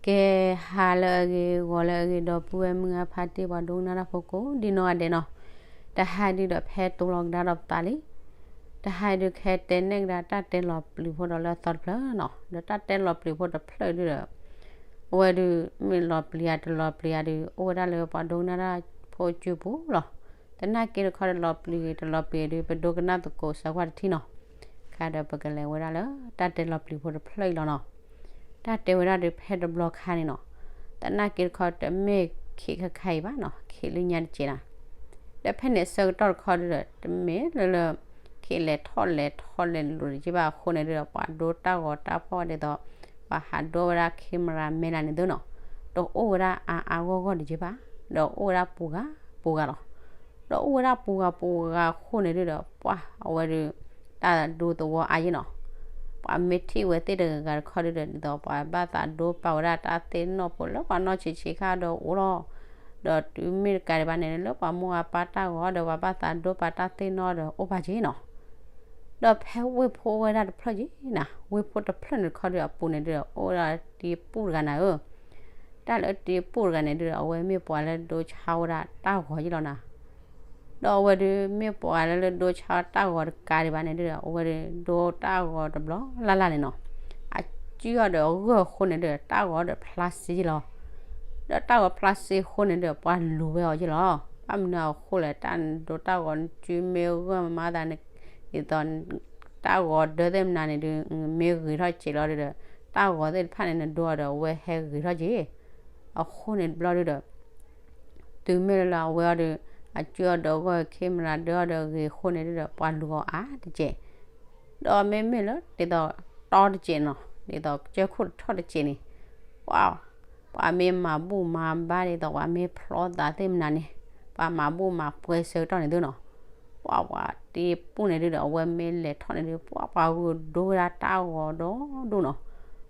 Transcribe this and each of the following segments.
ကဲ ဟါလၢအဂ့ၤ ဂီၤလၢအဂ့ၤ ဒီပုၢ်ဝဲၢ်မုၢ်အဖါတံၢ် ပှၤဒိကနၣ်တၢ်ဖိကိးဒံနီၢ်ဂၤဒဲးနီၤ, တဟါဒုဒီးဖဲတိလီၤကဒါဒီးပသးလံ, တဟါဒုခဲတဲနဲၣ်ကဒါတၢ်တဲလီၤပျံၤဖိဒီးလၢအသီတဖျၢၣ်နီၤ, ဒီးတၢ်တဲလီၤပျံၤဖိတဖျၢၣ်ဒုဒီး အဝဲဒု မ့ၢ်လီၤပျံၤဧါတလီၤပျံၤဧါဒု အိၣ်ဝဲဒၣ်လၢပှၤဒိကနၣ်တၢ်ဖိကၠိပူၤလီၤ. သနာ်က့တခီဒီးလီၤပျံၤဂ့ၤတလီၤပျံၤဂ့ၤဒု ပဒိကနၣ်သကိးစၢၤကွၢ်တထံၣ်နီၤ, ခါဒီးပကလဲၤဝဲဒၣ်လၢတၢ်တဲလီၤပျံၤဖိတဖျၢၣ်အံၤလီၤနီၤ. တၢ်တဲဝဲဒၣ်ဒုဖဲတဘျီခါန့ၣ်နီၤ, သနာ်က့တခီတမ့ၢ်ခံးခါခါအံၤဘၣ်နီၤ, ခံးလၢညါတစဲးနီၤ, ဒီးဖဲန့ၣ်အဆၢကတီၢ်တခီဒုဒီး တမ့ၢ်လၢလၢ ခံးလဲၤထီၣ်လဲၤထီလဲၤလိၤတက့ၢ်ဘၣ်အဃိန့ၣ်ဒုဒီး ပှၤဒိတၢ်ဂီၤတၢ်ဖီၣ်ဒ်သိး ပှၤဟးဒိဝဲဒၣ် camera man န့ၣ်သုနီၤ, တအိၣ်ဝဲဒၣ်အါအါဂီၢ်ဂီၢ်တက့ၢ်ဘၣ်, ဒီးအိၣ်ဝဲဒၣ်ပူၤဂၤပူၤဂၤလီၤ. ဒီးအိၣ်ဝဲဒၣ်ပူၤဂၤပူၤဂၤအဃိန့ၣ်ဒုဒီး ပှၤအဝဲဒု တၢ်ဒိသဝီအါယ့ၣ်နီၤ, ပှၤမ့ၢ်ထံၣ်ဝဲသ့ၣ်တဂၤဂၤတခီဒုဒီး ဒ်သိးပှၤဘၣ်သးဒိပာ်ဝဲဒၣ်တၢ်သ့ၣ်နီၣ်ဖိလၢပှၤနီၢ်ဆံးဆံးခါဒီးအိၣ်လီၤ. ဒီးတုၤမ့ၢ်တကးဒံးဘၣ်န့ၣ် လၢပှၤမိၢ်အပၢ်တၢ်ဂီၤဒီး ပှၤဘၣ်သးဒိပာ်တၢ်သ့ၣ်နီၣ်ဒီးအိၣ်ပာ်က့ၤနီၤ. ဒီးဖဲဝ့ၢ်ဖိအိၣ်ဝဲဒၣ်တဖျၢၣ်က့ၤနၤ, ဝ့ၢ်ဖိတဖျၢၣ်န့ၣ်တခီဒုဒီးအပူၤန့ၣ်ဒုဒီး အိၣ်ဝဲဒၣ်တံၤပူၣ်တဂၤနၤဧၢ, တၢ်လၢတံၤပူၣ်တဂၤန့ၣ်ဒုဒီး အဝဲမ့ၢ်ပှၤလၢဒိဆါဝဲဒၣ်တၢ်ဂီၤယ့ၣ်လီၤနၤ. ဒီးအဝဲဒု မ့ၢ်ပှၤလၢလၢဒိဆါတၢ်ဂီၤတကးဒံးဘၣ်န့ၣ်ဒုဒီး အဝဲဒု ဒိတၢ်ဂီၤတဘျီလၢ်လၢ်န့ၣ်နီၤ, အစုအီၤဒီးအဂၢၢ်အဃိန့ၣ်ဒုဒီး တၢ်ဂီၤဒီးဖျါစ့ယ့ၣ်လီၤ. ဒီးတၢ်ဂီၤဖျါစ့အဃိန့ၣ်ဒုဒီး ပှၤလူၤဝဲအီၤယ့ၣ်လီၤ. ဘၣ်မနုၤအဃိလဲၣ်, တၢ်ဒိတၢ်ဂီၤနစုမ့ၢ်ဂၢၢ်မးသးန့ၣ် ဒ်သိး တၢ်ဂီၤဒၢသ့ၣ်မနၤန့ၣ်ဒု မ့ၢ်ဂ့ၤထီၣ်စ့းလီၤဒုဒီး တၢ်ဂီၤသ့ၣ်တဖၣ်န့ၣ် နဒိအီၤဒီးအဝဲဟဲဂ့ၤထီၣ်က့ၤ အဃိန့ၣ်တဘျီဒုဒီး တုၤမ့ၢ်လၢလၢအဝဲအီၤဒီး အစုအီၤဒီးအဂီၢ် camera ဒၢအီၤဒီးဂ့ၤအဃိန့ၣ်ဒုဒီး ပှၤလူၤအီၤအါတက့ၢ်. ဒီးမ့မ့ၢ်လၢဒ်သိးတီတက့ၢ်နီၤ, ဒ်သိးကစၢၢ်ခိၣ်တထီၣ်တက့ၢ်န့ၣ်, ပှၤ ပှၤမ့ၢ်မၤဘူၣ်မၤဘါဒ်သိးပှၤမ့ၢ်ဖျီသးသ့ၣ်မနၤန့ၣ်, ပှၤမၤဘူၣ်မၤပှဲၤဆၢကတီၢ်န့ၣ်သုနီၤ, ပှၤပှၤတံၤပူၣ်န့ၣ်ဒုဒီး အဝဲမ့ၢ်လဲၤထီၣ်န့ၣ်ဒု ပှၤပှၤဂုာ်ဒိဝဲဒၣ်တၢ်ဂီၤဒီဒိၣ်နီၤ,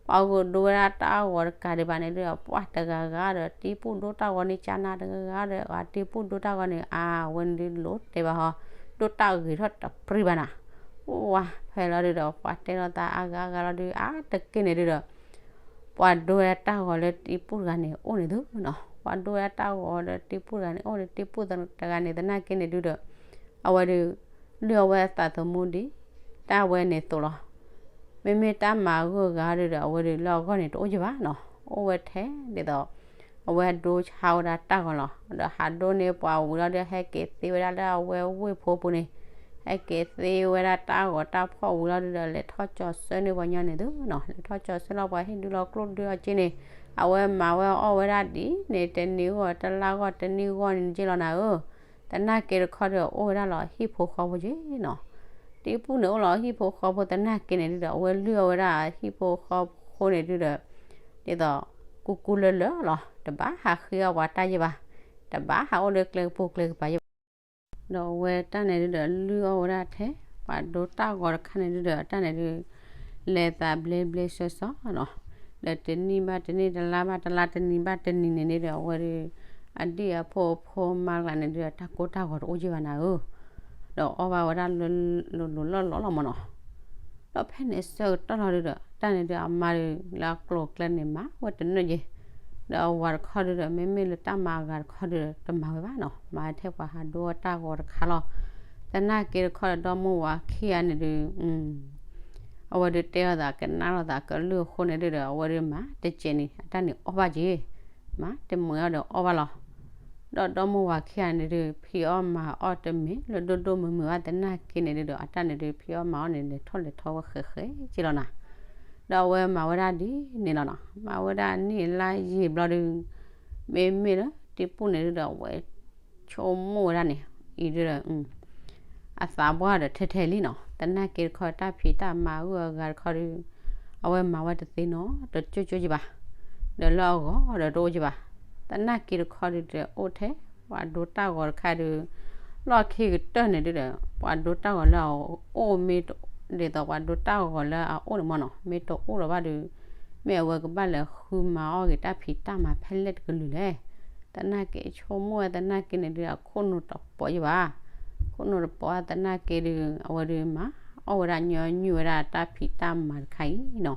ပှၤဂုာ်ဒိဝဲဒၣ်တၢ်ဂီၤတကးဒံးဘၣ်န့ၣ်ဒုဒီး ပှၤတဂၤဂၤဒီးတံၤပူၣ်ဒိတၢ်ဂီၤန့ၣ် ကၢနၤတဂၤဂၤဒီး ပှၤတံၤပူၣ်ဒိတၢ်ဂီၤန့ၣ် အဝဲန့ၣ်ဒုလိၤတဲဘၣ်ဟီ, ဒိတၢ်ဂ့ၤထီၣ်တပြံဘၣ်နၤ, အိၣ်ဝါဖဲလီၤဒုဒီး ပှၤတဲလီၤသးအါဂၤအါဂၤလီၤဒု အါတက့ၢ်န့ၣ်ဒုဒီး ပှၤဒိဝဲဒၣ်တၢ်ဂီၤလၢတံၤပူၣ်တဂၤန့ၣ် အိၣ်န့ၣ်သုနီၤ, ပှၤဒိဝဲဒၣ်တၢ်ဂီၤလၢတံၤပူၣ်တဂၤန့ၣ် အိၣ်ဒီးတံၤပူၣ်တဂၤန့ၣ်သနာ်က့န့ၣ်ဒုဒီး အဝဲဒု လုၢ်အီၣ်ဝဲအသးသမူဒံး တၢ်ဝဲန့ၣ်သိးလီၤ. မ့မ့ၢ်တၢ်မၤဂုာ်အဂၤဒုဒီး အဝဲဒုလၢအဂီၢ်န့ၣ်တအိၣ်ယံၤဘၣ်နီၤ, အိၣ်ဝဲထဲဒ်သိး အဝဲဒိဆါဝဲဒၣ်တၢ်ဂီၤလီၤ. ဒီးဟးဒိန့ၢ်ပှၤဝံၤလီၤဒု ဟဲက့ၤသ့ဝဲဒၣ်လၢအဝဲဝ့ၢ်ဖိပူၤန့ၣ်, ဟဲက့ၤသ့ဝဲဒၣ်တၢ်ဂီၤတၢ်ဖီၣ်ဝံၤလီၤဒုဒီး လဲၤထီၣ်ကၠီၤဆၢန့ၢ်ပှၤညီန့ၣ်သုနီၤ, လဲၤထီၣ်ကၠီၤဆၢလီၤ ပှၤဟ့ၣ်ဒုလီၤကျိၣ်ဒုအီၤက့န့ၣ်, အဝဲမၤဝဲအီၣ်ဝဲဒၣ်ဒ်န့ၣ် တနံၤဂီၢ်တလါဂီၢ်တနံၣ်ဂီၢ်န့ၣ်က့လီၤနၤဧၢ. သနာ်က့တခီဒီး အိၣ်ဝဲဒၣ်လီၤဟံၣ်ဖိဃီဖိက့နီၤ, တံၤပူၣ်န့ၣ်အိၣ်လီၤဟံၣ်ဖိဃီဖိသနာ်က့န့ၣ်ဒုဒီး အဝဲလုၢ်အီၣ်ဝဲဒၣ်ဟံၣ်ဖိဃီဖိန့ၣ်ဒုဒီး ဒ်သိး ကူကူလၢလၢလီၤ, တဘၣ်ဟးဃ့အီၣ်ပှၤတၢ်ယံၤဘၣ်, တဘၣ်ဟးအိၣ်လၢကျဲကပူၤကျဲကပၤယံၤဘၣ်. ဒီးအဝဲတၢ်န့ၣ်ဒုဒီး လုၢ်အီၣ်ဝဲဒၣ်ထဲ ပှၤဒိတၢ်ဂီၤတခါန့ၣ်ဒုဒီး အတၢ်န့ၣ်ဒု လဲၤသးဘျ့ဘျ့ဆှီဆှီနီၤ, ဒီးတနံၣ်ဘၣ်တနံၣ် တလါဘၣ်တလါ တနံၤဘၣ်တနံၤန့ၣ်ဒုဒီး အဝဲဒု အဒံၣ်အဖိအဖိမါတဂၤန့ၣ်ဒုဒီး တၢ်ကိၢ်တၢ်ဂီၤတအိၣ်ယံၤဘၣ်နၤဧၢ, ဒီးအီၣ်ဘၣ်ဝဲဒၣ်လၢလိၤလိၤလီၢ်လီၢ်လီၤမၢ်နီၤ. ဒီးဖဲန့ၣ်အဆၢကတီၢ်လီၤဒုဒီး တၢ်န့ၣ်ဒုအမါဒု လၢအကျိၤအကျဲန့ၣ် မၤဝဲတနၢၣ်ယဲၢ်, ဒီးအဝၤတခီဒုဒီး မ့မ့ၢ်လၢတၢ်မၤအဂၤတခီဒုဒီး တမၤဝဲဘၣ်နီၤ, မၤထဲပှၤဟးဒိအီၣ်တၢ်ဂီၤတခါလီၤ. သနာ်က့တခီဒီး ဒီမိၢ်ဝၤခံဂၤန့ၣ်ဒု အဝဲဒုတဲလိာ်သးကနၣ်လိာ်သးကလုၢ်အဃိန့ၣ်ဒုဒီး အဝဲဒုမၤတစဲးန့ၣ် အတၢ်န့ၣ်အီၣ်ဘၣ်က့ၤ, မၤတမုာ်အီၤဒီးအီၣ်ဘၣ်လီၤ. ဒီးဒီမိၢ်ဝၤခံဂၤန့ၣ်ဒု ဖံးအီၣ်မၤအီၣ်တမ့ၢ်လၢဒိၣ်ဒိၣ်မုၢ်မုၢ်ဘၣ်သနာ်က့န့ၣ်ဒုဒီး အတၢ်န့ၣ်ဒု ဖံးအီၣ်မၤအီၣ်န့ၣ် လဲၤထီၣ်လဲၤထီဝဲဃဲးဃဲးက့လီၤနၤ. ဒီးအဝဲမၤဝဲဒၣ်ဒ်န့ၣ်လီၤနီၤ, မၤဝဲဒၣ်န့ၣ်လါယံာ်ဘျီဒု မ့မ့ၢ်လၢတံၤပူၣ်န့ၣ်ဒုဒီး အဝဲဆိကမိၣ်ဝဲဒၣ်န့ၣ် အံၤဒုဒီး အသးပှၢ်ဒီးထဲထဲလံနီၤ, သနာ်က့တခီတၢ်ဖံးတၢ်မၤဂုၤအဂၤတခီဒု အဝဲမၤဝဲတသ့နီတကၠိကၠိယံၤဘၣ်, ဒီးလၢအဂီၢ်ဒီးတအိၣ်ယံၤဘၣ်. သနာ်က့တခီဒုဒီးအိၣ်ထဲ ပှၤဒိတၢ်ဂီၤတခါဒု လီၢ်ခံကတၢၢ်န့ၣ်ဒုဒီး ပှၤဒိတၢ်ဂီၤလၢအအိၣ်မ့ၢ် ဒ်သိးပှၤဒိတၢ်ဂီၤလၢအအိၣ်န့ၣ်မၢ်နီၤ မ့ၢ်တအိၣ်လၢၤဘၣ်ဒု မ့ၢ်အဝဲကဘၣ်လဲၤဃုမၤအီၣ်က့ၤတၢ်ဖံးတၢ်မၤဖဲလဲၣ်တကလုာ်လဲၣ်. သနာ်က့ဆိကမိၣ်ဝဲသနာ်က့န့ၣ်ဒု အခိၣ်နူာ်တပိာ်ယံၤဘၣ်, ခိၣ်နူာ်တပိာ်သနာ်က့ဒု အဝဲဒုမၤအီၣ်ဝဲဒၣ်ညီနုၢ်ဝဲဒၣ်တၢ်ဖံးတၢ်မၤတခါအံၤနီၤ.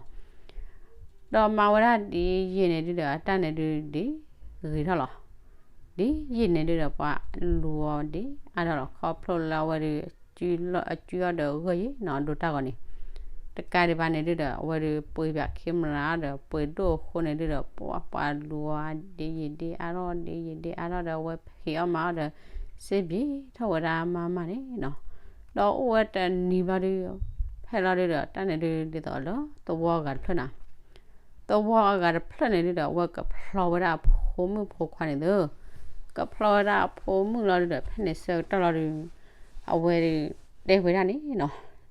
ဒီးမၤဝဲဒၣ်ဒ်ယံာ်န့ၣ်ဒုဒီး အတၢ်န့ၣ်ဒုဒ်ဂ့ၤထီၣ်လီၤ. ဒ်ယံာ်န့ၣ်ဒုဒီး ပှၤလူၤအီၤဒ်အါထီၣ်လီၤ. ခီဖျိလၢအဝဲဒု အကုအီၤဒီးဂၢၢ်ယံာ်နီၤ အဒိတၢ်ဂီၤန့ၣ် တကးဒံးဘၣ်န့ၣ်ဒုဒီး အဝဲဒုပှ့ၤဘၣ် camera ဒီးပှ့ၤဒိၣ်အဃိန့ၣ်ဒုဒီး ပှၤလူၤအီၤဒ်ယံာ်ဒ်အါထီၣ် ဒ်ယံာ်ဒ်အါထီၣ်ဒီး အဝဲဟ့ၣ်အီၣ်မၤအီၣ်ဒီး စ့ဘံၣ်ထီၣ်ဝဲဒၣ်မးမးန့ၣ်နီၤ. ဒီးအိၣ်ဝဲတနံၤဘျီဒု ဖဲလီၤဒုဒီး တၢ်န့ၣ်ဒုဒ်သိးလၢသဝီအဂၤတဖျၢၣ်နီၤ သဝီအဂၤတဖျၢၣ်န့ၣ်ဒုဒီး အဝဲကဖျီဝဲဒၣ်အဖိမုၣ်ဖိခွါန့ၣ်သၢ, ကဖျီဝဲဒၣ်အဖိမုၣ်လီၤဒုဒီး ဖဲန့ၣ်ဆၢကတီၢ်လီၤဒု အဝဲဒုတဲဝဲဒၣ်န့ၣ်နီၤ,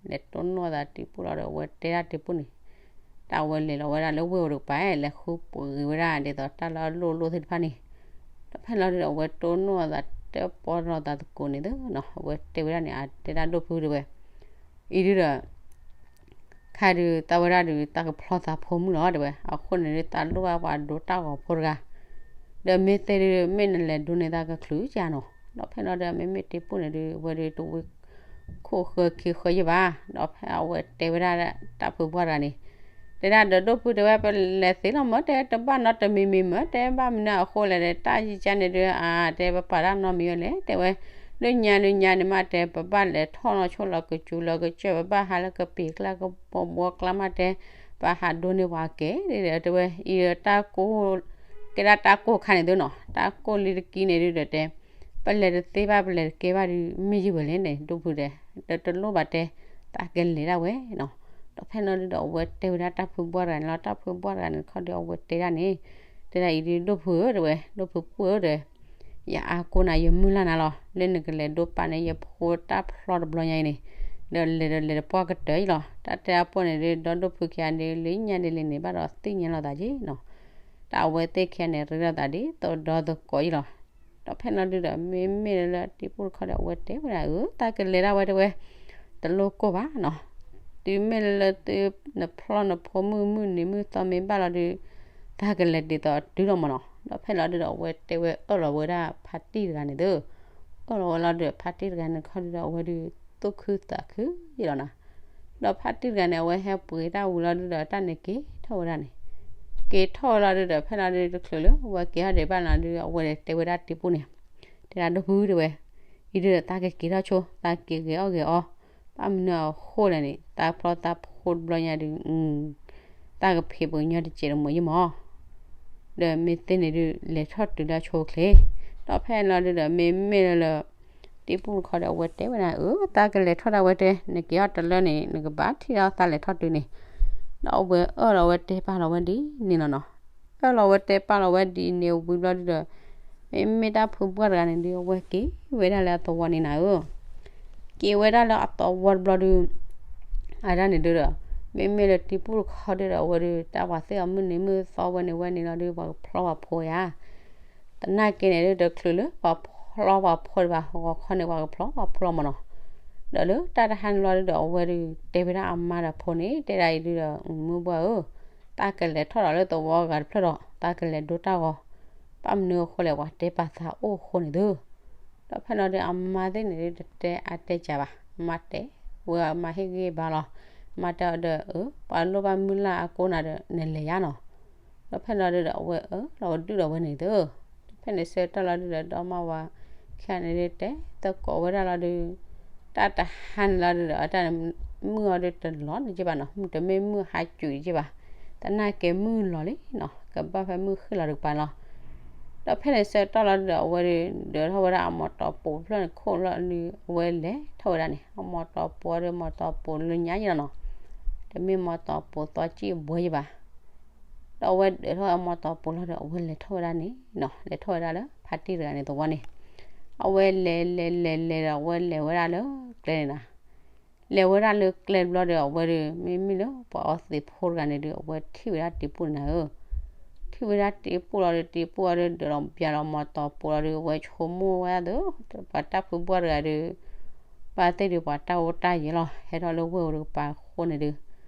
လဲၤတိၢ်နီၣ်သးတံၤပူၣ်လီၤဒီး အဝဲတဲဒၣ်တံၤပူၣ်န့ၣ် တၢ်ဝဲလဲၤလီၤဝဲဒၣ်လၢဝ့ၢ်အိၣ်တကပၤ လဲၤဃုပှ့ၤဝဲဒၣ်ဒ်သိးတၢ်လၢအလိၣ်လိၣ်သ့ၣ်တဖၣ်န့ၣ်, ဒီးဖဲလီၤဒုဒီး အဝဲတိၢ်နီၣ်သးတၢ်ပီလီၤသးသကိးန့ၣ်သၢနီၤ, အဝဲတဲဝဲဒၣ်န့ၣ် အတဲဒၣ်ဒိၣ်ဖုတဲဝဲ အံၤဒုဒီး ခါဒုး သးဝဲဒၣ်ဒုး တၢ်ကဖျီသးဖိမုၣ်လီၤတဲဝဲ, အဃိန့ၣ်ဒုး သးလိၣ်ဘၣ်ပှၤဒိတၢ်ဂီၤဖိတဂၤ, ဒီးမ့ၢ်သ့ဒုး မ့ၢ်နလဲၤဒိန့ၢ်သးကချုးကနီၤ, ဒီးဖဲလီၤဒုး မ့မ့ၢ်တံၤပူၣ်န့ၣ်ဒုး အဝဲဒုးတဝံ ခိၣ်ဃၢခံဃၢယဲၢ်ဘၣ်, ဒီးဖဲအဝဲတဲဝဲဒၣ်တၢ်ဖုပှၢ်တဂၤန့ၣ်, တဲဒၣ်ဒီးဒိၣ်ဖုတဲဝဲ ပလဲၤသ့လီၤမၢ် တဲတဘၣ်နီတမံၤမံၤမၢ် တဲဘၣ်မနုၤအဃိလဲၣ် တၢ်ယံာ်ကါန့ၣ်ဒုး အါ တဲပပာ်တၢ်နီတမံၤဝဲလဲၣ် တဲဝဲ လၢညါဒုးညါန့ၣ်မး တဲပဘၣ်လဲၤထီၣ်လီၤဆိလီၤကစူၤလီၤကစၢၢ် ပဘၣ်ဟးလၢကပံာ်ကျါကဘီဘီကျါမး တဲ ပဟးဒိန့ၢ်ပှၤကဲ တဲဝဲ အံၤဒီးတၢ်ကိၢ် ကဲဒၣ်တၢ်ကိၢ်ခါန့ၣ်သၢနီၤ, တၢ်ကိၢ်လံတကံန့ၣ်ဒုးဒီးတဲ ပလဲၤတသ့ဘၣ် ပလဲၤတကဲဘၣ်ဒုး မ့ၢ်ယံာ်ဝဲလဲၣ်န့ၣ် ဒိၣ်ဖုတဲ, ဒီးတလိၣ်ဘၣ်တဲ သးကလဲၤဒၣ်ဝဲနီၤ, ဒီးဖဲလီၤဒုးဒီး အဝဲတဲဝဲဒၣ်တၢ်ဖုပှၢ်တဂၤန့ၣ်လီၤ, တၢ်ဖုပှၢ်တဂၤန့ၣ်တခီဒုး အဝဲတဲဒၣ်န့ၣ်, တဲဒၣ်အံၤဒုး ဒိၣ်ဖုဧၢ တဲဝဲ ဒိၣ်ဖုပှၢ်ဧၢ တဲ ယအါကိးနၤ ယမုၢ်လၢ်နၤလီၤ, လၢနကလဲၤဒိပာ်န့ၢ်ယဖိတၢ်ဖျီတဘျီညါအံၤန့ၣ်, ဒီးလဲၤဒီးလဲၤတပှၢ်ကတၢၢ်အံၤလီၤ, တၢ်တဲအပှၢ်န့ၣ်ဒုး ဒီဒိၣ်ဖုခံဂၤဒုး လၢညါဒ်လဲၣ်န့ၣ် ဘၣ်ဒီးသ့ၣ်ညါလိာ်သးက့နီၤ, တၢ်အဝဲသ့ၣ်ခံဂၤန့ၣ် ရ့လိာ်သးဒ်သိးဒီသကိးအံၤလီၤ, ဒီးဖဲလီၤဒုးဒီး မ့မ့ၢ်လၢတံၤပူၣ်တခီဒီး အဝဲတဲဝဲဒၣ် အၢ သးကလဲၤဒၣ်ဝဲတဲဝဲ တလိၣ်ကိၢ်ဘၣ်နီၤ, တုၤမ့ၢ်လၢသု နဖျီနဖိမုၣ်မုၢ်နံၤမုၢ်သီမ့ၢ်ဘၣ်လီၤဒုး သးကလဲၤဒ်သိးတုၤလီၤမၢ်နီၤ, ဒီးဖဲလီၤဒုးဒီး အဝဲတဲဝဲအၢၣ်လီၤဝဲဒၣ်ဖါတံၢ်တဂၤန့ၣ်သၢ, အၢၣ်လီၤဝဲလီၤဒုး ဖါတံၢ်တဂၤန့ၣ်တခီဒုးဒီး အဝဲဒုးသူၣ်ခုသးခုယဲၢ်လီၤနီၤ, ဒီးဖါတံၢ်တဂၤန့ၣ် အဝဲဟဲပှ့ၤတၢ်ဝံၤလီၤဒုးဒီး တၢ်န့ၣ်က့ၤထီၣ်ဝဲဒၣ်န့ၣ်, က့ၤထီၣ်ဝဲလီၤဒုးဒီး ဖဲလီၤဒုးတချုးလၢ အဝဲက့ၤထီၣ်ဒံးဘၣ်လီၤဒုး အဝဲတဲဝဲဒၣ်တံၤပူၣ်န့ၣ်, တဲဒၣ်ဒိၣ်ဖုတဲဝဲ, အံၤဒုးဒီး သးကက့ၤထီၣ်ဆိ သးက့ၤဂဲၤအီၣ်ဂဲၤအီ ဘၣ်မနုၤအဃိလဲၣ်န့ၣ် သးဖျီသးဖိတဘျီညါဒုး သးကဖံးပှၤကညီတစဲးတမှဲၤယံမၢ်, ဒီးမ့ၢ်သ့န့ၣ်ဒုး လဲၤထီၣ်တုၤလၢအဆိအချ့, ဒီးဖဲလီၤဒုးဒီး မ့မ့ၢ်လၢ တံၤပူၣ်တခီဒီး အဝဲတဲဝဲဒၣ် အၢ သးကလဲၤထီၣ်ဒၣ်ဝဲတဲ နက့ၤအီၣ်တလၢန့ၣ် နကဘၣ်ထံၣ်ဒီးသးလဲၤထီၣ်တုၤန့ၣ်, ဒီးအဝဲအၢၣ်လီၤဝဲတဲပာ်လီၤဝဲဒ်န့ၣ်လီၤနီၤ, အၢၣ်လီၤဝဲတဲပာ်လီၤဝဲဒ်န့ၣ်ဝံၤဘျီဒုးဒီး မ့မ့ၢ်တၢ်ဖုပှၢ်တဂၤန့ၣ်ဒုး အဝဲက့ၤဝဲဒၣ်လၢအသဝီန့ၣ်နၤဧၢ က့ၤဝဲဒၣ်လၢအသဝီတဘျီဒုး အဒၣ်န့ၣ်ဒုးဒီး မ့မ့ၢ်လၢတံၤပူၣ်တခီဒုးဒီး အဝဲဒုး တၢ်ပှၤသ့ၣ်အီၤမုၢ်နံၤမုၢ်သီဝဲန့ၣ်ဝဲန့ၣ်လီၤဒုး ပှၤကဖျီပှၤဖိယါ, သနာ်က့န့ၣ်ဒုး တချုးလၢပှၤဖျီပှၤဖိဒံးဘၣ် ဂီၤခီန့ၣ် ပှၤကဖျီပှၤဖိလီၤမၢ်နီၤ, ဒီးလၢတၢ်တဟါန့ၣ်လီၤဒုးဒီး အဝဲဒုး တဲဝဲဒၣ်အမါဒီးဖိန့ၣ် တဲဒၣ်အံၤဒုးဒီး မုၢ်ဘှၢ်ဧၢ သးကလဲၤထီၣ်ဒီးလၢသဝီဂၤတဖျၢၣ်ဒီး သးကလဲၤဒိတၢ်ဂီၤ, ဘၣ်မနုၤအဃိလဲၣ် ပှၤတဲပာ်သးအိၣ်အဃိန့ၣ်သၢ ဒီးဖဲလီၤဒုး အမါသ့ၣ်န့ၣ်ဒုး တတဲအါတဲကၢဘၣ်, အမါတဲဝဲ အမါဟ့ၣ်ဂံၢ်ဘါလီၤ, အမါတဲအီၤဒီး အၢ ပှၤလိၣ်ဘၣ်မုၢ်လၢ်အကိးနၤဒီး နလဲၤယါနီၤ, ဒီးဖဲလီၤဒုးဒီး အဝဲအၢၣ်လီၤဝဲဒုးဒီးဝဲန့ၣ်သၢ, ဒီးဖဲန့ၣ်ဆၢကတီၢ်လီၤဒုးဒီး ဒီမါဝၤခံဂၤန့ၣ်ဒုး တဲသကိးဝဲဒၣ်လီၤဒုး တၢ်တဟါန့ၣ်လီၤဒုးဒီး အတၢ်န့ၣ် မုၢ်အီၤဒုးတလီၤန့ၣ်က့ဘၣ်နီၤ, တမ့ၢ်မုၢ်ဟါစူၤက့ဘၣ်, သနာ်က့မုၢ်လီၤလံနီၤ, ကဘၣ်ဖဲမုၢ်ဃ့ၢ်လီၤတကပၤလီၤ. ဒီးဖဲန့ၣ်ဆၢကတီၢ်လီၤဒုးဒီး အဝဲဒုး ဒၢးထီၣ်ဝဲဒၣ်အမီၤတီၤပူၤဖျၢၣ်န့ၣ်ခိၣ်လီၤဒုး အဝဲလဲၤထီၣ်ဝဲဒၣ်န့ၣ် အမီၤတီၤပူၤအီၤဒုး မီၤတီၤပူၤလၢညါယဲၢ်လီၤနီၤ, တမ့ၢ်မီၤတီၤပူၤသီကံၢ်ဘှီယဲၢ်ဘၣ်. ဒီးအဝဲဒၢးထီၣ်အမီၤတီၤပူၤလီၤဒီး အဝဲလဲၤထီၣ်ဝဲဒၣ်န့ၣ်နီၤ, လဲၤထီၣ်ဝဲဒၣ်လၢဖါတံၢ်တဂၤန့ၣ်သဝီန့ၣ်, အဝဲလဲၤလဲၤလဲၤလဲၤဒီး အဝဲလဲၤဝဲဒၣ်လၢကျဲန့ၣ်နီၤ, လဲၤဝဲဒၣ်လၢကျဲတဘျီဒီး အဝဲဒုး မ့မ့ၢ်လၢပှၤအီသံးဖိတဂၤန့ၣ်ဒုး အဝဲထံၣ်ဝဲဒၣ်တံၤပူၣ်န့ၣ်နၤဧၢ ထံၣ်ဝဲဒၣ်တံၤပူၣ်လီၤဒီး တံၤပူၣ်အီၤဒုး ဒၢးလီၤပျၢ်လီၤမီၤတီၤပူၤလီၤဒီး အဝဲဆိကမိၣ်ဝဲဒၣ်သၢ ပှၤတၢ်ဖုပှၢ်တဂၤဒီး ဘၣ်သ့ၣ်ဒုး ပှၤတၢ်အိၣ်တၢ်ယဲၤလီၤ ဟဲထီၣ်လၢဝ့ၢ်အိၣ်တကပၤအဃိန့ၣ်ဒုး,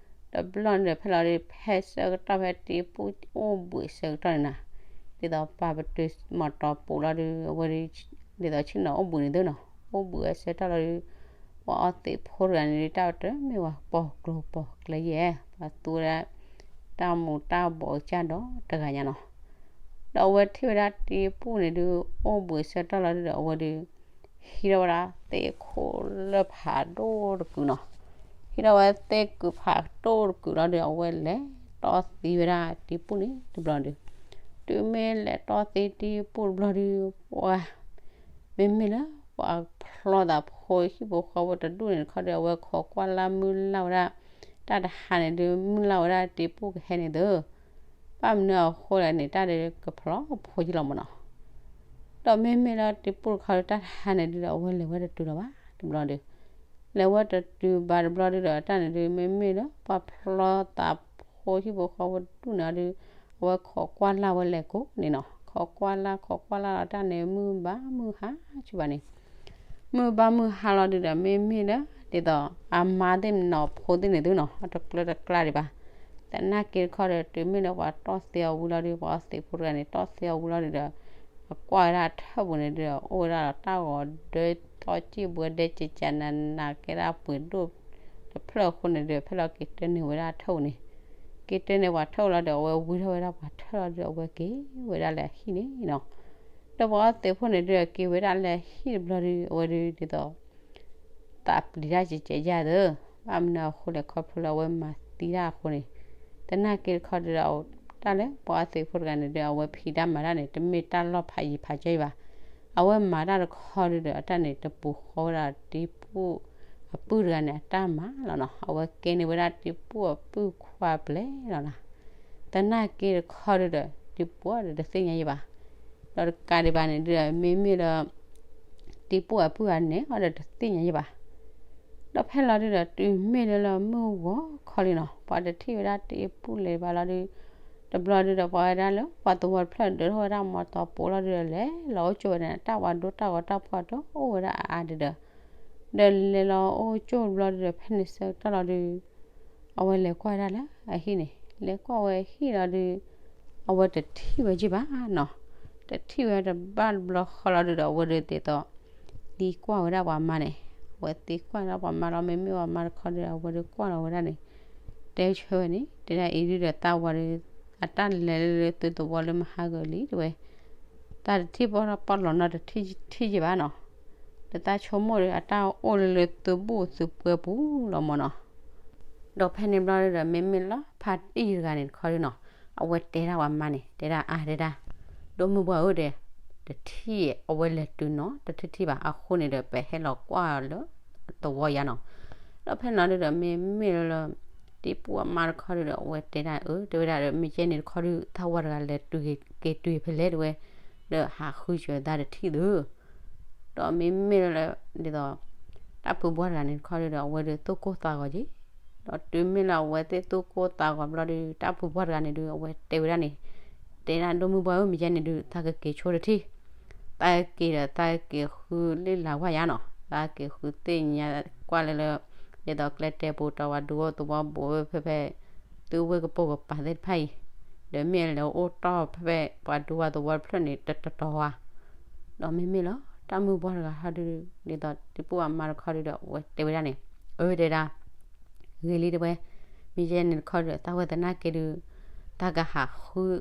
တဘျီန့ၣ်ဒီး ဖဲလီၤဒုး ဖဲဆၢကတီၢ်ဖဲတံၤပူၣ်အိၣ်ဘှံးဆၢကတီၢ်န့ၣ်နၤ, ဒ်သိးပာ်ပတုာ်မီၤတီၤပူၤလီၤဒုး အဝဲဒုး ဒ်သိးဆ့ၣ်နီၤအိၣ်ဘှံးန့ၣ်သၢနီၤ, အိၣ်ဘှံးဝဲဆၢကတီၢ်လီၤဒုး ပှၤအီသံးဖိတဂၤန့ၣ်ဒုး တၢ်တမ့ၢ်ပှၤပိာ်ကျိၤပိာ်ကျဲယဲၢ် ပှၤသူဝဲဒၣ် တၢ်မူၤတၢ်ဘှီးကစၢ်ဒီးတဂၤညါနီၤ. ဒီးအဝဲထံၣ်ဝဲဒၣ်တံၤပူၣ်န့ၣ်ဒုး အိၣ်ဘှံးဆၢကတီၢ်လီၤဒုးဒီး အဝဲဒုး ဟံးထီၣ်ဝဲဒၣ်သ့ၣ်ခိၣ်လၢၢ်ဖးဒိၣ်တကုာ်နီၤ. ဟံးထီၣ်ဝဲသ့ၣ်ကုာ်ဖးဒိၣ်တကုာ်လီၤဒုး အဝဲလဲၤတီၢ်သံဝဲဒၣ်တံၤပူၣ်န့ၣ်တဘျီဒုး, တုၤမ့ၢ်လဲၤတီၢ်သံတံၤပူၣ်တဘျီဒုး ပှၤ မ့မ့ၢ်လၢပှၤဖျီသးဖိဟံၣ်ဖိဃီဖိတဒူၣ်န့ၣ်တခီဒီး အဝဲခိးကွၢ်လၢ်မုၢ်လၢ်ဝဲဒၣ် တၢ်တဟါန့ၣ်ဒုး မုၢ်လၢ်ဝဲဒၣ်တံၤပူၣ်ကဟဲန့ၣ်သု, ဘၣ်မနုၤအဃိလဲၣ်န့ၣ် တၢ်ဒုးကဖျီဖိယံလီၤမးနီၤ. ဒီးမ့မ့ၢ်လၢတံၤပူၣ်တခီဒီး တၢ်တဟါန့ၣ်ဒုးဒီး အဝဲလဲၤဝဲတတုၤလၢၤဘၣ်တဘျီဒုး, လဲၤဝဲတတုၤဘၣ်တဘျီဒုးဒီး တၢ်န့ၣ်ဒုး မ့မ့ၢ်လၢပှၤဖျီသးဖိဟံၣ်ဖိဃီဖိတဒူၣ်န့ၣ်ဒီး အဝဲခိးကွၢ်လၢ်ဝဲလဲၤကိးန့ၣ်နီၤ. ခိးကွၢ်လၢ်ခိးကွၢ်လၢ်လီၤ တၢ်န့ၣ်မုၢ်ဘၣ်မုၢ်ဟါဆူၣ်ဘၣ်န့ၣ်, မုၢ်ဘၣ်မုၢ်ဟါလီၤဒုးဒီး မ့မ့ၢ်လၢ ဒ်သိး အမါသ့ၣ်နီၤ ဖိသ့ၣ်န့ၣ်သုနီၤ အတကျၢတကျါဒံးဘၣ်. သနာ်က့တခီဒီး တုၤမ့ၢ်လၢပှၤတီၢ်သံအီၤဝံၤလီၤဒုး ပှၤအီသံးဖိတဂၤန့ၣ် တီၢ်သံအီၤဝံၤလီၤဒုးဒီး အကွၢ်ဝဲဒၣ်အထၢၣ်ပူၤန့ၣ်ဒုး အိၣ်ဝဲဒၣ်ဒီးတၢ်ဂီၤဒၢ သီကံၢ်ဘှဲဒဲကကနးနး ကဲဒၣ်ပှ့ၤဒိၣ်တဖျၢၣ်အဃိန့ၣ်ဒုး ဖဲလီၤက့ၤတၢန့ၢ်ဝဲဒၣ်အထၢၣ်ပူၤန့ၣ်, က့ၤတၢန့ၢ်ပှၤထၢၣ်ပူၤလီၤဒီး အဝဲဝံထီၣ်ဝဲဒၣ်ပှၤထၢၣ်လီၤဒုး အဝဲက့ၤဝဲဒၣ်လၢအဟံၣ်န့ၣ်နီၤ. ဒီးပှၤအီသံးဖိန့ၣ်ဒုး က့ၤဝဲဒၣ်လၢအဟံၣ်တဘျီဒုး အဝဲဒုးဒ်သိး သးပျံၤတၢ်ကဲကဲယၢ်သု, ဘၣ်မနုၤအဃိလဲၣ် ခီဖျိလၢအဝဲမၤသံတၢ်အဃိန့ၣ်, သနာ်က့တခီဒုးဒီး တၢ်လၢပှၤအီသံးဖိတဂၤန့ၣ်ဒုး အဝဲဖံးတၢ်မၤတၢ်န့ၣ် တမ့ၢ်တၢ်လီၢ်ဖးယံၤဖးကၠီအံၤဘၣ်. အဝဲမၤတၢ်တခီဒုးဒီး အတၢ်န့ၣ် တပူၤဃီဝဲဒၣ်တံၤပူၣ်အပုၢ်တဂၤန့ၣ် အတၢ်မၤလီၤနီၤ. အဝဲကဲန့ၢ်ဝဲဒၣ်တံၤပူၣ်အပုၢ်ခွါပျဲၢ်လီၤနီၤ. သနာ်က့တခီဒုးဒီး တံၤပူၣ်ဒီးတသ့ၣ်ညါယံၤဘၣ်. ဒီးတကးဒံးဘၣ်န့ၣ်ဒုးဒီး မ့မ့ၢ်လၢ တံၤပူၣ်အပုၢ်အါန့ၣ် အီၤဒီးတသ့ၣ်ညါယံၤဘၣ်. ဒီးဖဲလီၤဒုးဒီး တုၤမ့ၢ်လၢလၢမုၢ်ဂီၤခီလံနီၤ ပှၤတထံၣ်ဝဲဒၣ်တံၤပူၣ်လၢၤဘၣ်လီၤဒုး, တဘျီဒုးဒီး ပှၤဝဲဒၣ်လၢ ပှၤသဝီတဖျၢၣ်ဒၢးထီၣ်ဝဲဒၣ်မီတီၤပိာ်လီၤဒုးဒီး လဲၤလီၤအိၣ်ကၠိဝဲဒၣ်န့ၣ် တၢ်ပှၤဒိတၢ်ဂီၤတၢ်ဖှီၣ်တအိၣ်ဝဲဒၣ်အါအါဒုးဒီး ဒီးလဲၤလီၤအိၣ်ကၠိတဘျီဒုးဒီး ဖဲန့ၣ်ဆၢကတီၢ်လီၤဒုး အဝဲလဲၤကွၢ်ဝဲဒၣ်လၢအဟံၣ်န့ၣ် လဲၤကွၢ်ဝဲဟံၣ်လီၤဒုး အဝဲတထံၣ်ဝဲက့ၤဘၣ်နီၤ. တထံၣ်ဝဲတဘၣ်တဘျီဃီလီၤဒုးဒီး အဝဲဒုးဒ်သိး သံကွၢ်ဝဲဒၣ်ပှၤမါန့ၣ်, အဝဲသံကွၢ်ဒၣ်ပှၤမါလီၤ မ့မ့ၢ်ပှၤမါတခီဒုးဒီး အဝဲဒုးကွၢ်လီၤဝဲဒၣ်န့ၣ် တဲဆၢဝဲန့ၣ် တဲဒၣ်အံၤဒုးဒီး သးဝဲဒုး အတၢ်လဲၤလၢလၢသုသဝီလၢမဟါဂၢၤလံတဲဝဲ, တၢ်တထံၣ်ပီၣ်ထီၣ်ပီၣ်လီၤနီၤ တထံၣ်က့ၤဘၣ်နီၤ. ဒီးသးဆိကမိၣ်ဒီး အတၢ်အိၣ်လၢလၢသုဘူၣ်သုပှဲၤပူၤလီၤမၢ်နီၤ. ဒီးဖဲန့ၣ်ဘျီဒုးဒီး မ့မ့ၢ်လၢဖါတံၢ်တဂၤန့ၣ်တခီဒုးနီၤ အဝဲတဲဒၣ်ပှၤမါန့ၣ် တဲဒၣ်အါတဲဒၣ်, ဒိၣ်မုၢ်ပှၢ်ဧၢဒီး တထံၣ်အဝဲလဲၤတုၤနီၤ တထံၣ်ထံၣ်ဘၣ်အဃိန့ၣ်ဒီး ပဟဲလီၤကွၢ်လၢသဝီယါနီၤ. ဒီးဖဲန့ၣ်လီၤဒုးဒီး မ့မ့ၢ်လၢလၢ တံၤပူၣ်အမါတခီဒုးဒီး အဝဲတဲဒၣ်အၢ တဲဝဲဒၣ်ဒီး မ့ၢ်ကဲန့ၣ်တခီဒုး သးဝဲတဂၤလဲၤတုၤက့ၤတုၤဖဲလဲၣ်တဲဝဲ, ဒီးဟးဃုစၢၤသးတထံၣ်သု ဒီးမ့မ့ၢ်လၢ ဒ်သိး တၢ်ဖုပှၢ်တဂၤန့ၣ်တခီဒုးဒီး အဝဲဒုးသူၣ်ကိၢ်သးဂီၤက့ၤ, ဒီးတုၤမ့ၢ်လၢအဝဲသ့ၣ်သူၣ်ကိၢ်သးဂီၤဘျီဒုး တၢ်ဖုပှၢ်တဂၤန့ၣ်ဒုး အဝဲတဲဝဲဒၣ်န့ၣ်, တဲဒၣ်ဒိၣ်မုၢ်ပှၢ်ဧၢ မ့ၢ်ကဲန့ၣ်ဒုး သးကက့ၤဆိတထံၣ်, သးက့ၤဒီးသးက့ၤဃုလ့ၣ်လၤဝဲယါနီၤ သးက့ၤဃုသ့ၣ်ညါကွၢ်လၢလၢ ဒ်သိးကျဲတဲပူၤ တၢ်ဝဲဒုးအိၣ်သဝီဘိးဝဲဖဲဖဲ သုဝ့ၢ်ကပိာ်ကပၤသ့ၣ်တဖၣ်အံၤ, ဒီးမ့ၢ်လဲၤအိၣ်တီၢ်ဖဲဖဲပှၤဒူဝဲသဝီတဖျၢၣ်န့ၣ် တတတီၤဝါ, ဒီးမ့မ့ၢ်လီၤ တၢ်မုၢ်ပှၢ်တဂၤဟီဒုး ဒ်သိးတံၤပူၣ်အမါတခီဒုးဒီး အဝဲတဲဝဲဒၣ်န့ၣ်, အၢ တဲဒၣ် ဂ့ၤလံတဲဝဲ, မ့ၢ်ယဲန့ၣ်တခီဒုး သးဝဲသနာ်က့ဒုး သးကဟးဃု ဒ်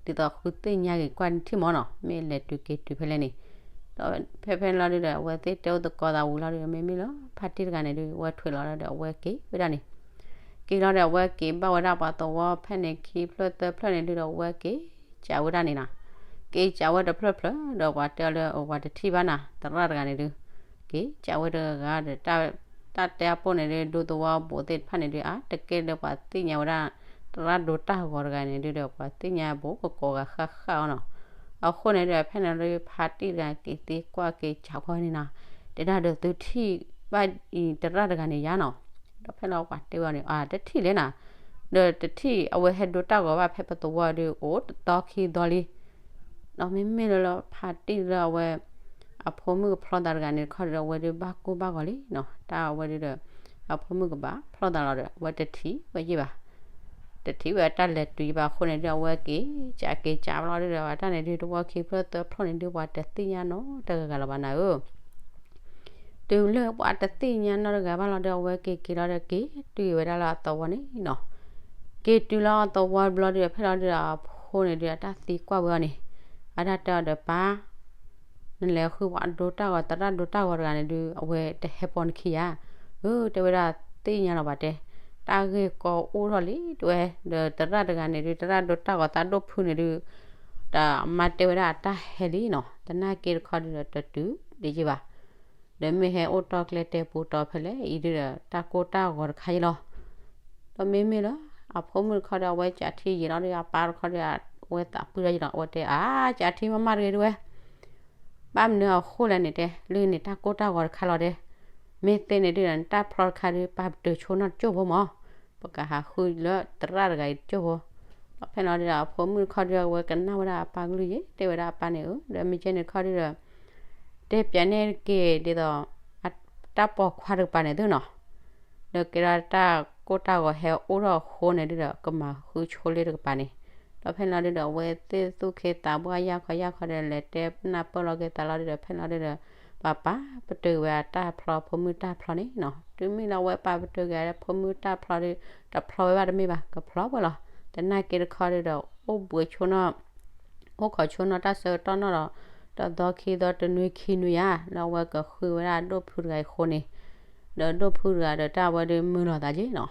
သိးဃုသ့ၣ်ညါက့ၤကွၢ်ထံၣ်မၢ်နီၤ မ့ၢ်လဲၤတုၤက့ၤတုၤဖဲလဲၣ်န့ၣ်, ဒီးဖဲဖဲန့ၣ်လီၤဒုးဒီး အဝဲသ့ၣ်တဲအိၣ်သကိးသးဝံၤလီၤဒုးဒီး မ့မ့ၢ်လၢဖါတံၢ်တဂၤန့ၣ်ဒုး အဝဲထွဲလီၤလီၤဒီး အဝဲက့ၤဝဲဒၣ်န့ၣ်, က့ၤလီၤဒီး အဝဲက့ၤဘၣ်ဝဲဒၣ်ပှၤသဝီဖဲန့ၣ် ခံဖျၢၣ်သၢဖျၢၣ်န့ၣ်ဒုးဒီး အဝဲက့ၤကးဝဲဒၣ်န့ၣ်နီၤ, က့ၤကးဝဲတဖျၢၣ်ဖျၢၣ်ဒီး ပှၤတဲအီၤလၢအဝဲတထံၣ်ဘၣ်နၤ သရၣ်တဂၤန့ၣ်ဒုး, က့ၤကးဝဲတဂၤဒီး တၢ်တဲအပိၢ်န့ၣ်ဒုး ဒူသဝီဘိးသ့ၣ်တဖၣ်န့ၣ်ဒုး အါတက့ၢ်လၢပှၤသ့ၣ်ညါဝဲဒၣ် သရၣ်ဒိတၢ်ဂီၤတဂၤန့ၣ်ဒုးဒီး ပှၤသ့ၣ်ညါဘိးကကိးဂၤဃၣ်ဃၣ်အီၤနီၤ, အဃိန့ၣ်ဒီး ဖဲန့ၣ်ဒုး ဖါတံၢ်တဂၤက့ၤသံကွၢ်က့ၤကးကွၢ်န့ၣ်နီၤ, တဲဒၣ်ဒီးသုထံၣ်ဘၣ်အံၤသရၣ်တဂၤန့ၣ်ယါနီၤ, ဒီးဖဲလီၤပှၤတဲဝဲန့ၣ် အါတထံၣ်လဲၣ်နၤ, ဒီးတထံၣ်အဝဲဟဲဒိတၢ်ဂီၤဘၣ်ဖဲပသဝီဒုး အိၣ်တသီခံသီလံ ဒီးမ့မ့ၢ်လၢလၢဖါတံၢ်လၢအဝဲ အဖိမုၣ်ကဖျီသးတဂၤန့ၣ်တခီဒီး အဝဲဒုးဘၣ်ကူဘၣ်ဂီၤလံနီၤ, တၢ်အဝဲဒုးဒီး အဖိမုၣ်ကဘၣ်ဖျီသးလီၤဒီး အဝဲတထံၣ်ဝဲယံၤဘၣ်, တထံၣ်ဝဲအတၢ်လဲၤတုၤယံၤဘၣ်အဃိန့ၣ်ဒုး အဝဲက့ၤကးက့ၤကးဘၣ်လီၤဒုးဒီး အတၢ်န့ၣ်ဒုး တဝီခံဖျၢၣ်သၢဖျၢၣ်န့ၣ်ဒုး ပှၤတသ့ၣ်ညါနီတဂၤဂၤလၢၤဘၣ်နၤဧၢ တုၤလၢပှၤတသ့ၣ်ညါနီတဂၤဘၣ်လီၤဒီး အဝဲက့ၤက့ၤလီၤဒီးက့ၤတုၤဝဲဒၣ်လၢအသဝီန့ၣ်နီၤ, က့ၤတုၤလၢသဝီတဘျီဒုး ဖဲလီၤဒုးဒီးအဖိန့ၣ်ဒုး အတၢ်သံကွၢ်ဝဲအီၤန့ၣ်, အတၢ်တဲအီၤဒီး ပၢ်, နလဲၤဃုပှၤဒိတၢ်ဂီၤ သရၣ်ဒိတၢ်ဂီၤတဂၤန့ၣ်ဒုး အဝဲတဟဲပိာ်နခံဧါ. အၢ တဲဝဲဒၣ် သ့ၣ်ညါလီၤဘၣ်တဲ, တၢ်ဂ့ၢ်ကီအိၣ်ထီၣ်လံတဲဝဲ, ဒီးသရၣ်တဂၤန့ၣ်ဒုး သရၣ်ဒိတၢ်ဂီၤသးဒိၣ်ဖုန့ၣ်ဒုး, ဒီးအမါတဲဝဲဒၣ်အတၢ်ဟဲလံနီၤ, သနာ်က့တခီဒုးဒီးတတုၤဒံးယဘၣ် ဒီးမ့ၢ်ဟဲအိၣ်တီၢ်ကျဲတဲပူၤတီၤဖဲလဲၣ်အံၤဒုးဒီး တၢ်ကိၢ်တၢ်ဂီၤတခါအံၤလီၤ. ဒီးမ့မ့ၢ်လၢ အဖိမုၣ်တခီဒီး အဝဲကးထံယံာ်လီၤဒီး အပၢ်တခီဒီး အဝဲသးပှၢ်လီၤယံာ်လီၤ အဝဲတဲ အါ ကးထံမးမးတဂ့ၤတဝဲ, ဘၣ်မနုၤအဃိလဲၣ်န့ၣ်တဲ, လၢန့ၣ်တၢ်ကိၢ်တၢ်ဂီၤတခါလီၤတဲ, မ့ၢ်သ့န့ၣ်ဒုးဒီး နတၢ်ဖျီတခါဒုး ပာ်ပတုာ်ဆိနီၣ်တကၠိၢ်ဖိမး, ပကဟးဃုလၢသရၣ်တဂၤအံၤတကၠိၢ်ဖိ. ဒီးဖဲလီၤဒုးဒီး အဖိမုၣ်တခီဒုး အဝဲကနၣ်ဝဲဒၣ်အပၢ်ကလုၢ်ယံၤ တဲဝဲဒၣ်အပၢ်န့ၣ်ဧၢ, ဒီးမ့ၢ်ကဲန့ၣ်တခီဒုးဒီး တဲပၠးန့ၢ်တက့ၢ်ဒ်သိး တၢ်ပိာ်ခွါတကပၤန့ၣ်သုနီၤ, ဒီးကဲထီၣ်တၢ်ကိၢ်တၢ်ဂီၤဟဲအိၣ်ထီၣ်အဃိန့ၣ်ဒုးဒီး ကမၤဃုဆိလ့တကပၤန့ၣ်, ဒီးဖဲလီၤဒုးဒီး အဝဲသ့ၣ်သူၣ်ခ့သးဘှၣ်ယၢ်ခီယၢ်ခီဒီး လဲၤတဲနၢ်ပၢၢ်လီၤက့ၤသးလီၤဒုးဒီး ဖဲလီၤဒုးဒီး ပှၤပာ်ပတုာ်ဝဲအတၢ်ဖျီဖိမုၣ်တၢ်ဖျီန့ၣ်နီၤ, တုၤမ့ၢ်လၢအဝဲပာ်ပတုာ်က့ၤဖိမုၣ်တၢ်ဖျီဒုး တဖျီဝဲဘၣ်တမ့ၢ်ဘၣ် ကဖျီဝဲလီၤ. သနာ်က့တခီဒုးဒီး အိၣ်ဘှံးဆိနီၣ် အိၣ်ခိးဆိနီၣ်တၢ်ဆၢကတီၢ်နီၣ်ဒီး တသီခံသီတနွံခံနွံဧါ လၢအဝဲကဃုဝဲဒၣ်ဒိၣ်ဖုတဂၤအံၤအဃိန့ၣ်, ဒီးဒိၣ်ဖုတဂၤဒီးတၢ်ဝဲဒုးမုာ်လီၤသးက့နီၤ,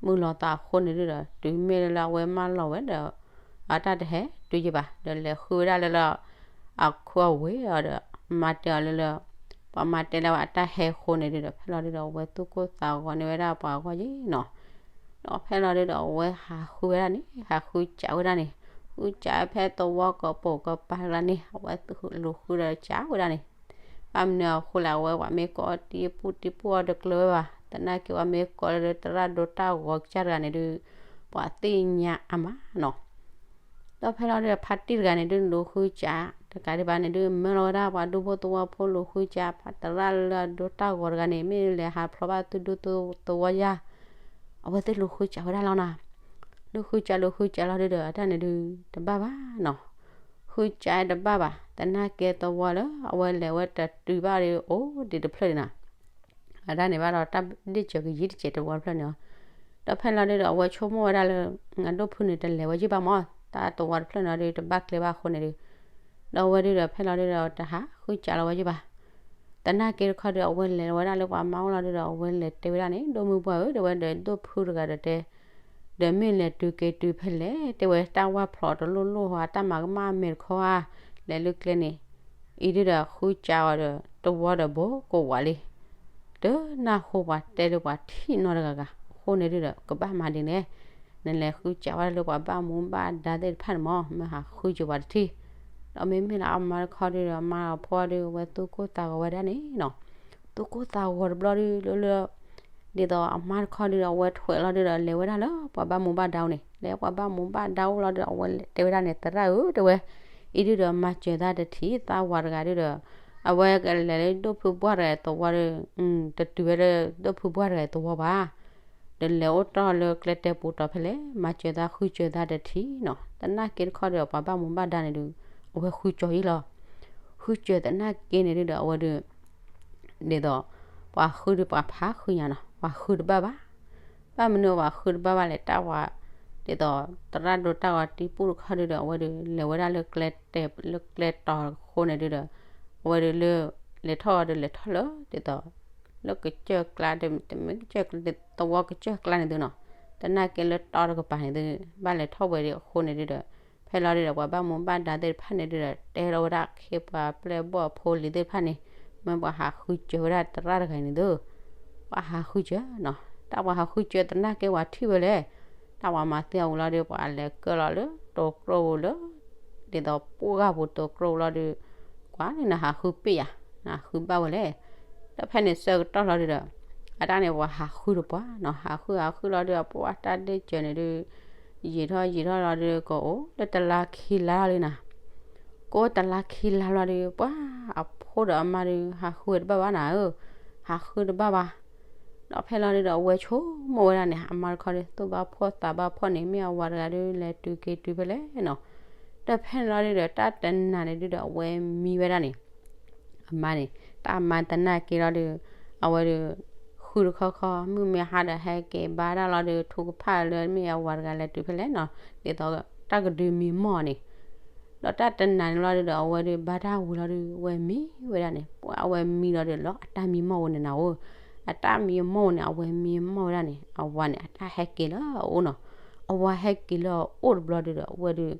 မုာ်လီၤသးအဃိန့ၣ်ဒုးဒီး တုၤမ့ၢ်လၢအဝဲမၢလီၤဝဲဒီး အတၢ်တဟဲတုၤယဘၣ် ဒီးလဲၤဃုဝဲဒၣ်လၢလၢ အခူအဝ့ၢ်အီၤဒီး မၤတဲအီၤလၢလၢ ပှၤမၤတဲလၢဝဲအတၢ်ဟဲအဃိန့ၣ်ဒုးဒီး ဖဲလီၤဒုးဒီး အဝဲသူၣ်ကိၢ်သးဂီၤန့ၢ်ဝဲဒၣ်ပှၤအဂီၢ်ယံၤနီၤ, ဒီးဖဲလီၤဒုးဒီး အဝဲဟးဃုဝဲဒၣ်န့ၣ် ဟးဃုစးဝဲဒၣ်န့ၣ်, ဃုစးဖဲသဝီကပိာ်ကပၤတဂၤန့ၣ် အဝဲလူၤဃုဒီးစးဝဲဒၣ်န့ၣ်, ဘၣ်မနုၤအဃိလဲၣ် အဝဲပှၤမ့ၢ်ကိးအီၤတံပူၣ်တံပူၣ်အီၤတကျၢၤဝဲဘၣ် သနာ်က့ပှၤမ့ၢ်ကိးလၢသရၣ်ဒိတၢ်ဂီၤကစၢ်တဂၤန့ၣ်ဒုး ပှၤသ့ၣ်ညါအါမးနီၤ. ဒီးဖဲလီၤဒုးဒီး ဖါတံၢ်တဂၤန့ၣ်ဒုး လူၤဃုစး တကးဒံးဘၣ်န့ၣ်ဒုး မၢလီၤဝဲဒၣ်ပှၤဒူဖိသဝီဖိလူၤဃုစး သရၣ်လၢအဒိတၢ်ဂီၤတဂၤန့ၣ် မ့ၢ်လဲၤဟးဖျီဘၣ်သုဒူသဝီယါ, အဝဲသ့ၣ်လူၤဃုစးဝဲဒၣ်လီၤနီၤ. လူၤဃုစးလူၤဃုစးလီၤဒုးဒီး အတၢ်န့ၣ်ဒုး တဘၣ်ဘၣ်နီၤ. ဃုစးတဘၣ်ဘၣ် သနာ်က့သဝီလၢအဝဲလဲၤဝဲတတုၤဘၣ်ဒီး အိၣ်ဒံးတဖျၢၣ်န့ၣ်နီၤ. အတၢ်န့ၣ်ဘၣ်ဒီးတၢ်ဒ့ၣ်စၢၤကယံာ်တစဲးတဝီတဖျၢၣ်န့ၣ်လီၤ. ဒီးဖဲလီၤဒုးဒီး အဝဲဆိကမိၣ်ဝဲဒၣ်လၢ အဒိၣ်ဖုန့ၣ် တလဲၤဝဲယံာ်ဘၣ်မး တၢ်သဝီတဖျၢၣ်န့ၣ်ဒီး တဘၣ်ကျဲဘၣ်အဃိန့ၣ်ဒုး, ဒီးအဝဲဒုးဒီး ဖဲလီၤဒုးဒီး တဟးဃုစးလီၤဝဲယံၤဘၣ်. သနာ်က့တခီဒီး အဝဲလဲၤဝဲဒၣ်လၢပှၤမါအိၣ်လီၤဒုးဒီး အဝဲလဲၤတဲဝဲဒၣ်န့ၣ် ဒိၣ်မုၢ်ပှၢ်ဧၢ တဲဝဲဒီး ဒိၣ်ဖုတဂၤဒီးတဲ ဒီးမ့ၢ်လဲၤတုၤက့ၤတုၤဖဲလဲၣ် တဲဝဲ တၢ်ဝၢ်ဖျိးတလိၣ်လိၣ်ဧါ တၢ်မၤကမၣ်အမဲာ်တခီဧါ, လဲၤလၢကျဲန့ၣ် အံၤဒုးဒီးဃုစးအီၤဒီး တဝီဒီးဘိကဝးလံ. တနၢ်ဟူပှၤတဲလၢပှၤထံၣ်နီတဂၤဂၤ အဃိန့ၣ်ဒုးဒီး ကဘၣ်မၤဒ်န့ၣ်, နလဲၤဃုစးဝဲဒၣ်လၢပှၤဘၣ်မူဘၣ်ဒါသ့ၣ်တဖၣ်န့ၣ်မး မ့ၢ်ဟးဃုစၢၤပှၤတထံၣ်. ဒီးမ့မ့ၢ်လၢအမါတခီဒုးဒီး အမါအဖိဒုး အဝဲသူၣ်ကိၢ်သးဂီၤဝဲဒၣ်န့ၣ်နီၤ, သူၣ်ကိၢ်သးဂီၤတဘျီဒုးလၢလၢ ဒ်သိးအမါတခီဒုးဒီး အဝဲထွဲးလီၤဒုးဒီး လဲၤဝဲဒၣ်လၢပှၤဘၣ်မူဘၣ်ဒါအအိၣ်န့ၣ်, လဲၤပှၤဘၣ်မူဘၣ်ဒါအအိၣ်လီၤဒုးဒီး အဝဲတဲဝဲဒၣ်န့ၣ် သရၣ်ဧၢ တဲဝဲ, အံၤဒုးဒီး မၤစၢၤသးတထံၣ် သးဝၤတဂၤဒုးဒီး အဝဲကလဲၤလၢဒိၣ်ဖုဘှၢ်တဂၤအံၤသဝီဒီး တတုၤဝဲလၢဒိၣ်ဖုဘှၢ်တဂၤအံၤသဝီဘၣ်. ဒီးလဲၤအိၣ်တီၢ်လၢကျဲတဲပူၤတီၤဖဲလဲၣ် မၤစၢၤသးဃုစၢၤသးတထံၣ်နီၤ. သနာ်က့တခီဒီး ပှၤဘၣ်မူဘၣ်ဒါန့ၣ်ဒုး အဝဲဃုစၢၤအံၤလီၤ. ဃုစၢၤသနာ်က့န့ၣ်ဒုးဒီး အဝဲဒုး ဒ်သိး ပှၤဃုဒုးပှၤဖးဃုညါနီၤ ပှၤဃုတဘၣ်ဘၣ်. ဘၣ်မနုၤပှၤဃုတဘၣ်ဘၣ်လဲၣ် တၢ်ဝၤ ဒ်သိး သရၣ်ဒိတၢ်ဂီၤတံပူၣ်တခီဒုးဒီး အဝဲဒုး လဲၤဝဲဒၣ်လၢကျဲတဲ လၢကျဲတီၤအဃိန့ၣ်ဒုးဒီး အဝဲဒုးလၢ လဲၤထီၣ်ဝဲဒုးလဲၤထီၣ်လၢ ဒ်သိး လၢကစၢၢ်ကျါ တမ့ၢ်ကစၢၢ်ကျါ သဝီကစၢၢ်ကျါန့ၣ်သုနီၤ. သနာ်က့လၢတီၤတကပၤန့ၣ်သု ဘၣ်လဲၤထီၣ်ဝဲဒၣ်အဃိန့ၣ်ဒုးဒီး ဖဲလီၤဒုးဒီး ပှၤဘၣ်မူဘၣ်ဒါသ့ၣ်တဖၣ်န့ၣ်ဒုးဒီး တဲလီၤဝဲဒၣ်ခ့ပှၤပျဲၢ်ဘီၣ်ဖိလံၤသ့ၣ်တဖၣ်န့ၣ် မ့ၢ်ပှၤဟးဃုစၢၤဝဲဒၣ်သရၣ်တဂၤန့ၣ်သု ပှၤဟးဃုစၢၤနီၤ. တၢ်ပှၤဟးဃုစၢၤသနာ်က့ပှၤထံၣ်ဝဲလဲၣ်. တၢ်ပှၤမၤသံအဝံၤလီၤဒီး ပှၤလဲၤကၢၢ်လီၤလၢတိၤကြိၢ်ပူၤလၢ ဒ်သိးပှၢ်ဂၤပူၤတိၤကြိၢ်ပူၤလီၤဒီး ကွၢ်န့ၣ် နဟးဃုပ့ၢ်ယၤ နဟးဃုဘၣ်ဝဲလဲၣ်. ဒီးဖဲန့ၣ်ဆၢကတီၢ်လီၤဒုးဒီး အတၢ်န့ၣ်ပှၤဟးဃုတပှၢ်နီၤ ဟးဃုဟးဃုလီၤဒီး ပှၤတၢ်ဒ့ၣ်စၢၤန့ၣ်ဒုး ယံာ်ထီၣ်ယံာ်ထီၣ်လီၤဒီး ကအိၣ်လၢတလါခံလါလီၤလံနီၤ ကအိၣ်တလါခံလါလီၤဒီး ပှၤအဖိဒီးအမါဒီး ဟးဃုဝဲတဘၣ်ဘၣ်နၤဧၢ, ဟးဃုတဘၣ်ဘၣ်. ဒီးဖဲလီၤဒုးဒီး အဝဲဆိကမိၣ်ဝဲဒၣ်န့ၣ် အမါတခီဒီး သူၣ်ဘၣ်ဖှီၣ်သးဘၣ်ဖှီၣ်န့ၣ် မ့ၢ်အဝၤတဂၤဒုး လဲၤတုၤက့ၤတုၤဖဲလဲၣ်နီၤ. ဒီးဖဲန့ၣ်လီၤဒုးဒီး တၢ်တနၤန့ၣ်ဒုးဒီး အဝဲမံဝဲဒၣ်န့ၣ် အမါန့ၣ် တၢ်မၤသနာ်က့လီၤဒုး အဝဲဒုး ဃုတခီဃီ မုၢ်မ့ၢ်ဟါဒီးဟဲက့ၤဘါတၢ်လီၤဒီး ထူကဖၣ်လၢမ့ၢ်အဝၤတဂၤလဲၤတုၤဖဲလဲၣ်နီၤ, ဒ်သိးတၢ်ကဒုးမံမီၢ်န့ၣ်, ဒီးတၢ်တနၤန့ၣ်လီၤဒုဒီး အဝဲဒုးဘါတၢ်ဝံၤလီၤဒု အဝဲမံဝဲဒၣ်န့ၣ်, ပှၤအဝဲမံလီၤဒုးလီၤ အတၢ်မံမီၢ်ဝဲန့ၣ်နၤဧၢ, အတၢ်မံမီၢ်ဝဲန့ၣ် အဝဲမံမီၢ်ဝဲဒၣ်န့ၣ် အဝၤန့ၣ် အတၢ်ဟဲက့ၤလၢအအိၣ်နီၤ, အဝၤဟဲက့ၤလၢအအိၣ်တဘျီဒုဒီး အဝဲဒုး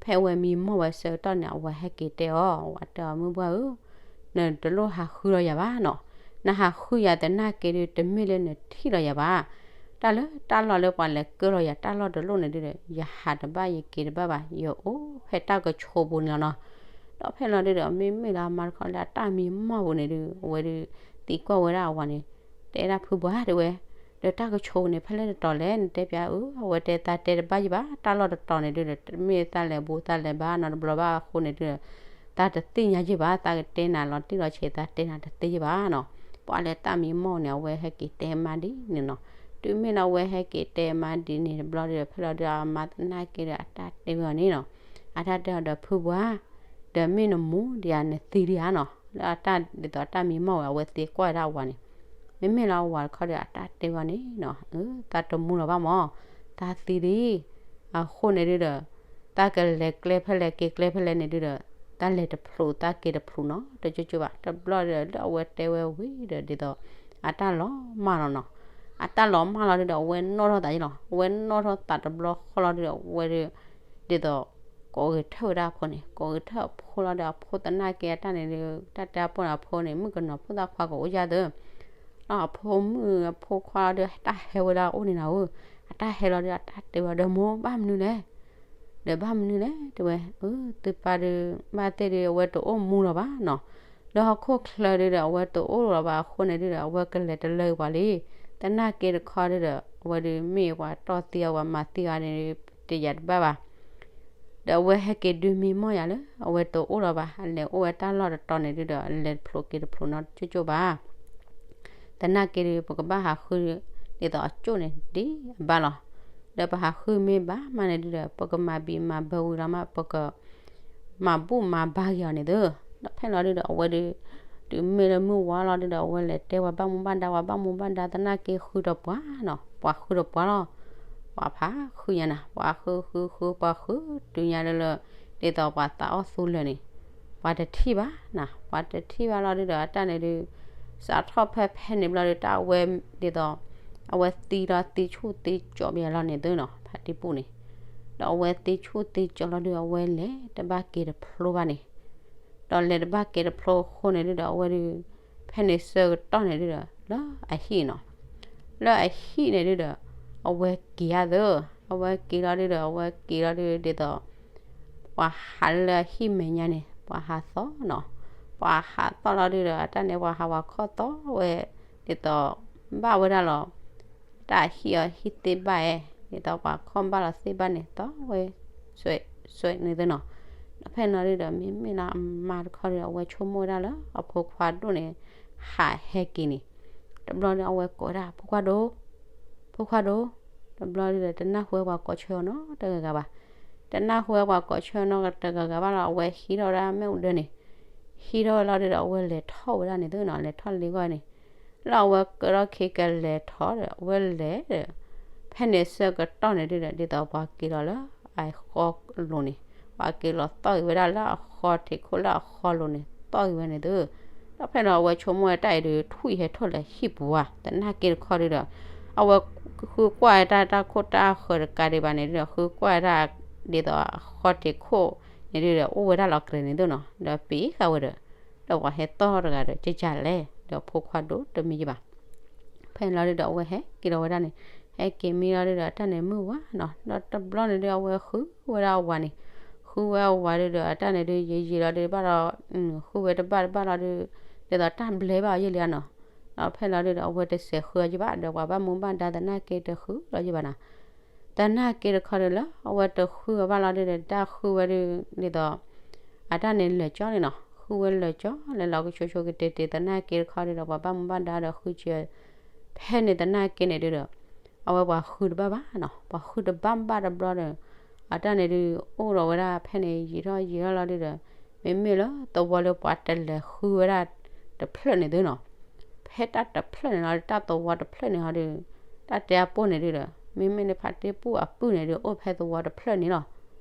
ဖဲအဝဲမံမီၢ်ဝဲဆၢကတီၢ်န့ၣ် အဝၤဟဲက့ၤတဲအီၤ, အဝၤတဲအီၤ မုၢ်ပှၢ်ဧၢ နတလိၣ်ဟးဃုလီၤယၤဘၣ်နီၤ, နဟးဃုယၤသနာ်က့ဒု တမ့ၢ်လၢနထံၣ်လီၤယၤဘၣ်, တၢ်လၢတၢ်လီၢ်လၢပှၤလဲၤကၢလီၤယၤတၢ်လီၢ်တလီၢ်န့ၣ်ဒုဒီး ယဟးတဘၣ်ယက့ၤတဘၣ်ဘၣ် ယအိၣ်ဖဲတၢ်ကဆိးပူၤန့ၣ်လီၤနီၤ, ဒီးဖဲလီၤဒုဒီး မ့မ့ၢ်လၢအမါတခီလၢအတၢ်မံမီၢ်ပူၤန့ၣ်ဒု အဝဲဒုး သံကွၢ်ဝဲဒၣ်အဝၤန့ၣ်, တဲဒၣ်ဖုပှၢ်တဲဝဲ, ဒီးတၢ်ကဆိးပူၤန့ၣ် ဖဲလဲၣ်တတီၤလဲၣ် နတဲပျးအၢ, အဝဲတဲသးတဲတဘၣ်ယဘၣ် တၢ်လီၢ်တတီၤန့ၣ်ဒုဒီး တမ့ၢ်သးလဲၤဘူးသးလဲၤဘါနီတဘျီဘၣ်အဃိန့ၣ်ဒုဒီး သးတသ့ၣ်ညါယဘၣ် သးကတဲနၤလီၤတံၢ်လီၤဆဲး သးတဲနၤတသ့ယဘၣ်နီၤ, ပှၤလၢတၢ်မံမီၢ်န့ၣ် အဝဲဟဲက့ၤတဲမါဒ်န့ၣ်နီၤ, တုၤမ့ၢ်လၢအဝဲဟဲက့ၤတဲမါဒ်န့ၣ်တဘျီဒီး ဖဲလီၤဒုဒီးအမါသနာ်က့ဒီး အတၢ်တဲဝဲအီၤန့ၣ်နီၤ, အတၢ်တဲအီၤဒီးဖုပှၢ် ဒီးမ့ၢ်နမူဒံးဧါ နသံဒံးဧါနီၤ, လၢအတၢ်ဒ်သိးတၢ်မံမီၢ်ဝဲ အဝဲသံကွၢ်ဝဲဒၣ်အဝၤန့ၣ်, မ့မ့ၢ်လၢအဝၤတခီဒီး အတၢ်တဲဝဲအီၤန့ၣ်နီၤ, သးတမူလီၤဘၣ်မၢ်, သးသံဒံး, အဃိန့ၣ်ဒုဒီး သးကလဲၤကျဲဖဲလဲၣ်က့ၤကျဲဖဲလဲၣ်န့ၣ်ဒုဒီး သးလဲၤတဖျိးသးက့ၤတဖျိးနီၤ တကၠိကၠိဘၣ်, တဘျီဒီးလၢအဝဲတဲဝဲဝံၤဒီး ဒ်သိး အတၢ်လီၤမၢ်လီၤနီၤ, အတၢ်လီၤမၢ်လီၤဒုဒီး အဝဲနီၣ်ထီၣ်သးယ့လီၤ, အဝဲနီၣ်ထီၣ်သးတဘျီဃီလီၤဒုဒီး အဝဲဒုး ဒ်သိး ကိးဂဲၤထၢၣ်ဝဲဒၣ်အဖိန့ၣ်, ကိးဂဲၤထၢၣ်အဖိလီၤဒီး အဖိသနာ်က့အတၢ်န့ၣ်ဒုး တၢ်တဲအဖိန့ၣ် အဖိန့ၣ် မုၣ်ကနီၤဖိသၣ်ခွါကအိၣ်ယါသၢ, ဒီးအဖိမုၣ်အဖိခွါလီၤဒီး တၢ်ဟဲဝဲဒၣ်အိၣ်န့ၣ်နၤဧၢ, အတၢ်ဟဲလီၤဒီး အတၢ်တဲဝဲဒီး မိၢ်ဘၣ်မနုၤလဲၣ်, ဒီးဘၣ်မနုၤလဲၣ် တဲဝဲ, အၢ သုပၢ်ဒုး ဘၣ်သ့ၣ်ဒုး အဝဲတအိၣ်မူလီၤဘၣ်နီၤ, လၢဟီၣ်ခိၣ်ချၢဒုဒီး အဝဲတအိၣ်လီၤဘၣ်အဃိန့ၣ်ဒုဒီး အဝဲကလဲၤတလၢပှၤလံ, သနာ်က့တခီဒုဒီး အဝဲဒုးမ့ၢ်ပှၤတီၢ်သံအီၤ ပှၤမၤသံအီၤန့ၣ် တယာ်တဘၣ်ဘၣ် ဒီးအဝဲဟဲက့ၤဒုးမံမီၢ်ယၤလၢ အဝဲတအိၣ်လီၤဘၣ်, အလဲၤအိၣ်ဝဲတၢ်လီၢ်တတီၤန့ၣ်ဒုဒီး အလဲၤတဖျိးက့ၤတဖျိးနီတကၠိကၠိဘၣ်. သနာ်က့ဒုး ပကဘၣ်ဟးဃု ဒ်သိးအကၠိၣ်န့ၣ် ဒ်အဘၣ်လီၤ. ဒီးပဟးဃုမ့ၢ်ဘၣ်မးန့ၣ်ဒုဒီး ပကမၤဘံၣ်မၤဘၢဝံၤလီၤမး ပက မၤဘူၣ်မၤဘါက့ၤအီၤန့ၣ်သု. ဒီးဖဲလီၤဒုဒီး အဝဲဒုး တုၤမ့ၢ်လၢမုၢ်ဝါလီၤဒုဒီး အဝဲလဲၤတဲပှၤဘၣ်မူဘၣ်ဒါ ပှၤဘၣ်မူဘၣ်ဒါသနာ်က့ဃုဒီးပှၤနီၤ, ပှၤဃုဒီးပှၤလီၤ. ပှၤဖးဃုညါနၤ, ပှၤဃုဃုဃု ပှၤဃုတုၤညါလၢလၢ ဒ်သိးပှၤသးအီၣ်သူလၢာ်န့ၣ် ပှၤတထံၣ်ဘၣ်နၤ, ပှၤတထံၣ်ဘၣ်လီၤဒုဒီး အတၢ်န့ၣ်ဒုး စးထီၣ်ဖဲဖဲန့ၣ်ဘျီဒုး တၢ်အဝဲ ဒ်သိး အဝဲသံဒီးသံဆူၣ်သံကၠီဘၣ်လီၤန့ၣ်သုနီၤ, ဖါတံၢ်ပူၤန့ၣ်, ဒီးအဝဲသံဆူၣ်သံကၠီလီၤဒုး အဝဲလဲၤတဘၣ်က့ၤတဖျိဘၣ်န့ၣ်, ဒီးလဲၤတဘၣ်က့ၤတဖျိအဃိန့ၣ်ဒုဒီး အဝဲဒုး ဖဲန့ၣ်ဆၢကတီၢ်န့ၣ်ဒုဒီး လၢအဟံၣ်နီၤ, လၢအဟံၣ်န့ၣ်ဒုဒီး အဝဲက့ၤဧါသၢ, အဝဲက့ၤလီၤဒုဒီး အဝဲက့ၤလီၤဒု ဒ်သိး ပှၤဟးလၢအဟံၣ်မဲာ်ညါန့ၣ် ပှၤဟးသီနီၤ, ပှၤဟးသီလီၤဒုဒီး အတၢ်န့ၣ် ပှၤဟးပှၤခီၣ်သီဝဲ ဒ်သိး ဘၣ်ဝဲဒၣ်လီၤ. တၢ်ဟံၣ်အီၤဟံၣ်သ့ဘၣ်ဧဲ, ဒ်သိးပှၤခီၣ်ဘၣ်လီၤသ့ဘၣ်န့ၣ် သီဝဲ စွဲး စွဲးန့ၣ်သ့နီၤ. ဒီးဖဲန့ၣ်လီၤဒုဒီး မ့မ့ၢ်လၢအမါတခီဒီး အဝဲဆိကမိၣ်ဝဲဒၣ်လၢအဖိခွါဒိၣ်န့ၣ် ဟးဟဲက့ၤန့ၣ်, တဘျီန့ၣ် အဝဲကိးဝဲဒၣ် ဖိခွါဒိၣ် ဖိခွါဒိၣ်, တဘျီဒုဒီး တနၢ်ဟူဝဲပှၤကိးဆၢအီၤနီတဂၤဂၤဘၣ်. တနၢ်ဟူဝဲပှၤကိးဆၢနီတဂၤဂၤဘၣ်လီၤ. အဝဲဟံးထီၣ်ဝဲဒၣ်မ့ၣ်အူဒၢန့ၣ်, ဟံးထီၣ်ဝဲလီၤဒုဒီး အဝဲလဲၤထီၣ်ဝဲဒၣ်န့ၣ်သုနီၤ, လဲၤထီၣ်လ့ဂီၢ်န့ၣ်, လၢအဝဲကၢထီၣ်ခံကလဲၤထီၣ်ဒီး အဝဲလဲၤဒီး ဖဲန့ၣ်ဆၢကတီၢ်န့ၣ်ဒုဒီး ဒ်သိးပှၤက့ၤလီၤလၢအဃီလိၤန့ၣ်, ပှၤက့ၤလီၤသီၣ်ဂ့ၤဝဲဒၣ်လၢအဃီထံးခိၣ်လၢအဃီလိၤန့ၣ် သီၣ်ဂ့ၤဝဲန့ၣ်သု. ဒီးဖဲန့ၣ်အဝဲဆိကမိၣ်ဝဲတၢ်အံၤဒုး ထွံၣ်ဟဲထီၣ်လၢဟံၣ်ပူၤဧါ, သနာ်က့တခီဒုဒီး အဝဲဃုကွၢ်ဝဲတၢ်တၢ်ခိၣ်တၢ်ဃၢၤတကးဒံးဘၣ်န့ၣ်ဒုဒီး ဃုကွၢ်ဝဲဒၣ် ဒ်သိးအဃီထံးခိၣ်န့ၣ်ဒုဒီး အိၣ်ဝဲဒၣ်လီၤကြဲးန့ၣ်သုနီၤ, ဒီးပံၤဃာ်ဝဲဒီး ဒီးပှၤဟဲသီၣ်ထီၣ်တဂၤဒီး ကကလဲၣ် ဒီးဖိခွါဒိၣ်တမံၤယဘၣ်. ဖဲန့ၣ်လီၤဒုဒီး အဝဲဟဲက့ၤလီၤဝဲဒၣ်န့ၣ်, ဟဲက့ၤမံလီၤဒုဒီး အတၢ်န့ၣ်မုၢ်ဝါနီၤ, ဒီးတဘျီန့ၣ်ဒု အဝဲဃုဝဲဒၣ်အဝၤန့ၣ်, ဃုဝဲအဝၤဒုဒီး အတၢ်န့ၣ်ဒု ယံာ်ယံာ်လီၤဒု ဘၣ်ဒီး ဃုဝဲတဘၣ်တဘၣ်လီၤဒု ဒ်သိးတၢ်ဘျဲဘၣ်အီၤယဲၢ်လံဧါနီၤ. ဒီးဖဲလီၤဒုဒီး အဝဲတစဲးဃုအီၤယဲၢ်ဘၣ်, ဒီးပှၤဘၣ်မူဘၣ်ဒါသနာ်က့တဃုလီၤယဲၢ်ဘၣ်နီၤ. သနာ်က့တခီဒုလၢ အဝဲတဃုအီၤဘၣ်လီၤဒုဒီး တၢ်ဃုဝဲဒု ဒ်သိး အတၢ်န့ၣ်လၢာ်ကၠီန့ၣ်နီၤ, ဃုဝဲလၢာ်ကၠီ လဲၤလီၤကဆိဆိကတ့ၤတ့ၤသနာ်က့တခီဒုဒီး ပှၤဘၣ်မူဘၣ်ဒါဒီးဃုက့ၤ ဖဲန့ၣ်သနာ်က့န့ၣ်ဒုဒီး အဝဲပှၤဃုတဘၣ်ဘၣ်နီၤ, ပှၤဃုတဘၣ်ဘၣ်တဘျီဒီး အတၢ်န့ၣ်ဒု အိၣ်ဒီးဝဲဒၣ်ဖဲန့ၣ် ယံာ်ထီၣ်ယံာ်ထီၣ်လီၤဒုဒီး မ့မ့ၢ်လၢသဝီလၢပှၤတလဲၤဃုဝဲဒၣ်တဖျၢၣ်န့ၣ်သုနီၤ, ဖဲ ဖဲတၢ်တဖျၢၣ်န့ၣ်လီၤ တၢ်သဝီတဖျၢၣ်န့ၣ်ဟီဒီး တၢ်တဲအပိၢ်န့ၣ်ဒုဒီး မ့မ့ၢ်လၢဖါတံၢ်ပူၣ်အပုၢ်န့ၣ်ဒုး အိၣ်ဖဲသဝီတဖျၢၣ်န့ၣ်လီၤ.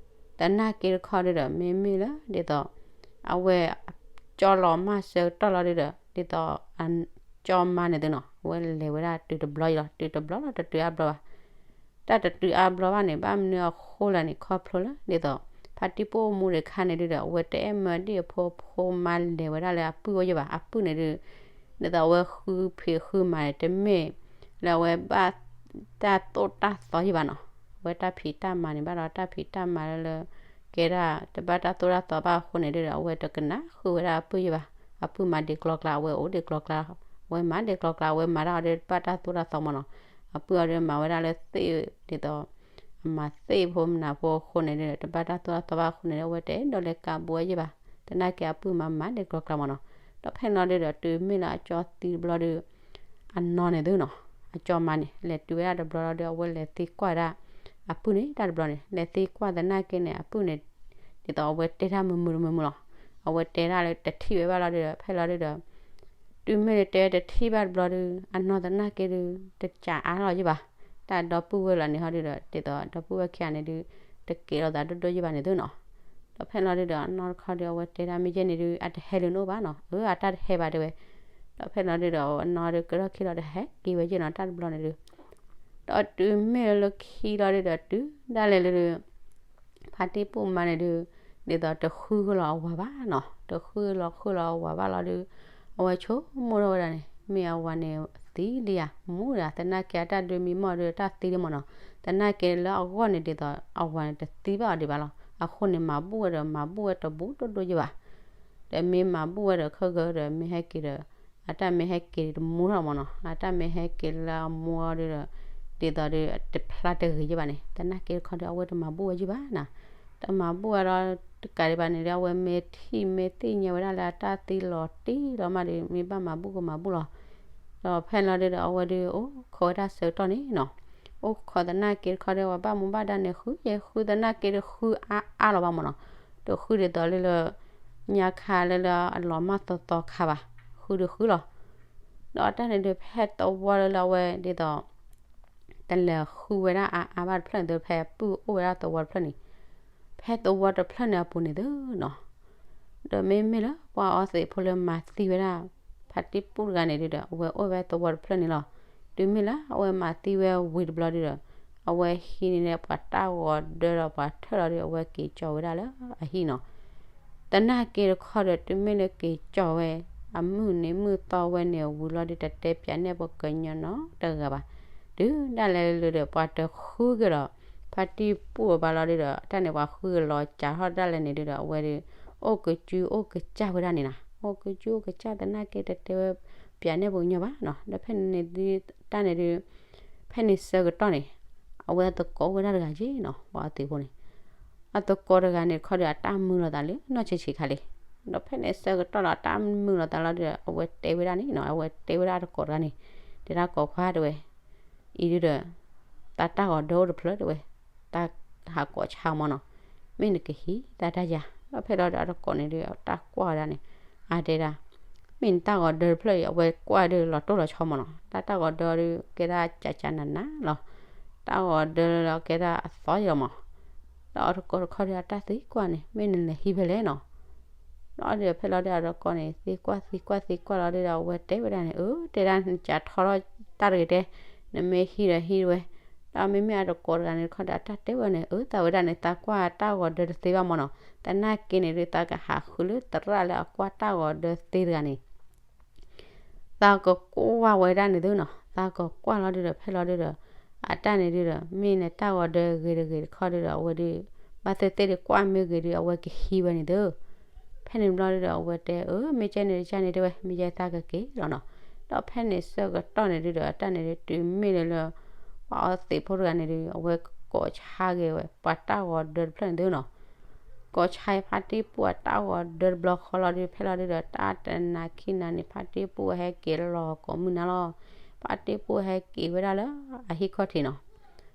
သနာ်က့တခီဒုဒီး မ့မ့ၢ်လၢဒ်သိး အဝဲ ကၠီလီၤမၢ်ဆၢကတီၢ်လီၤဒုဒီး ဒ်သိး ကၠီမါန့ၣ်သုနီၤ အဝဲလဲၤဝဲဒၣ်တုၤတဘျီအံၤလီၤ တုၤတဘျီလီၤ တတုၤအါဘျီဘၣ်. တၢ်တတုၤအါဘျီဘၣ်န့ၣ် ဘၣ်မနုၤအဃိလဲၣ်န့ၣ် ခီဖျိလၢဒ်သိး ဖါတံၢ်ပူၣ်မူတခါန့ၣ်ဒုဒီး အဝဲတအဲၣ်မၢဒံၣ်အဖိ အဖိမါလဲၤဝဲဒၣ်လၢအပုၢ်အိၣ်ယဲၢ်ဘၣ် အပုၢ်န့ၣ်ဒု ဒ်သိးအဝဲဃုဖံးဃုမၤန့ၣ် တမ့ၢ်လၢအဝဲဘၣ်တၢ်သိၣ်တၢ်သီယဲၢ်ဘၣ်နီၤ. အဝဲတၢ်ဖံးတၢ်မၤန့ၣ် ဘၣ်ဒီးတၢ်ဖံးတၢ်မၤလၢလၢ ကဲဒၣ် တဘၣ်တၢ်သိၣ်တၢ်သီဘၣ်အဃိန့ၣ်ဒုဒီး အဝဲတကနၣ်ဃုာ်ဝဲဒၣ်အပုၢ်ယဲၢ်ဘၣ်. အပုၢ်မၤဒ့ကျီကျါ အဝဲအိၣ်ဒ့ကျီကျါ အဝဲမၤဒ့ကျီကျါ အဝဲမၤတၢ်အီၤဒီးတဘၣ်တၢ်သိၣ်တၢ်သီမၢ်နီၤ. အပုၢ်အီၤဒီးမၤဝဲဒၣ်လၢသ့ၣ် ဒ်သိး အမၤသ့ၣ်ဖိမနၤဖိအဃိန့ၣ်ဒုဒီး တဘၣ်တၢ်သိၣ်တၢ်သီဘၣ်အဃိန့ၣ်ဒီး အဝဲတအဲၣ်ဒိးလဲၤကးဘိယဲၢ်ဘၣ်. သနာ်က့အပုၢ်မၤမၤဒ့ကျီကျါမၢ်နီၤ. ဒီးဖဲန့ၣ်လီၤဒုဒီး တုၤမ့ၢ်လၢအကၠီသံတဘျီဒီး အနီၢ်န့ၣ်သုနီၤ အကၠီမါန့ၣ် လဲၤတုၤဝဲဒၣ်တဘျီလီၤဒီး အဝဲလဲၤသံကွၢ်ဒၣ် အပုၢ်န့ၣ် တၢ်တဘျီန့ၣ် လဲၤသံကွၢ်သနာ်က့န့ၣ် အပုၢ်န့ၣ် ဒ်သိးအဝဲတဲတၢ်မုာ်မုာ်တမုာ်လီၤ. အဝဲတဲဒၣ်လၢတထံၣ်ဝဲဘၣ်လီၤဒုဒီး ဖဲလီၤဒုဒီး တုၤမ့ၢ်လၢတဲတထံၣ်ဘၣ်တဘျီဒီး အနီၢ်သနာ်က့ဒု တကးအါလီၤယဲၢ်ဘၣ်. တၢ်ဒီပုၢ်ဝဲၢ်လီၤန့ၣ်ဟီဒုဒီး ဒ်သိးဒီပုၢ်ဝဲၢ်ခံဂၤန့ၣ်ဒု တကဲးလိာ်သးဒိၣ်ဒိၣ်ယဲၢ်ဘၣ်န့ၣ်သုနီၤ. ဒီးဖဲလီၤဒုဒီး အနီၢ်တခီဒီး အဝဲတဲဒၣ်မ့ၢ်ယဲၢ်န့ၣ်ဒု အတဟဲလၢနအိၣ်ဘၣ်နီၤ. အၢ အတၢ်တဟဲဘၣ်တဲဝဲ. ဒီးဖဲလီၤဒုဒီး အနီၢ်ဒုကထီၣ်ခံလီၤဒီး ဟဲက့ၤဝဲယဲၢ်နီၤ တၢ်တဘျီန့ၣ်ဒု ဒီးတုၤမ့ၢ်လၢခံလီၤဒုဒီး တုၤဒၣ်လဲာ်လၢဒု ဖါတံၢ်ပူၣ်မါန့ၣ်ဒု ဒ်သိးတဃုကလီၤအဝၤဘၣ်နီၤ. တဃုလီၤဃုလီၤအဝၤဘၣ်လီၤဒု အဝဲဆိကမိၣ်ထီၣ်ဝဲဒၣ်န့ၣ် မ့ၢ်အဝၤန့ၣ်သံလံဧါ မူဒၣ် သနာ်က့အတၢ်ဒုးမံမီၢ်ဒု တၢ်သံလံမၢ်နီၤ. သနာ်က့လၢအဂီၢ်န့ၣ်ဒ်သိး အဝၤန့ၣ်တသံဘၣ်အီၤဒံးဘၣ်လီၤ. အဃိန့ၣ် မၤဘူၣ်ဝဲဒီး မၤဘူၣ်ဝဲတဘူးဒိၣ်ဒိၣ်ယဲၢ်ဘၣ်. ဒီးမ့ၢ်မၤဘူၣ်ဝဲဒီး ခဲကဒီး မ့ၢ်ဟဲက့ၤဒီး အတၢ်မ့ၢ်ဟဲက့ၤတမူထီၣ်မၢ်နီၤ. အတၢ်မ့ၢ်ဟဲက့ၤလၢအမူအီၤဒုဒီး ဒ်သိးဒု တဖျါတဂ့ၤယဲၢ်ဘၣ်န့ၣ် သနာ်က့တခီဒီး အဝဲတမၤဘူၣ်ဝဲယဲၢ်ဘၣ်နီၤ. တမၤဘူၣ်ဝဲဒီး တကးဒံးဘၣ်န့ၣ်ဒီး အဝဲမ့ၢ်ထံၣ်မ့ၢ်သ့ၣ်ညါဝဲဒၣ်လၢအတၢ်သံလီၤတံၢ်လီၤမးဒီး မ့ၢ်ဘၣ်မၤဘူၣ်ကမၤဘူၣ်လီၤ. ဒီးဖဲလီၤဒုဒီး အဝဲဒု အိၣ်ခိးဝဲဒၣ်ဆၢကတီၢ်န့ၣ်နီၤ. အိၣ်ခိးသနာ်က့တခီဒီး ပှၤဘၣ်မူဘၣ်ဒါန့ၣ် ဃုယဲၢ်ဃုသနာ်က့တဃုအါအါလီၤဘၣ်မၢ်နီၤ. တဃုဒ်သိးလၢလၢ ညါခါလၢလၢအလီၤမၢ်သီသီခါဘၣ်. ဃုတဃုလီၤ. ဒီးတၢ်န့ၣ်ဒုး ဖဲသဝီလၢလၢအဝဲဒ်သိး တလဲၤဃုဝဲဒၣ်အါအါဘၣ်တဖျၢၣ်န့ၣ်သု ဖဲပုၢ်အိၣ်ဝဲဒၣ်သဝီတဖျၢၣ်န့ၣ် ဖဲသဝီတဖျၢၣ်န့ၣ်အပူၤန့ၣ်သုနီၤ. ဒီးမ့မ့ၢ်လၢပှၤအီသံးဖိလၢမၤသံဝဲဒၣ် ဖါတံၢ်ပူၣ်တဂၤန့ၣ်ဒုဒီး အဝဲအိၣ်ဝဲသဝီတဖျၢၣ်န့ၣ်လီၤ. တုၤမ့ၢ်လၢအဝဲမၤသံဝဲဝံၤတဘျီဒုဒီး အဝဲဟံးန့ၢ်ပှၤတၢ်ဂီၤဒၢဒီးပှၤထၢၣ်လီၤဒု အဝဲက့ၤကၠီၤဝဲဒၣ်လၢအဟံၣ်နီၤ. သနာ်က့တခီဒီး တုၤမ့ၢ်လၢက့ၤကၠီၤဝဲ အမုၢ်နံၤမုၢ်သီဝဲန့ၣ်ဝံၤလီၤဒု တတဲပၠးနဲၣ်ပှၤကညီနီတဂၤဘၣ်. တုၤဒၣ်လဲာ်လၢဒီး ပှၤတဃုက့ၤဒီး ဖါတံၢ်ပူၣ်အဘၣ်လီၤဒုဒီး တၢ်န့ၣ်ပှၤဃုက့ၤလီၤကးထီၣ်ဒၣ်လဲာ်န့ၣ်ဒုဒီး အဝဲဒု အိၣ်ကစုအိၣ်ကစၢ်ဝဲဒၣ်န့ၣ်နီၤ. အိၣ်ကစုအိၣ်ကစၢ်သနာ်က့ တတဲဝဲပၠးနဲၣ်ပှၤကညီဘၣ်နီၤ. ဒီးဖဲန့ၣ်ဒု တၢ်န့ၣ်ဒု ဖဲန့ၣ်ဆၢကတီၢ်န့ၣ် အဝဲသကိးဝဲဒၣ်တဂၤက့နီၤ ပှၤအီသံးဖိန့ၣ် အသကိးတဂၤန့ၣ်တခီဒီး အတၢ်မုာ်လိာ်သးလၢနီၢ်ဆံးဆံးခါလံ. ဒီးဖဲန့ၣ်ဆၢကတီၢ်လီၤ အတၢ်မုာ်လိာ်သးလီၤဒီး အဝဲတဲဝဲဒၣ်န့ၣ်နီၤ အဝဲတဲဝဲဒၣ်အသကိးတဂၤန့ၣ် တဲဒၣ်ကိးခွါတဲဝဲ အံၤဒုဒီး တၢ်တၢ်ဂီၤဒၢအိၣ်တဖျၢၣ်တဲဝဲ တၢ်ဟးကိးဆါမၢ်နီၤ မ့ၢ်နကဟံးတၢ်တၢ်ယၤ ဒီးဖဲလီၤဒီးအသကိးန့ၣ်ဒုး တၢ်ကွၢ်ဝဲဒၣ်န့ၣ် အတဲဒၣ် မ့ၢ်နတၢ်ဂီၤဒၢတဖျၢၣ်အံၤ အဝဲကွၢ်ဒုးလီၤတိၢ်လီၤဆီမၢ်နီၤ တၢ်တၢ်ဂီၤဒၢဒုး ကဲဒၣ်ကးကးနးနးလီၤ တၢ်ဂီၤဒၢလီၤကဲဒၣ်အသီယီၤမၢ် ဒီးအသကိးတခီဒီး အတၢ်သံကွၢ်န့ၣ် မ့ၢ်နလဲၤဟံးဖဲလဲၣ်နီၤ ဒီးဖဲလီၤဒီးအသကိးန့ၣ် သံကွၢ်သံကွၢ်သံကွၢ်လီၤဒီး အဝဲတဲဝဲဒၣ်န့ၣ် အၢ တဲဒၣ်နကးထီထီၣ်တၢ်တဂ့ၤတဲ နမ့ၢ်ဟံးဒီးဟံးဝဲ ဒီးမ့မ့ၢ်အသကိးတဂၤန့ၣ်တခီဒီး အတၢ်တဲဝဲန့ၣ် အၢ သးဝဲဒၣ်န့ၣ် သးကွၢ်တၢ်ဂီၤဒၢတသ့ဘၣ်မၢ်နီၤ သနာ်က့န့ၣ်ဒုး သးကဟးဃုလၢသရၣ်လၢအကွၢ်တၢ်ဂီၤဒၢသ့တဂၤန့ၣ် သးကကွၢ်ဝဲဒၣ်န့ၣ်သုနီၤ သးကကွၢ်လီၤဒုဒီး ဖဲလီၤဒုဒီး အတၢ်န့ၣ်ဒုဒီး မ့ၢ်နတၢ်ဂီၤဒၢဂ့ၤတဂ့ၤတခီဒုဒီး အဝဲဒုး ဘၣ်သ့ၣ်သ့ၣ်ဒုးကွၢ်မ့ၢ်ဂ့ၤဒုး အဝဲကဟံးဝဲန့ၣ်သု ဖဲန့ၣ်ဘျီဒုဒီး အဝဲတဲ အၢ မ့ၢ်ကဲန့ၣ်တကဲန့ၣ်တဲဝဲ မ့ၢ်ကဲသးကက့ၤလီၤနီၤ ဒီးဖဲန့ၣ်ဆၢကတီၢ်န့ၣ်ဒုဒီး အတၢ်န့ၣ်ဒုး တုၤမ့ၢ်လၢလၢ ပှၤအီသံးဖိတဂၤန့ၣ်ဒုး အဝဲကိးဆါက့ၤဝဲ ပှၤတၢ်ဂီၤဒၢတဖျၢၣ်န့ၣ်သုနီၤ ကိးဆါဖါတံၢ်ပူၣ်အတၢ်ဂီၤဒၢတဘျီဃီလီၤဒုး ဖဲလီၤဒုဒီး တၢ်တနၤခံနၤန့ၣ် ဖါတံၢ်ပူၣ်ဟဲက့ၤလီၤကိးမုၢ်နၤလီၤ ဖါတံၢ်ပူၣ်ဟဲက့ၤဝဲဒၣ်လၢအဟံၣ်ခီၣ်ထံးနီၤ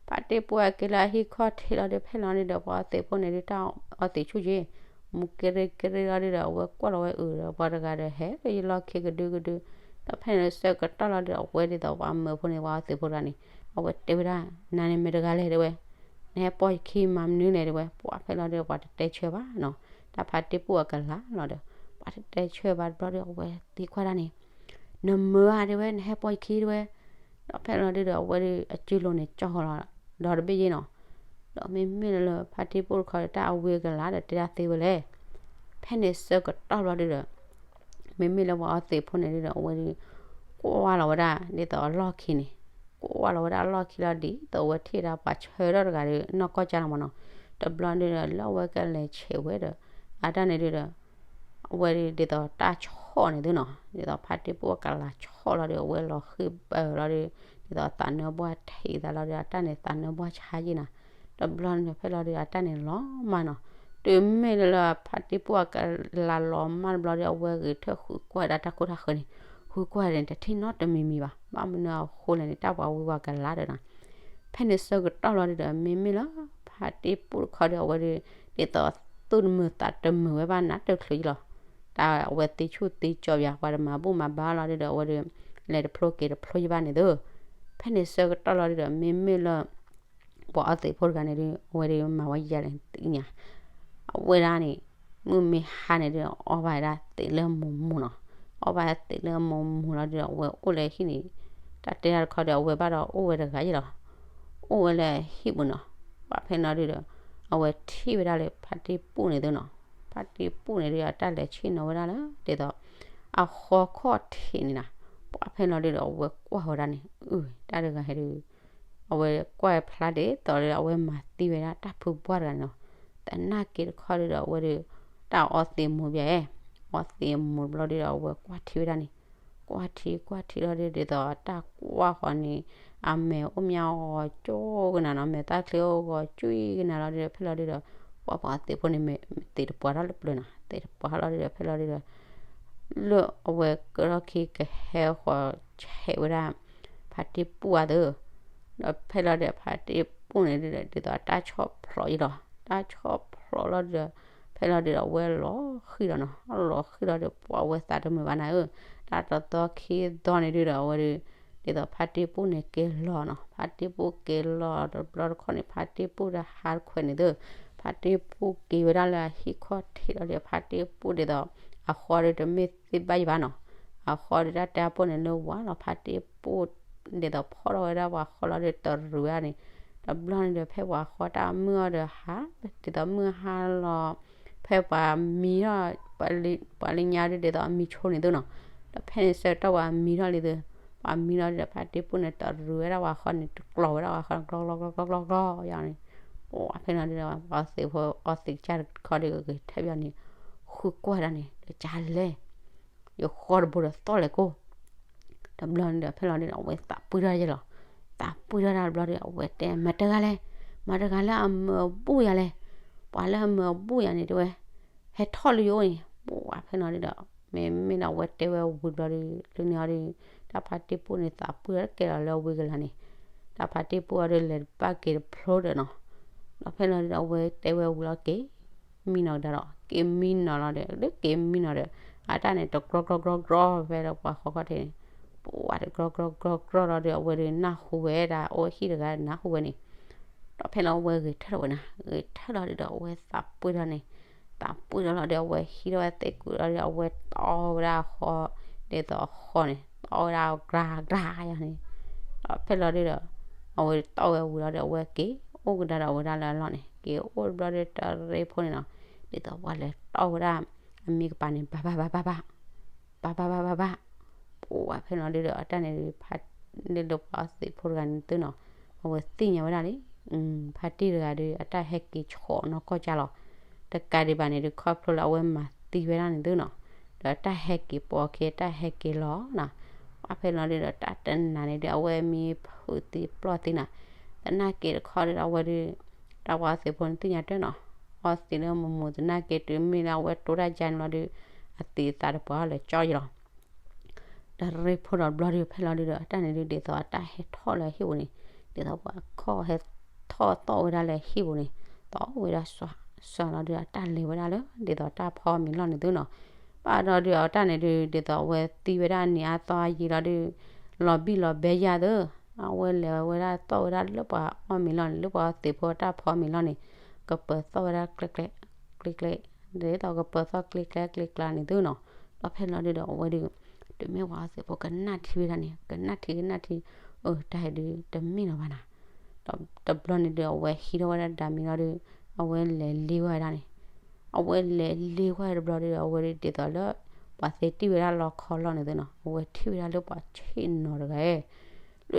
ဖါတံၢ်ပူၣ်ဟဲက့ၤလၢအဟံၣ်ခီၣ်ထံးလီၤဒုး ဖဲလီၤဒုဒီး ပှၤအီသံးဖိန့ၣ်ဒုး တၢ်အီသံးဆူၣ်က့ၤ မူကရ့ကရ့လီၤဒုဒီး အဝဲကွၢ်လီၤဝဲအုးဒီး ပှၤတဂၤဒီးဟဲလၢယလီၢ်ခံကဒုကဒု ဖဲ ဒီးဖဲန့ၣ်ဆၢကတီၢ်လီၤဒုးဒီး အဝဲဒ်သိးပှၤမၢဖိန့ၣ် ပှၤအီသံးဖိတဂၤန့ၣ် အဝဲတဲဝဲဒၣ်, နၤန့ၣ်မ့ၢ်တဂၤလဲၣ်တဲဝဲ, နဟဲပိာ်ယခံမၤမနုၤလဲၣ်တဲဝဲ, ပှၤဖဲလီၤဒုးဒီး ပှၤတတဲဆၢဘၣ်နီၤ, တၢ်ဖါတံၢ်ပူၣ်အကလၤလီၤဒီး ပှၤတတဲဆၢဘၣ်တဘျီဒီး အဝဲသံကွၢ်ဒၣ်န့ၣ် နမၢဧါတဲဝဲ, နဟဲပိာ်ယခံတဲဝဲ, ဒီးဖဲလီၤဒုးဒီး အဝဲဒုးအစုလိၤန့ၣ် ကၠီၣ်ဃီလီၤဒီးတဘ့ၣ်ယ့ၣ်နီၤ, ဒီးမ့မ့ၢ်လၢဖါတံၢ်ပူၣ်တခီဒီး တၢ်အဝံအကလၤဒီးတဲဒၣ်သ့ဝဲလဲၣ်, ဖဲန့ၣ်ဆၢကတီၢ်ဘျီဒုးဒီး မ့မ့ၢ်လၢပှၤအီသံးဖိန့ၣ်ဒုးဒီး အဝဲဒုး ကွၢ်လီၤဝဲဒၣ်ဒ်သိးအလီၢ်ခံန့ၣ်, ကွၢ်လီၤဝဲဒၣ်အလီၢ်ခံလီၤဒ်သိးအဝဲထံၣ်ဝဲဒၣ်ပှၤဆၢထၢၣ်တဂၤဒီး နီၢ်ကီၢ်ကၢ်လီၤမးနီၤ, တဘျီဒုးဒီး လၢအဝဲကလဲၤဆဲးဝဲဒီး အတၢ်န့ၣ်ဒုးဒီး အဝဲဒ်သိးတၢ်ဆီၣ်န့ၣ်သုနီၤ, ဒ်သိးဖါတံၢ်ပူၣ်အကလၤဆီၣ်လီၤဒီး အဝဲလီၤဃံၤပၢၤလီၤဒီး ဒ်သိးသးနၢပှၢ်ထံးသးလီၤဒီး အတၢ်န့ၣ်သးနၢပှၢ်ဆါယံၤနၤ, တဘျီန့ၣ်ဒီး ဖဲလီၤဒုးဒီး အတၢ်န့ၣ်လီၤမၢ်နီၤ, တုၤမ့ၢ်လၢဖါတံၢ်ပူၣ်အကလၤလီၤမၢ်တဘျီဒီး အဝဲဂဲၤထၢၣ်ဃုကွၢ်ဝဲဒၣ်တၢ်ခိၣ်တၢ်ဃၢၤန့ၣ်, ဃုကွၢ်န့ၣ် တထံၣ်နီတမံၤမံၤဘၣ်, ဘၣ်မနုၤအဃိလဲၣ်န့ၣ် တၢ်ပှၤဝံပှၤကလၤဒီးနီၤ, ဖဲန့ၣ်ဆၢကတီၢ်လီၤဒုးဒီး မ့မ့ၢ်လၢ ဖါတံၢ်ပူၣ်တခီဒီး အဝဲဒုး ဒ်သိးသူၣ်တမုာ်သးတမုာ်ဝဲဘၣ်နးတချုးယံၤလီၤ, တၢ်အဝဲသ့ဆူၣ်သ့ကၠီၤပၠး ပှၤတမၤဘူၣ်မၤဘါလီၤဒုးဒီး အဝဲဒုး လဲၤတဖျိက့ၤတဖျိယံၤဘၣ်န့ၣ်သု, ဖဲန့ၣ်ဆၢကတီၢ်လီၤဒုးဒီး မ့မ့ၢ်လၢ ပှၤအီသံးဖိတဂၤန့ၣ်ဒုး အဝဲဒုးမၤဝဲယၤလဲၣ်သ့ၣ်ညါ, အဝဲဒၣ်န့ၣ် မုၢ်မ့ၢ်ဟါန့ၣ်ဒုး အီၣ်ဘၣ်ဝဲဒၣ်သံးလၢမိၢ်မူနီၤ, အီၣ်ဘၣ်သံးလၢမိၢ်မူလီၤဒုးဒီး အဝဲအိၣ်လၢဟံၣ်န့ၣ်, တၢ်တဲတၢ်တခီဒီး အဝဲဘၣ်ဒီးအိၣ်ဝဲတဂၤယံၤလီၤ, အိၣ်ဝဲလၢဟံၣ်ပူၤနီၤ, ပှၤဖဲန့ၣ်လီၤဒုးဒီး အဝဲထံၣ်ဝဲဒၣ်လၢဖါတံၢ်ပူၣ်န့ၣ်သုနီၤ, ဖါတံၢ်ပူၣ်န့ၣ်ဒုး အတၢ်လဲၤဆ့ၣ်နီၤဝဲဒၣ်လၢ ဒ်သိး အဃီခီၣ်ထံးန့ၣ်နီၤ, ပှၤဖဲန့ၣ်လီၤဒုးဒီး အဝဲကွၢ်ဝဲဒၣ်န့ၣ် အု တၢ်တဂၤဟဲဒုး အဝဲကွၢ်ဖျါဒ်သိးလၢအဝဲမၤသံဝဲဒၣ်တၢ်ဖုပှၢ်တဂၤန့ၣ်နီၤ, သနာ်က့တခီဒုးဒီး အဝဲဒုး တၢ်အီသံးမိၢ်ဘၣ်, အီသံးမိၢ်တဘျီဒုးဒီး အဝဲကွၢ်ထံဝဲဒၣ်န့ၣ်, ကွၢ်ထံကွၢ်ထံလီၤဒုး ဒ်သိးတၢ်ကွၢ်ဃီန့ၣ် အမဲာ်အိၣ်မးဂီၤကၠိကနၤနီၤ, မဲာ်သၣ်ချံအိၣ်ဂီၤကၠူကနၤလီၤဒုးဒီး ဖဲလီၤဒုးဒီး ပှၤပှၤသံးဖိန့ၣ် သံးတပှၢ်ထီၣ်လၢပျၢၤနီၤ, သံးတပှၢ်ထီၣ်လီၤဒုးဒီး ဖဲလီၤဒုးဒီး လၢအဝဲကလီၢ်ခံကဟဲဃီၤဆဲးဝဲဒၣ် ဖါတံၢ်ပူၣ်အသု, ဒီးဖဲလီၤဒုး ဖါတံၢ်ပူၣ်န့ၣ်ဒုးဒီး ဒ်သိးတၢ်ဆီၣ်ဖျိးယံၤလီၤ, တၢ်ဆီၣ်ဖျိးလီၤဒုးဒီး ဖဲလီၤဒုးဒီး အဝဲလီၤဃံၤလီၤနီၤ, လီၤဃံၤလီၤဒုး ပှၤဝဲသးတမုာ်ဘၣ်နၤဧၢ, တၢ်တသီခံသီန့ၣ်ဒုးဒီး အဝဲဒုး ဒ်သိးဖါတံၢ်ပူၣ်န့ၣ်က့ၤလီၤနီၤ, ဖါတံၢ်ပူၣ်က့ၤလီၤတဘျီတခီၣ်န့ၣ် ဖါတံၢ်ပူၣ်ဒီးဟးတခွဲးန့ၣ်သု, ဖါတံၢ်ပူၣ်က့ၤဝဲဒၣ်လၢအဟံၣ်ခီၣ်ထံးလီၤဒုး ဖါတံၢ်ပူၣ်ဒ်သိး အဃီဒုးတမ့ၢ်သ့ဘၣ်ယံၤဘၣ်နီၤ, အဃီဒုးတၢ်တဲအပူၤန့ၣ်လၢဝၤလီၤ, ဖါတံၢ်ပူၣ် ဒ်သိးဖီၣ်ထီၣ်ဝဲဒၣ်ပှၤဃီလီၤဒုး တရူးဝဲဒၣ်န့ၣ်, တဘျီန့ၣ်ဒီး ဖဲပှၤဃီတၢ်မုၢ်အီၤဒီးဟး ဒ်သိးမုၢ်ဟါလီၤ, ဖဲပှၤမံထီၣ် ပှၤလၢညါဒုး ဒ်သိးအမံဆိန့ၣ်သုနီၤ, ဒီးဖဲန့ၣ်ဆၢကတီၢ်ပှၤမံထီၣ်လံသု, ပှၤမံထီၣ်ဒုးဒီး ဖါတံၢ်ပူၣ်န့ၣ် တရူးဝဲဒၣ်ပှၤဃီန့ၣ် တကျီၤဝဲဒၣ်ပှၤဃီန့ၣ် ကျီကျီကျီကျီကျီယၤန့ၣ်, ပှၤဖဲန့ၣ်ဒုးဒီး ပှၤသံးဖိ အီသံးကစၢ်တခီဒုး ဂဲၤထၢၣ်ပယီၤန့ၣ် ဃုကွၢ်ဒၣ်န့ၣ် တကါလဲၣ် ယဃီတဘိဒီးသီၣ်လဲၤကိၢ်, တဘျီန့ၣ်ဒီး ဖဲလီၤဒုးဒီး အဝဲသးပှံၢ်ထီၣ်ယဲလီၤ, သးပှံၢ်ထီၣ်တၢ်တဘျီဒီး အဝဲတဲ မတၤတဂၤလဲၣ်, မတၤတဂၤလၢအမၢအဘူၣ်ယၤလဲၣ်, ပှၤလၢအမၢအဘူၣ်ယၤန့ၣ်တဲဝဲ, ဟဲထီၣ်လၢယအိၣ်န့ၣ်, ပှၤဖဲလီၤဒုးဒီး မ့မ့ၢ်ဒီးအဝဲတဲဝဲဝံၤတဘျီဒီး လၢန့ၣ်အီၤဒီး တၢ်ဖါတံၢ်ပူၣ်န့ၣ် သးပှံၢ်ထီၣ်ကဲလီၤလၢအဝံကလၤန့ၣ်, တၢ်ဖါတံၢ်ပူၣ်အီၤဒီး လဲၤတဘၣ်က့ၤတဖျိဒီးနီၤ, ဒီးဖဲလီၤဒုးဒီး အဝဲတဲဝဲဝံၤလီၤက့ၤ မံနီၤကဒါဒီး က့ၤမံနီၤလီၤဒီး လၢက့ၤမံနီၤဒီး အတၢ်န့ၣ် တကြီကြီကြီကြီဖဲလၢပှၤဃီခီၣ်ထံးန့ၣ်, ပှၤတကြီကြီကြီကြီလီၤဒီး အဝဲဒုးနၢ်ဟူဝဲဒၣ် အိၣ်ဟံၣ်တဂၤနၢ်ဟူဝဲန့ၣ်, ဒီးဖဲလီၤအဝဲဂဲၤထၢၣ်ထီၣ်ဝဲနၤ, ဂဲၤထၢၣ်လီၤဒုးဒီး အဝဲသးပှံၢ်ထီၣ်န့ၣ်, သးပှံၢ်ထီၣ်လီၤဒီး အဝဲဟံးထီၣ်ဝဲသ့ၣ်ကုာ်လီၤဒီး အဝဲတီဝဲဒၣ်အဃီ ဒ်သိးအဃီန့ၣ် တီဝဲဒၣ်အကဒါကဒါယၤန့ၣ်, ဒီးဖဲလီၤဒုးဒီး အဝဲတီဝဲဝံၤလီၤဒီး အဝဲက့ၤအိၣ်ကဒါဒီးဝဲဒၣ်လၢအလီၢ်န့ၣ် က့ၤအိၣ်တဘျီဒီး တရ့ဖိန့ၣ်နီၤ, ဒ်သိးပှၤလဲၤတီဝဲဒၣ် အမံကပၤန့ၣ် ဘၣ်ဘၣ်ဘၣ်ဘၣ်ဘၣ် ဘၣ်ဘၣ်ဘၣ်ဘၣ်ဘၣ်, ပှၤဖဲလီၤဒုးဒီး အတၢ်န့ၣ်ဒုး ဖါ ဒုးလၢပှၤအီသံးဖိတဂၤန့ၣ်သုနီၤ, အဝဲသ့ၣ်ညါဝဲဒၣ်လံ, ဖါတံၢ်တဂၤဒုး အတၢ်ဟဲက့ၤဆိးနီၢ်ကီၢ်ကၢ်လီၤ, တကးဒံးဘၣ်န့ၣ်ဒုး ခီဖျိလၢအဝဲမၤသံဝဲဒၣ်န့ၣ်သုနီၤ, ဒီးတၢ်ဟဲက့ၤပိာ်အခံ တၢ်ဟဲက့ၤလီၤနီၤ, ပှၤဖဲလီၤဒုးဒီး တၢ်တနာ်န့ၣ်ဒုး အဝဲမံဖုးသံပျီၢ်သံနၤ, သနာ်က့တခီဒုးဒီး အဝဲဒုး တၢ်ပှၤအီသံးဖိန့ၣ်သ့ၣ်ညါတၢ်နီၤ, အီသံးလၢမိၢ်မိၢ် သနာ်က့တုၤမ့ၢ်လၢအဝဲတိတၢ်ကါန့ၣ်လီၤဒုး အသံးအသးတပှၢ်လၢကၠီယံၤလီၤ တရ့ဖိဒီးဘျီဒုး ဖဲလီၤဒုးဒီး အတၢ်န့ၣ်ဒုး ဒ်သိးအတၢ်ဟဲထီၣ်လၢဟံၣ်ပူၤန့ၣ်, ဒ်သိးပှၤခီၣ်ဟဲထီၣ်သီၣ်ဝဲဒၣ်လၢဟံၣ်ပူၤန့ၣ်, သီၣ်ဝဲဒၣ်စွၤစွၤလီၤဒုး အတၢ်လဲၤဝဲဒၣ်လၢ ဒ်သိးတၢ်ဖီမ့ၤလီၢ်န့ၣ်သုနီၤ, ပ ဘၣ်ဒီးဒုးအတၢ်န့ၣ်ဒုး ဒ်သိးအဝဲသံဝဲဒၣ်နံၤအါသီအါယံာ်လီၤဒုး လီၤဘံၣ်လီၤဘဲယၤသၢ, အဝဲလဲၤဝဲဒၣ်သီၣ်ဝဲဒၣ်လၢပှၤအီၣ်မ့ၤလီၢ်န့ၣ် လၢပှၤသ့ၣ်ဖိတၢ်ဖီမ့ၤလီၢ်န့ၣ် ကပၢၤသီၣ်ဝဲဒၣ်ကျဲကျဲ ကျဲကျဲ, ဒ်သိးကပၢၤသီၣ်ကျဲကျဲကျဲကျဲန့ၣ်သုနီၤ. ဒီးဖဲလီၤဒုးဒီးအဝဲဒုး တုၤမ့ၢ်ပှၤအီၣ်သ့ၣ်ဖိကနၣ်ထံဝဲဒၣ်န့ၣ် ကနၣ်ထံကနၣ်ထံ, အၢ တၢ်ဟဲဒုးတမ့ၢ်လီၤဘၣ်နၤ. ဒီးတဘျီန့ၣ်ဒုးအဝဲဟံးထီၣ်ဝဲဒၣ်ဒၣ်မံၤလီၤဒုး အဝဲလဲၤလ့ဝဲဒၣ်န့ၣ် အဝဲလဲၤလ့ဝဲတဘျီဒုးဒီး အဝဲဒုးဒ်သိးလၢ ပှၤသ့တံၢ်ဝဲဒၣ်လီခီလီၢ်န့ၣ်သုနီၤ အဝဲထံၣ်ဝဲဒၣ်လၢပှၤဆ့ၣ်နီၤတဂၤ လၢ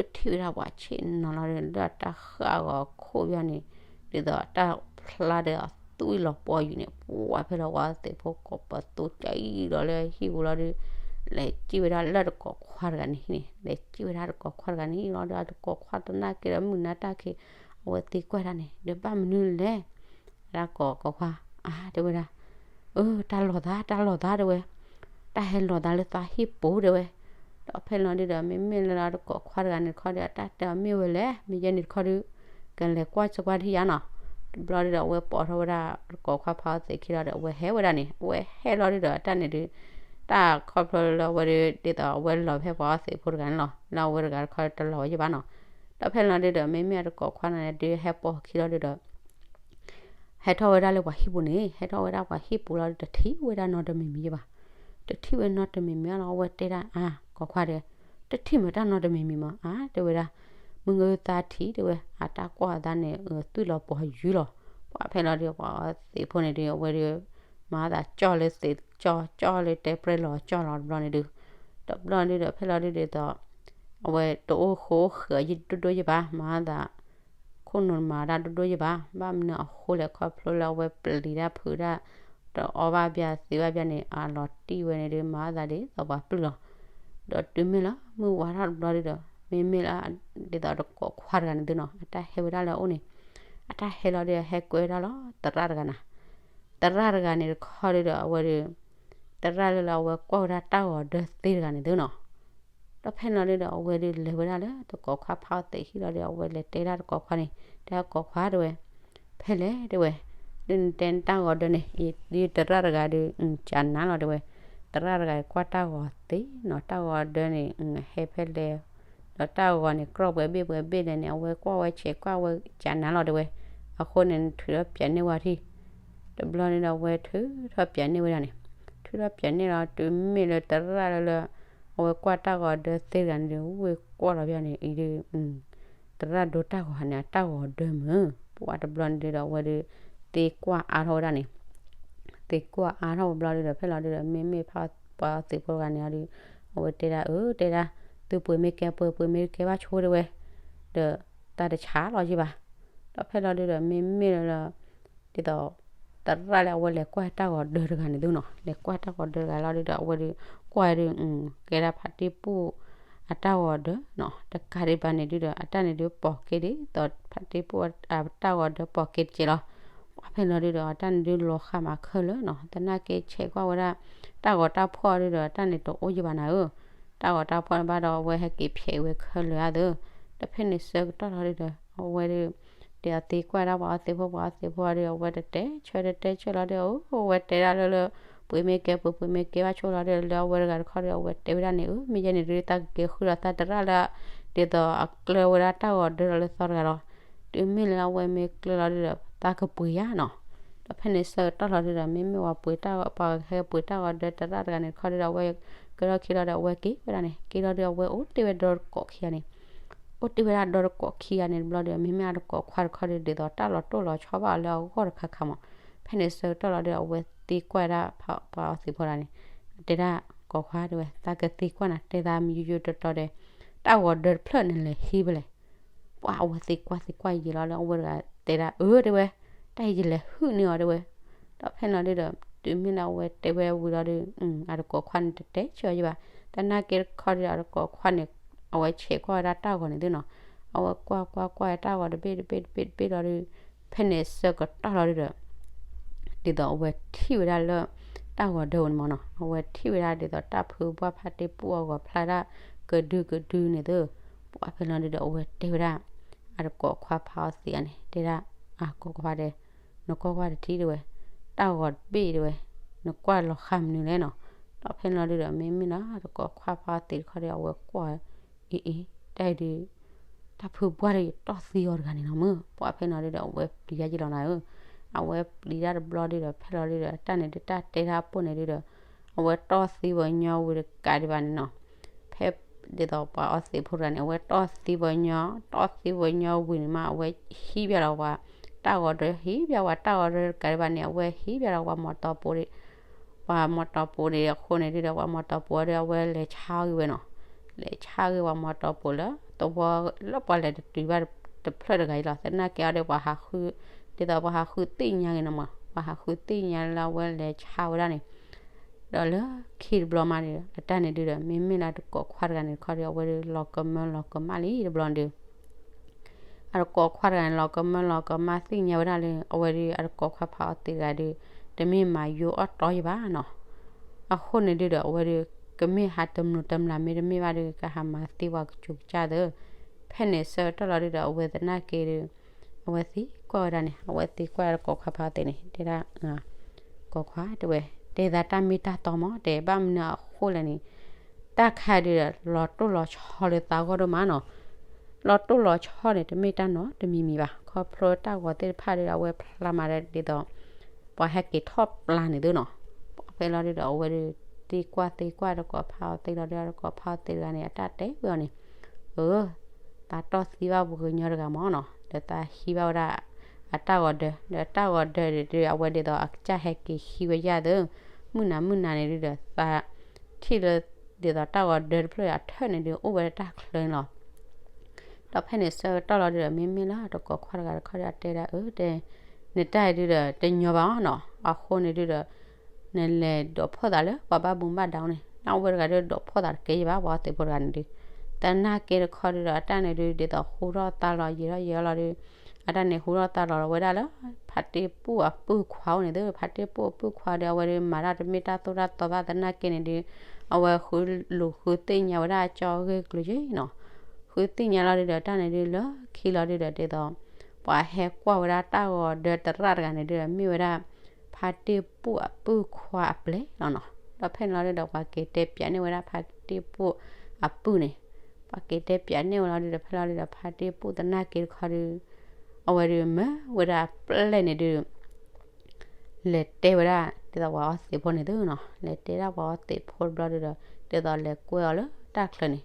ထံၣ်ဝဲဒၣ်ပှၤဆ့ၣ်နီၤလီၤဒုး လၢအတၢ်ဃၣ်ဂီၤခိၣ်ဘၣ်န့ၣ် ဒ်သိးတၢ်ဖျါဒီးအသွံၣ်လီၤပှီၢ်ယုာ်န့ၣ် ပှၤဖဲလီၤပှၤသ့ၣ်ဖိကိးပသူကၠီလီၤလၢဟံၣ်ပူၤလီၤဒုး လဲၤစံၣ်ဝဲဒၣ်လၢတကိးခွါတဂၤန့ၣ်ဟံၣ်န့ၣ် လဲၤစံၣ်ဝဲဒၣ်တကိးခွါတဂၤန့ၣ်ဟံၣ်လီၤဒုး အတကိးခွါတနာ်က့ဒီးမုၢ်နၤတၢ်ခံး အဝဲသံကွၢ်တၢ်န့ၣ် ဒီးဘၣ်မနုၤလဲၣ် အတၢ်ကိးခွါ အါ တဲဝဲဒၣ် အၢ တၢ်လီၤသး တၢ်လီၤသးတဲဝဲ, တၢ်ဟဲလီၤသးလၢသးဟံၣ်ပူၤတဲဝဲ. ဒီးဖဲလီၤဒုးဒီး မ့မ့ၢ်လၢတကိးခွါတဂၤန့ၣ်တခီဒီး အတၢ်တဲအီၤမ့ၢ်ဝဲလဲၣ် မ့ၢ်ယဲန့ၣ်တခီဒီး ကလဲၤကွၢ်စကွၢ်ထံၣ်ယါနီၤ. တဘျီဒုးဒီး အဝဲပိာ်ထီၣ်ဝဲဒၣ်တကိးခွါဖးအီၣ်သ့ၣ်ခံလီၤဒီး အဝဲဟဲဝဲဒၣ်န့ၣ် အဝဲဟဲလီၤဒုးဒီး အတၢ်န့ၣ်ဒုး တၢ်ခီဖျိလၢအဝဲဒုး ဒ်သိးအဝဲလီၤဖဲပှၤအီၣ်သ့ၣ်ဖိတဂၤန့ၣ်လီၤ. လၢအဝဲတဂၤတခီဒီးတလီၤဝဲယဘၣ်နီၤ. ဒီးဖဲလီၤဒုးဒီး မ့မ့ၢ်အတကိးခွါန့ၣ်ဒုး ဟဲပိာ်ခံလီၤဒုးဒီး ဟဲထီၣ်ဝဲဒၣ်လၢပှၤဟံၣ်ပူၤန့ၣ် ဟဲထီၣ်ဝဲဒၣ်ပှၤဟံၣ်ပူၤလီၤဒုး တထံၣ်ဝဲဒၣ်နီတမံၤမံၤယဘၣ်. တထံၣ်ဝဲနီတမံၤမံၤလီၤ အဝဲတဲဒၣ် အါ ကိးခွါဒီး တထံၣ်မ့ၢ်တၢ်နီတမံၤမံၤမး အါ တဲဝဲဒၣ် မုၢ်ဂၢၢ်သါထံၣ်တဲဝဲ အတၢ်ကွၢ်အသးန့ၣ် သွံၣ်လီၤပှီၢ်ယုာ်လီၤ. ပှၤဖဲလီၤဒုး ပှၤသ့ၣ်ဖိန့ၣ်ဒုး အဝဲဒုး မၤသးကၠီၣ်လၢသ့ၣ်ကၠီၣ် ကၠီၣ်လၢတဲပြဲလီၤကၠီၣ်လီၤတဘျီန့ၣ်ဒုး တဘျီဒုးဒီး ဖဲလီၤဒုးဒ်သိး အဝဲတအိၣ်ဃိအိၣ်ဃဲၤယဒိၣ်ဒိၣ်ယဘၣ် မၤသး ခိၣ်နူာ်မၤတၢ်ဒိၣ်ဒိၣ်ယဘၣ် ဘၣ်မနုၤအဃိလဲၣ် ခီဖျိလၢအဝဲပျံၤတၢ်ဖုးတၢ် တအီၣ်ဘၣ်ဘၣ်သ့ဘၣ်ဘၣ်န့ၣ် အလီၤတံၢ်ဝဲန့ၣ်ဒုး မၤသးဒ်သိးပှၤပျုၢ်လီၤ. ဒီးတုၤမ့ၢ်လၢမုၢ်ဝါထီၣ်တဘျီဒုးဒီး မ့မ့ၢ်လၢ ဒ်သိးတကိးခွါတဂၤန့ၣ်သုနီၤ အတၢ်ဟဲဝဲဒၣ်လၢအအိၣ်န့ၣ် အတၢ်ဟဲလီၤဒုး ဟဲကွဲဝဲဒၣ်လီၤ သရၣ်တဂၤနၤ. သရၣ်တဂၤန့ၣ်တခီဒုးဒီး အဝဲဒုး သရၣ်လၢလၢအဝဲကွၢ်ဝဲဒၣ်တၢ်ဂီၤဒၢသ့တဂၤန့ၣ်သုနီၤ. ဒီးဖဲလီၤဒုးဒီး အဝဲဒုးလဲၤဝဲဒၣ်လၢတကိးခွါဖးအီၣ်သ့ၣ်ခံလီၤဒီး အဝဲလဲၤတဲဒၣ်တကိးခွါန့ၣ် တဲကိးခွါတဲဝဲ ဖဲလဲၣ်တဲဝဲ ဒုးနတဲနတၢ်ဂီၤဒၢန့ၣ် အံၤဒုးသရၣ်တဂၤဒုး ကနၤလီၤတဲဝဲ, သရၣ်တဂၤကွၢ်တၢ်ဂီၤသ့နီၤ တၢ်ဂီၤဒၢန့ၣ် ဟဲဖဲလဲၣ် ဒီးတၢ်ဂီၤန့ၣ် ကြီၣ်ပှဲၤဘ့ၣ်ပှဲၤဘ့ၣ်လဲၣ်န့ၣ် အဝဲကွၢ်ဝဲဆဲးကွၢ်ဝဲကနၤလီၤတဲဝဲ, အဃိန့ၣ် နထုးထီၣ်ပၠးန့ၢ်ဝဲထံၣ် တဘျီန့ၣ်ဒီး အဝဲထုးထီၣ်ပၠးန့ၢ်ဝဲဒၣ်န့ၣ်, ထုးထီၣ်ပၠးန့ၢ်လီၤ တုၤမ့ၢ်လၢသရၣ်လၢလၢ အဝဲကွၢ်တၢ်ဂီၤဒၢသ့တဂၤန့ၣ်ဒီး ဝ့ၢ်ကွၢ်လီၤဘၣ်န့ၣ် အံၤဒုး သရၣ်ဒိတၢ်ဂီၤန့ၣ် အတၢ်ဂီၤဒၢမုၢ် ပှၤတဘျီန့ၣ်ဒီး အဝဲဒုး သ့ကွၢ်အါထီၣ်ဝဲဒၣ်န့ၣ်, သ့ကွၢ်အါထီၣ်ဝဲဘျီဒုးဒီး ဖဲလီၤဒုးဒီး မ့မ့ၢ်ဖးပှၤသ့ၣ်ဖိတဂၤန့ၣ်ဒီး အဝဲတဲဒၣ် အၢ တဲဒၣ် သုပှ့ၤမ့ၢ်ကဲပှ့ၤ ပှ့ၤမ့ၢ်တကဲဘၣ်ဆိတဲဝဲ, ဒီးတၢ်တဆါလီၤယံၤဘၣ်. ဒီးဖဲလီၤဒုးဒီး မ့မ့ၢ်လၢ ဒ်သိး သရၣ်လၢအဝဲလဲၤကွၢ်တၢ်ဂီၤဒၢတဂၤန့ၣ်သုနီၤ, လဲၤကွၢ်တၢ်ဂီၤဒၢတဂၤလီၤဒုးဒီး အဝဲဒုး ကွၢ်ဒုး ကဲဒၣ်ဖးတံၢ်ပူၣ်အတၢ်ဂီၤဒၢနီၤ, တကးဒံးဘၣ်န့ၣ်ဒုးဒီး အတၢ်န့ၣ်ဒုးပိာ်က့ၤဒ်သိးဖးတံၢ်ပူၣ်အတၢ်ဂီၤဒၢပိာ်က့ၤတက့ၢ်လီၤ. ပှၤဖဲလီၤဒုးဒီး အတၢ်န့ၣ်ဒုးလီၤဃာ်မးခဲလၢာ်နီၤ, သနာ်က့ဆဲးကွၢ်ဝဲဒၣ် တၢ်ဂီၤတၢ်ဖှီၣ်ဒုးဒီး အတၢ်န့ၣ်တအိၣ်ယံၤဘၣ်နၤဧၢ, တၢ်ဂီၤတၢ်ဖှီၣ်န့ၣ်ဘၣ်ဒီး အဝဲဟဲက့ၤဖျဲးဝဲခဲလၢာ်ဧါသၢ, ဒီးဖဲန့ၣ်ဆၢကတီၢ်လီၤဒုးဒီး အဝဲဒုး ဒ်အသ့ကွၢ်ဒၣ်ပှၤအီသ့ၣ်ဖိ ပှၤအီသ့ၣ်ဖိဒီး အဝဲတတဲဆၢတတဲဆၢလီၤဒီး အဝဲတဲဒၣ်လၢလၢ ပှ့ၤမ့ၢ်ကဲပှ့ၤ ပှ့ၤမ့ၢ်ကဲဘၣ်ဆိလီၤဒီး လၢအဝဲတဂၤတခီဒီး အဝဲတဲဝဲဒၣ်န့ၣ် အၢ မ့ၢ်ယဲန့ၣ်ဒုး သးကက့ၤဃုဒီးသးသရၣ်လၢ ဒ်သိးအကျၢၤဝဲဒၣ်တၢ်ဂီၤဒၢလီၤလၢသီတဂၤလီၤ. တုၤမ့ၢ်လၢအဝဲမ့ၢ်ကျၢၤလီၤဒုးဒီး သးကပှ့ၤယါနီၤ. ဒီးဖဲန့ၣ်ဆၢကတီၢ်လီၤဒုးဒီး မ့မ့ၢ်ပှၤပှ့ၤတၢ်ဂီၤ ပှၤဟဲပှ့ၤတၢ်ဂီၤဒၢသရၣ်တဂၤန့ၣ်တခီဒုးဒီး အဝဲကဲထီၣ်ခံလီၤဒီး အဝဲက့ၤဝဲဒၣ်န့ၣ် က့ၤလီၤဒုး အဝဲအိၣ်တ့ၢ်ဝဲဒီတကိးခံဂၤန့ၣ် အိၣ်တ့ၢ်ဝဲဒၣ်ဒီတကိးခံဂၤန့ၣ်တဘျီဒီး မ့မ့ၢ်အတကိးခွါတခီဒီး ဒ်သိးတၢ်လီၤတိၢ်လီၤဆီဘၣ်အီၤလၢအဂီၢ်တခါခါမး. ဖဲန့ၣ်ဆၢကတီၢ်လီၤဒီး အဝဲသ့ကွၢ်ဒၣ်ပှၤအီသ့ၣ်ဖိဒၣ်န့ၣ် တဲဒၣ်ကိးခွါတဲဝဲ သးကသ့ကွၢ်နၤ တဲသးမံယိယိတီတီဒီး တၢ်ဂီၤဒၢတဖျၢၣ်န့ၣ်လဲၤဟံးဖဲလဲၣ်. ပှၤအဝဲသ့ကွၢ်သ့ကွၢ်ယံာ်လီၤဒီး အဝဲတဂၤတဲဒၣ် အၢ တဲဝဲ တၢ်အံၤယလဲၤဟုၣ်န့ၢ်အီၤတဲဝဲ. ဒီးဖဲန့ၣ်လီၤဒုးဒီး တုၤမ့ၢ်လၢအဝဲတဲဝဲဝံၤလီၤဒုး အတကိးခွါန့ၣ်တတဲဆၢအီၤယံၤဘၣ်. သနာ်က့တခီဒီး အတကိးခွါန့ၣ် အဝဲဆဲးကွၢ်ဝဲဒၣ်တၢ်ဂီၤန့ၣ်သုနီၤ. အဝဲကွၢ်ကွၢ်ကွၢ်တၢ်ဂီၤတဘ့ၣ်တဘ့ၣ်တဘ့ၣ်တဘ့ၣ်လီၤဒုး ဖဲန့ၣ်ဆၢကတီၢ်လီၤဒုးဒီး ဒ်သိးအဝဲထံၣ်ဝဲဒၣ်လၢ တၢ်ဂီၤဒၢဝဲန့ၣ်မးနီၤ အဝဲထံၣ်ဝဲဒၣ်ဒ်သိးတၢ်ဖုဘၣ်ဖးတ့ၢ်ပူၣ်အဂီၤဖျါဒၣ် ကဒုကဒုန့ၣ်သု. ပှၤဖဲလီၤဒုးဒီး အဝဲတဲဝဲဒၣ် အတကိးခွါဖးအီသံးဧါန့ၣ် တဲဒၣ် အကိးခွါဒီး နကွၢ်ကွၢ်တထံၣ်တဲဝဲ တၢ်ဂီၤတဘ့ၣ်တဲဝဲ နကွၢ်လီၤဃာ်မနုၤလဲၣ်နီၤ. ဒီးဖဲန့ၣ်လီၤဒုဒီး မ့မ့ၢ်လၢတကိးခွါဖးအီသံးတခီဒီး အဝဲကွၢ်အီၤ အ့အ့ တၢ်အံၤဒုး တၢ်ဖုပှၢ်ဒီးယတီၢ်သံအီၤတဂၤန့ၣ်နီၤမုၢ်, ပှၤဖဲန့ၣ်လီၤဒုဒီး အဝဲပျံၤတၢ်ယံလီၤနၤဧၢ, အဝဲပျံၤတၢ်တဘျီဒုဒီး ဖဲလီၤဒုဒီး တၢ်န့ၣ်ဒုး တၢ်တဲတၢ်ပိၢ်န့ၣ်ဒုဒီး အဝဲတီၢ်သံဝဲညီဝံၤတကးဒံးဘၣ်န့ၣ်နီၤ, ဖဲဒ်သိးပှၤအီသံးဖိတဂၤန့ၣ် အဝဲတီၢ်သံဝဲညီ, တီၢ်သံဝဲညီဝံၤန့ၣ်မး အဝဲဟံးဘၣ်လီၤပှၤတၢ်ဂီၤဒၢး, ဟံးဘၣ်ပှၤတၢ်ဂီၤဒၢးတကးဒံးဘၣ်န့ၣ် အဝဲဟံးဘၣ်လီၤပှၤမီတီပူၤဒံး, ပှၤမီတီပူၤဒံးအဃိန့ၣ်ဒုဒီး ပှၤမီတီပူၤအီၤဒီး အဝဲလဲၤဆါအီၤဂ့ၤဝဲနီၤ, လဲၤဆါဂ့ၤပှၤမီတီပူၤလၢ သဝီလၢပှၤလဲၤတတုၤဘၣ်တဖျၢၣ်တဂၤအံၤလီၤ, သနာ်က့အီၤဒီးပှၤဟးဃု, ဒ်သိးပှၤဟးဃုသ့ၣ်ညါဂ့ၤနီၤမး, ပှၤဟးဃုသ့ၣ်ညါလၢအဝဲလဲၤဆါဝဲဒၣ်န့ၣ် ဒီးလၢခံတဘျီမးန့ၣ် အတၢ်န့ၣ်ဒုဒီး မ့မ့ၢ်လၢတကိးခွါတဂၤန့ၣ်တခီဒီး အဝဲဒုးလီၤကမၢလီၤကမၣ်လံတဘျီန့ၣ်ဒုး အတကိးခွါတဂၤန့ၣ် လီၤကမၢလီၤကမၣ်သ့ၣ်ညါဝဲဒၣ်လၢ အဝဲဒုးအတကိးခွါဖးအီသံးတဂၤဒုး တမ့ၢ်မၤယိအီၣ်တီယံဘၣ်နီၤ, အဃိန့ၣ်ဒုဒီး အဝဲဒုး ကမ့ၢ်ဟးတမျိးတမျာ်မ့တမ့ၢ်ဘၣ်ဒုး ကဟးမၤသံပှၤကစူၤကစၢ်သၢ, ဖဲန့ၣ်ဆၢကတီၢ်လီၤဒုဒီး အဝဲသနာ်က့ဒုး အဝဲသံကွၢ်ဝဲဒၣ်န့ၣ် အဝဲသံကွၢ်တကိးခွါဖးအီသံးန့ၣ် တဲဒၣ် ကိးခွါတဲဝဲ, တဲသးတၢ်မ့ၢ်တၢ်တီမး တဲဘၣ်မနုၤအဃိလဲၣ်န့ၣ်, တၢ်ခါဒုဒီး လီၤတိၢ်လီၤဆီလၢသးဂီၢ်ဒိၣ်မးနီၤ, လီၤတိၢ်လီၤဆီန့ၣ် တမ့ၢ်တၢ်နီတမံၤမံၤဘၣ်, ခီဖျိတၢ်ဂီၤသ့ၣ်တဖၣ်ဒုဒီး အဝဲဖျါမၤဒ်သိး ပှၤဟဲက့ၤထီၣ်ပျၢ်န့ၣ်သုနီၤ, ဖဲလီၤဒုဒီး အဝဲဒုး သံကွၢ်သံကွၢ်တကိးဖးအီသံးလီၤဒုဒီး တကိးဖးအီသံးတဂၤန့ၣ် အတၢ်တဲဝဲအီၤန့ၣ်, အၢ သးတီၢ်သံဘၣ်ပှၤကညီတဂၤမးနီၤ, ဒီးသးဟံးဘၣ်ဝဲဒၣ် အတၢ်ဂီၤဒၢး, ဒီးတၢ်ဂီၤဒၢးဒုဒီး အဝဲဒ်သိးအကစၢ်ဟဲက့ၤဟံးဝဲယၢ်သၢ, မုၢ်နၤမုၢ်နၤန့ၣ်ဒုဒီး သးထံၣ်လၢ ဒ်သိးတၢ်ဂီၤဒၢးတဖျၢၣ်အထၢၣ်န့ၣ်ဒု အိၣ်ဝဲဒၣ်တၢ်ချၢန့ၣ်လီၤ. ဒီးဖဲန့ၣ်ဆၢကတီၢ်လီၤဒုဒီး မ့မ့ၢ်လၢတကိးခွါတဂၤတခီဒီး အတဲဒၣ်အၢ တဲ နတၢ်အံၤဒုဒီး တညီဘၣ်အီၤနီၤ, အဃိန့ၣ်ဒုဒီး နလဲၤဒိးဖီၣ်သးလၢပှၤဘၣ်မူဘၣ်ဒါန့ၣ်, နဝဲတဂၤဒုးဒိးဖီၣ်သးတကဲယံဘၣ် ပှၤအီသံးဖိတဂၤန့ၣ်ဒု, သနာ်က့တခီဒုဒီး အတၢ်န့ၣ်ဒု ဒ်သိးဟူထီၣ်သါလီၤယံာ်ထီၣ်ယံာ်လီၤဒု, အတၢ်န့ၣ်ဟူထီၣ်သါလီၤဝဲဒၣ်လၢ ဖါတ့ၢ်ပူၣ်အပုၢ်ခွါအိၣ်န့ၣ်သု, ဖါတ့ၢ်ပူၣ်အပုၢ်ခွါဒီး အဝဲဒုးမၤတၢ်တမ့ၢ်တၢ်သိၣ်တၢ်သီဘၣ် သနာ်က့န့ၣ်ဒု, အဝဲဃုလူၤဃုသ့ၣ်ညါဝဲဒၣ်အကၠီအဂ့ၢ်ကျိၤယ့ၣ်နီၤ, ဃုသ့ၣ်ညါလီၤဒုဒီး တၢ်န့ၣ်ဒုလၢခံလီၤဒုဒီး ဒ်သိး ပှၤဟဲကွၢ်ဝဲဒၣ်တၢ်ဂီၤဒၢးသရၣ်တဂၤန့ၣ်ဒုဒီး မ့ၢ်ဝဲဒၣ် ဖါတ့ၢ်ပူၣ်အပုၢ်ခွါအပျဲၢ်လီၤနီၤ, ဒီးဖဲန့ၣ်လီၤဒုဒီး ပှၤက့ၤတဲပၠးန့ၢ်ဝဲဒၣ်ဖါတ့ၢ်ပူၣ်အပုၢ်န့ၣ်, ပှၤက့ၤတဲပၠးန့ၢ်ဝဲလီၤဒုဒီး ဖဲလီၤဒုဒီး ဖါတ့ၢ်ပူၣ်သနာ်က့တခီဒု အဝဲဒုးမၢဝဲဒၣ်ပျဲၢ်န့ၣ်ဒု လဲၤတဲဝဲဒၣ် ဒ်သိးပှၤအီသံးဖိန့ၣ်သုနီၤ, လဲၤတဲဒၣ်ပှၤအီသံးဖိတဘျီဒုဒီး ဒ်သိးလဲၤကွဲအီၤလၢတၢ်ချၢန့ၣ်,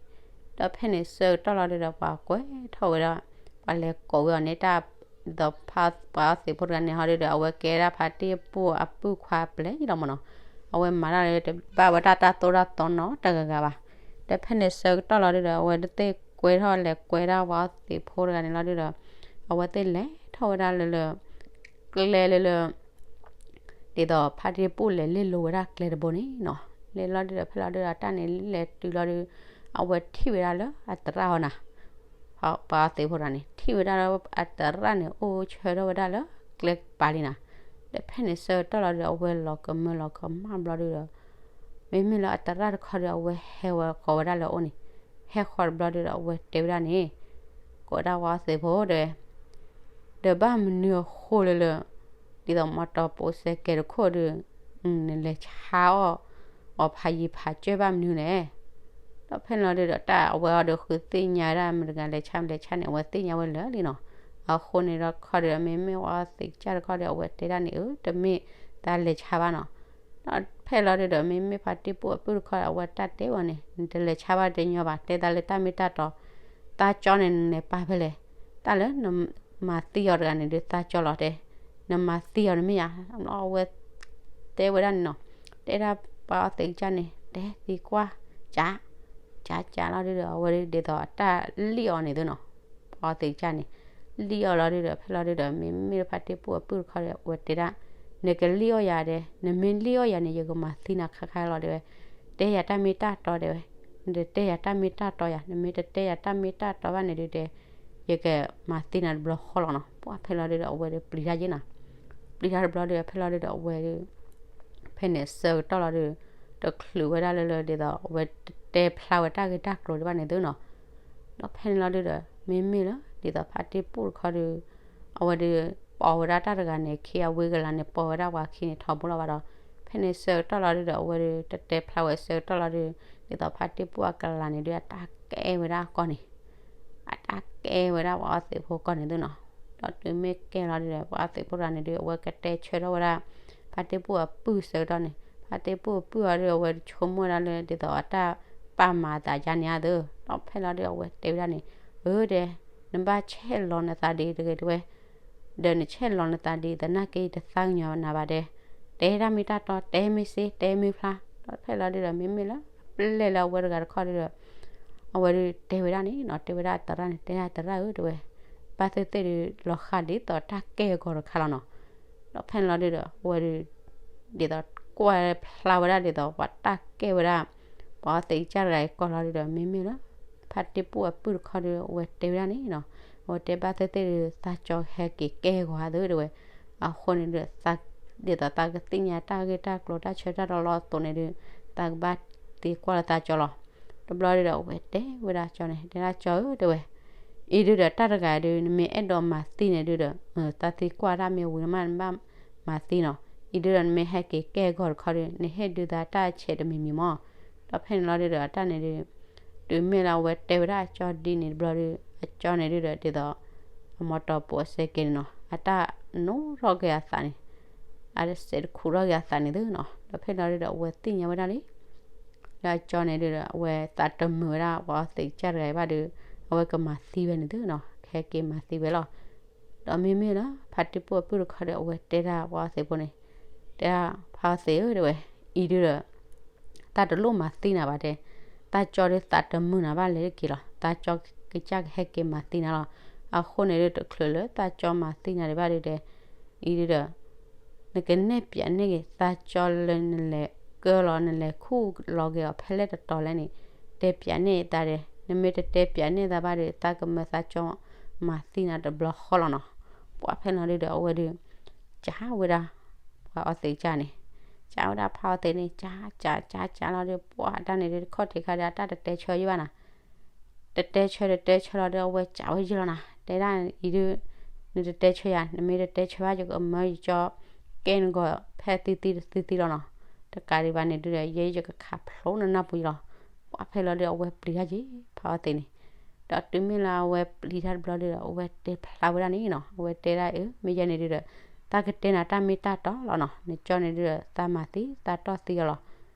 ဒီးဖဲန့ၣ်ဆၢကတီၢ်လီၤဒုဒီး ပှၤကွဲထီၣ်ဝဲဒၣ် ပှၤလဲၤကိးဝဲအီၤန့ၣ် တၢ် ဒ်သိးပှၤအီသံးဖိတဂၤန့ၣ်ဟီဒုဒီး အဝဲကဲဒၣ်ဖါတ့ၢ်ပူၣ်အပုၢ်ခွါပျဲၢ်လီၤမးနီၤ, အဝဲမၤတၢ်လၢတဘၣ်ဝဲဒၣ်တၢ်သိၣ်တၢ်သီနီတဂၤဂၤဘၣ်, ဒီးဖဲန့ၣ်ဆၢကတီၢ်လီၤဒုဒီး အဝဲသ့ၣ်ကွဲထီၣ်လဲၤကွဲဒၣ်ပှၤအီသံးဖိတဂၤန့ၣ်လီၤဒုဒီး အဝဲသ့ၣ်လဲၤထီၣ်ဝဲဒၣ်လၢလၢ ကျဲလၢလၢ ဒ်သိးဖါတ့ၢ်ပူၣ်လဲၤလ့ၢ်လိၤဝဲဒၣ်ကျဲတဘိန့ၣ်နီၤ, လဲၤလီၤဒုဒီး ဖဲလီၤဒုဒီး တၢ်န့ၣ်လဲၤတုၤလီၤဒု အဝဲထံၣ်ဝဲဒၣ်လၢအသရၣ်အီၤနၤ, ပှၤအီသံးဖိတဂၤန့ၣ် ထံၣ်ဝဲဒၣ်လၢအသရၣ်န့ၣ် အိၣ်ဆၢထၢၣ်ဝဲဒၣ်လၢကျဲကပၤလံနၤ, ဒီးဖဲန့ၣ်ဆၢကတီၢ်လီၤဒုဒီး အဝဲလီၤကမၢလီၤကမၣ်ဘျီဒုဒီး မ့မ့ၢ်လၢအသရၣ်တခီဒီး အဝဲဟဲဝဲဃီၤဝဲဒၣ်လၢအအိၣ်န့ၣ်, ဟဲဃီၤတဘျီဒုဒီး အဝဲတဲဝဲဒၣ်န့ၣ်, ကိးဒၣ်ပှၤအီသံးဖိတဲဝဲ ဒီးဘၣ်မနုၤအဃိလၢလၢ ဒ်သိးမီတီပိစဲးကဲးတခိၣ်ဒီး နလဲၤဆါအီၣ် အီၤဖးယံၤဖးစၢၢ်ဘၣ်မနုၤလဲၣ်, ဒီးဖဲန့ၣ်လီၤဒုဒီး တၢ်အဝဲအီၤဒီးဃုသ့ၣ်ညါဝဲဒၣ်မတၤတဂၤလဲၤဆါမလဲၤဆါန့ၣ် အဝဲသ့ၣ်ညါဝဲလၢာ်လံနီၤ, အဃိန့ၣ်ဒီးတခီဒီး မ့မ့ၢ်ပှၤအီသံးကစၢ်တခီဒီး အဝဲတဲဒၣ်န့ၣ် အၢ တမ့ၢ်တၢ်လဲၤဆါဘၣ်နီၤ, ဒီးဖဲလီၤဒုဒီး မ့မ့ၢ်ဖါတ့ၢ်ပူၣ်အပုၢ်တခီဒီး အဝဲတၢ်တဲဝဲန့ၣ် နတလဲၤဆါဘၣ်တညီဘၣ် တဲသးလၢတၢ်မ့ၢ်တၢ်တီ, သးကၠီန့ၣ်နလဲၤပာ်ဖဲလဲၣ်, တၢ်လၢနမၤသံအီၤတဂၤန့ၣ်ဒုး သးကၠီလီၤတဲ, နမၤသံအီၤန့ၣ်မ့ၢ်ဧါ, အဝဲတဲဝဲဒၣ်န့ၣ်နီၤ, တဲဒၣ်ပှၤအီသံးကစၢ်န့ၣ် တဲသံကွၢ် ကး ကးကးလီၤဒုဒီး အဝဲဒုးဒ်သိးအတၢ်လံၣ်အီၤန့ၣ်သုနီၤ, ပှၤအီသံးကစၢ်န့ၣ် လံၣ်အီၤလီၤဒုဒီး ဖဲလီၤဒုဒီး မ့မ့ၢ်ဖါတ့ၢ်ပူၣ်အပုၢ်တခီဒီး အဝဲတဲဒၣ်, နကလံၣ်အီၣ်ယၤဒဲး နမ့ၢ်လံၣ်အီၣ်ယၤန့ၣ် ယကမၤသံနၤခါခါလီၤတဲဝဲ, တဲယၤတၢ်မ့ၢ်တၢ်တီတဲဝဲ, နတတဲယၤတၢ်မ့ၢ်တၢ်တီယၤ နမ့ၢ်တတဲယၤတၢ်မ့ၢ်တၢ်တီဘၣ်န့ၣ်ဒုတဲ ယကမၤသံနၤတဘျီဃီလီၤနီၤ, ပှၤဖဲလီၤဒုဒီး အဝဲဒုးပျံၤတၢ်ယ့ၢ်နၤ, ပျံၤတၢ်တဘျီဒုဒီး ဖဲလီၤဒုဒီး အဝဲဒုး ဖဲန့ၣ်ဆၢကတီၢ်လီၤဒုဒီး တချုးဝဲဒၣ်လၢလၢဒ်သိး အဝဲတတဲဖျါဝဲတၢ်ဂ့ၢ်တၢ်ကျိၤဒံးဘၣ်န့ၣ်သုနီၤ, ဒီးဖဲန့ၣ်လီၤဒုဒီး မ့မ့ၢ်လၢ ဒ်သိးဖါတ့ၢ်ပူၣ်တခီဒု အဝဲဒုး ပိာ်ဝဲဒၣ်တၢ်တဂၤန့ၣ် ခံအဝ့ၢ်ကလၤန့ၣ် ပိာ်ဝဲဒၣ်ပှၤခံန့ၣ်ထီဘိလီၤဘၣ်ဒီး ဖဲန့ၣ်ဆၢကတီၢ်လီၤဒုဒီး အဝဲဒုး တတဲဖျါဝဲဆၢကတီၢ်လီၤဒုး ဒ်သိးဖါတံၢ်ပူၣ်အကလၤန့ၣ်ဒုး အတၢ်ကဲဝဲဒၣ်ကီၢ်န့ၣ် အတၢ်ကဲဝဲဒၣ်ပှၤအီသံးဖိကီၢ်န့ၣ်သုနီၤ. ဒီးတုၤမ့ၢ်ကဲလီၤဒုဒီး ပှၤအီသံးဖိတဂၤန့ၣ်ဒုး အဝဲကတဲဆၢထီၣ်ဝဲဒၣ် ဖါတံၢ်ပူၣ်အပုၢ်ဆၢကတီၢ်န့ၣ် ဖါတံၢ်ပူၣ်အပုၢ်အီၤဒုး အဝဲဆိကမိၣ်ဝဲဒၣ်လၢ ဒ်သိးအတၢ်ပာ်မၤအသးယါန့ၣ်ဧါသု. ဒီးဖဲလီၤဒုဒီး အဝဲတဲဝဲဒၣ်န့ၣ် အၢ တဲ နဘၣ်ဆဲးလီၤနသးဒ်တဂ့ၤတဲဝဲ ဒီးနဆဲးလီၤနသးဒ်သနာ်က့ တသးကညီၤနၤဘၣ်တဲ, တဲဒၣ်မ့ၢ်တၢ်တီ တဲမ့ၢ်စ့ တဲမ့ၢ်ဖျါ. ဒီးဖဲလီၤဒုဒီး မ့မ့ၢ်လၢအပျဲၢ်လၢအဝဲတဂၤတခီဒုဒီး အဝဲဒုးတဲဝဲဒၣ်န့ၣ်နီၤ, တဲဝဲဒၣ်သရၣ်န့ၣ် တဲဒၣ်သရၣ်ဧၢ တဲဝဲ, ဘၣ်သ့ၣ်သ့ၣ်ဒုး လီၤဃာ်ဒ်သိးတၢ်ကဲအဂီၢ်တခါလီၤနီၤ. ဒီးဖဲန့ၣ်လီၤဒုဒီး အဝဲဒုး ဒ်သိးကွၢ်ဖျါဝဲဒၣ်ဒ်သိးပှၤတၢ်ကဲဝဲဒၣ် ပှၤအီသံးကစၢ်တဂၤအံၤကီၢ်လီၤဒုဒီး မ့မ့ၢ်လၢ ဖါတံၢ်ပူၣ်အပုၢ်တခီဒု အဝဲတဲဝဲဒၣ်န့ၣ်နီၤ, အဝဲတဲဘၣ်သ့ၣ်သ့ၣ်ဒုး သးကၠီဟဲက့ၤကဲအဂီၢ်ဧါသုတဲဝဲ. အဃိန့ၣ်ဒုး ဒ်သိးသးကသ့ၣ်ညါတၢ်ဂ့ၢ်တၢ်ကျိၤတၢ်ဆၢတၢ်တီလီၤအသိးန့ၣ်ဒုး သးကဘၣ်သံကွၢ်လၢသးကၠီလီၤ. တဘျီဒုဒီး အဝဲတဲဝဲဒၣ်ကၠီန့ၣ် တဲဒၣ်ကၠီဧၢတဲဝဲ, အံၤဒုဒီးတၢ်တဂၤဒုး နမ့ၢ်အဲၣ်ဒိးမၤသံန့ၣ်ဒုဒီး သးသံကွၢ်တၢ်မ့ၢ်ဝံၤမး နဘၣ်မၤသံနီၤ. အံၤဒုဒီးနမ့ၢ်ဟဲက့ၤကဲအဂီၢ်တခီဒု နဟ့ၣ်ဒုးသးတၢ်ဆဲးတမံၤမံၤမး. ဒီးဖဲန့ၣ်လီၤဒုဒီး အတၢ်န့ၣ်ဒုး တုၤမ့ၢ်လၢအဝဲတဲဝဲဒၣ်အကၠီဒ်န့ၣ်တဘျီဒု အကၠီန့ၣ်ဒုဒီး ဒ်သိး အမီတီပူၤအစဲးကဲန့ၣ်နီၤ အတၢ်နိထီၣ်က့ၤအသးန့ၣ် အစဲးတခူၣ်ထီၣ်က့ၤအသးန့ၣ်သုနီၤ. ဒီးဖဲန့ၣ်လီၤဒုဒီး အဝဲသ့ၣ်ညါဝဲဒၣ်လံ လၢအကၠီန့ၣ်ဒုဒီး အဝဲသးတမုာ်ဝဲဒၣ် ပှၤအီသံးကစၢ်တဂၤအံၤဘၣ်ဒု အဝဲကမၤသံဝဲန့ၣ်သုနီၤ, ကဟဲက့ၤမၤသံဝဲလီၤ. ဒီးမ့မ့ၢ်လၢ ဖါတံၢ်ပူၣ်အပုၢ်တခီဒီး အဝဲတဲဒၣ်ပှၤအီသံးဖိန့ၣ်, တဲဒၣ်ဖါအီသံးဧၢတဲဝဲ, အံၤဒုဒီး သးတလိၣ်မၤသံနၤဘၣ်တဲ, သးကၠီဒုးသးတမုာ်နၤဘၣ်လဲၤတက့ၤလီၤ, သးကၠီကစၢ်ကဟဲက့ၤမၤသံနၤလီၤ. အဃိန့ၣ်ဒုး တချုးလၢသးကၠီမၤသံနၤဒံးဘၣ်ဒုဒီး အံၤဒုဒီး နကနဲၣ်ပၠးန့ၢ်က့ၤ သးကၠီလၢနလဲၤကၢလီၤ နလဲၤခူၣ်လီၤက့ၤအီၤဖဲလဲၣ်တတီၤလဲၣ်န့ၣ် တဲပၠးန့ၢ်သးဒီး နမ့ၢ်တတဲပၠးန့ၢ်သးဘၣ်ဒီး သးကမၢသးကၠီမၤသံနၤတဘျီဃီလီၤနီၤ. ပှၤဖဲလီၤဒုဒီး အဝဲဒုး ကးဝဲဒၣ် ပှၤအီသံးကစၢ်န့ၣ်, ကးဝဲဒၣ်ဖါအီသံးန့ၣ် ကးကးကးကးလီၤဒီး ပှၤအတၢ်န့ၣ်ဒုး တခီၣ်ထံးခါဒီး အတၢ်တတဲဆၢယဘၣ်နၤ တတဲဆၢတတဲဆၢလီၤဒီး အဝဲကးဝဲယလီၤနၤ, တဲဒၣ်အံၤဒုး နတတဲဆၢယၤ, နမ့ၢ်တတဲဆၢဘၣ် ယကမၢယကၠီကဲနဂီၤဖဲသံသံတသံသံလီၤနီၤ. တကးဒံးဘၣ်န့ၣ်ဒုဒီး ယဲယကခးဖျိနနၢ်ပူၤလီၤ. ပှၤဖဲလီၤဒုး အဝဲပျံၤတၢ်က့ၤ ဖါအီသံးန့ၣ်, ဒီးတုၤမ့ၢ်လၢအဝဲပျံၤတၢ်တဘျီဒုဒီး အဝဲတဲဖျါဝဲဒၣ်န့ၣ်နီၤ, အဝဲတဲဒၣ်အၢ မ့ၢ်ယဲန့ၣ်ဒုဒီး သးကတဲနၤတၢ်မ့ၢ်တၢ်တီလီၤနီၤ, နကၠီန့ၣ်ဒုဒီး သးမၤသံသးတီၢ်သံအီၤလီၤ.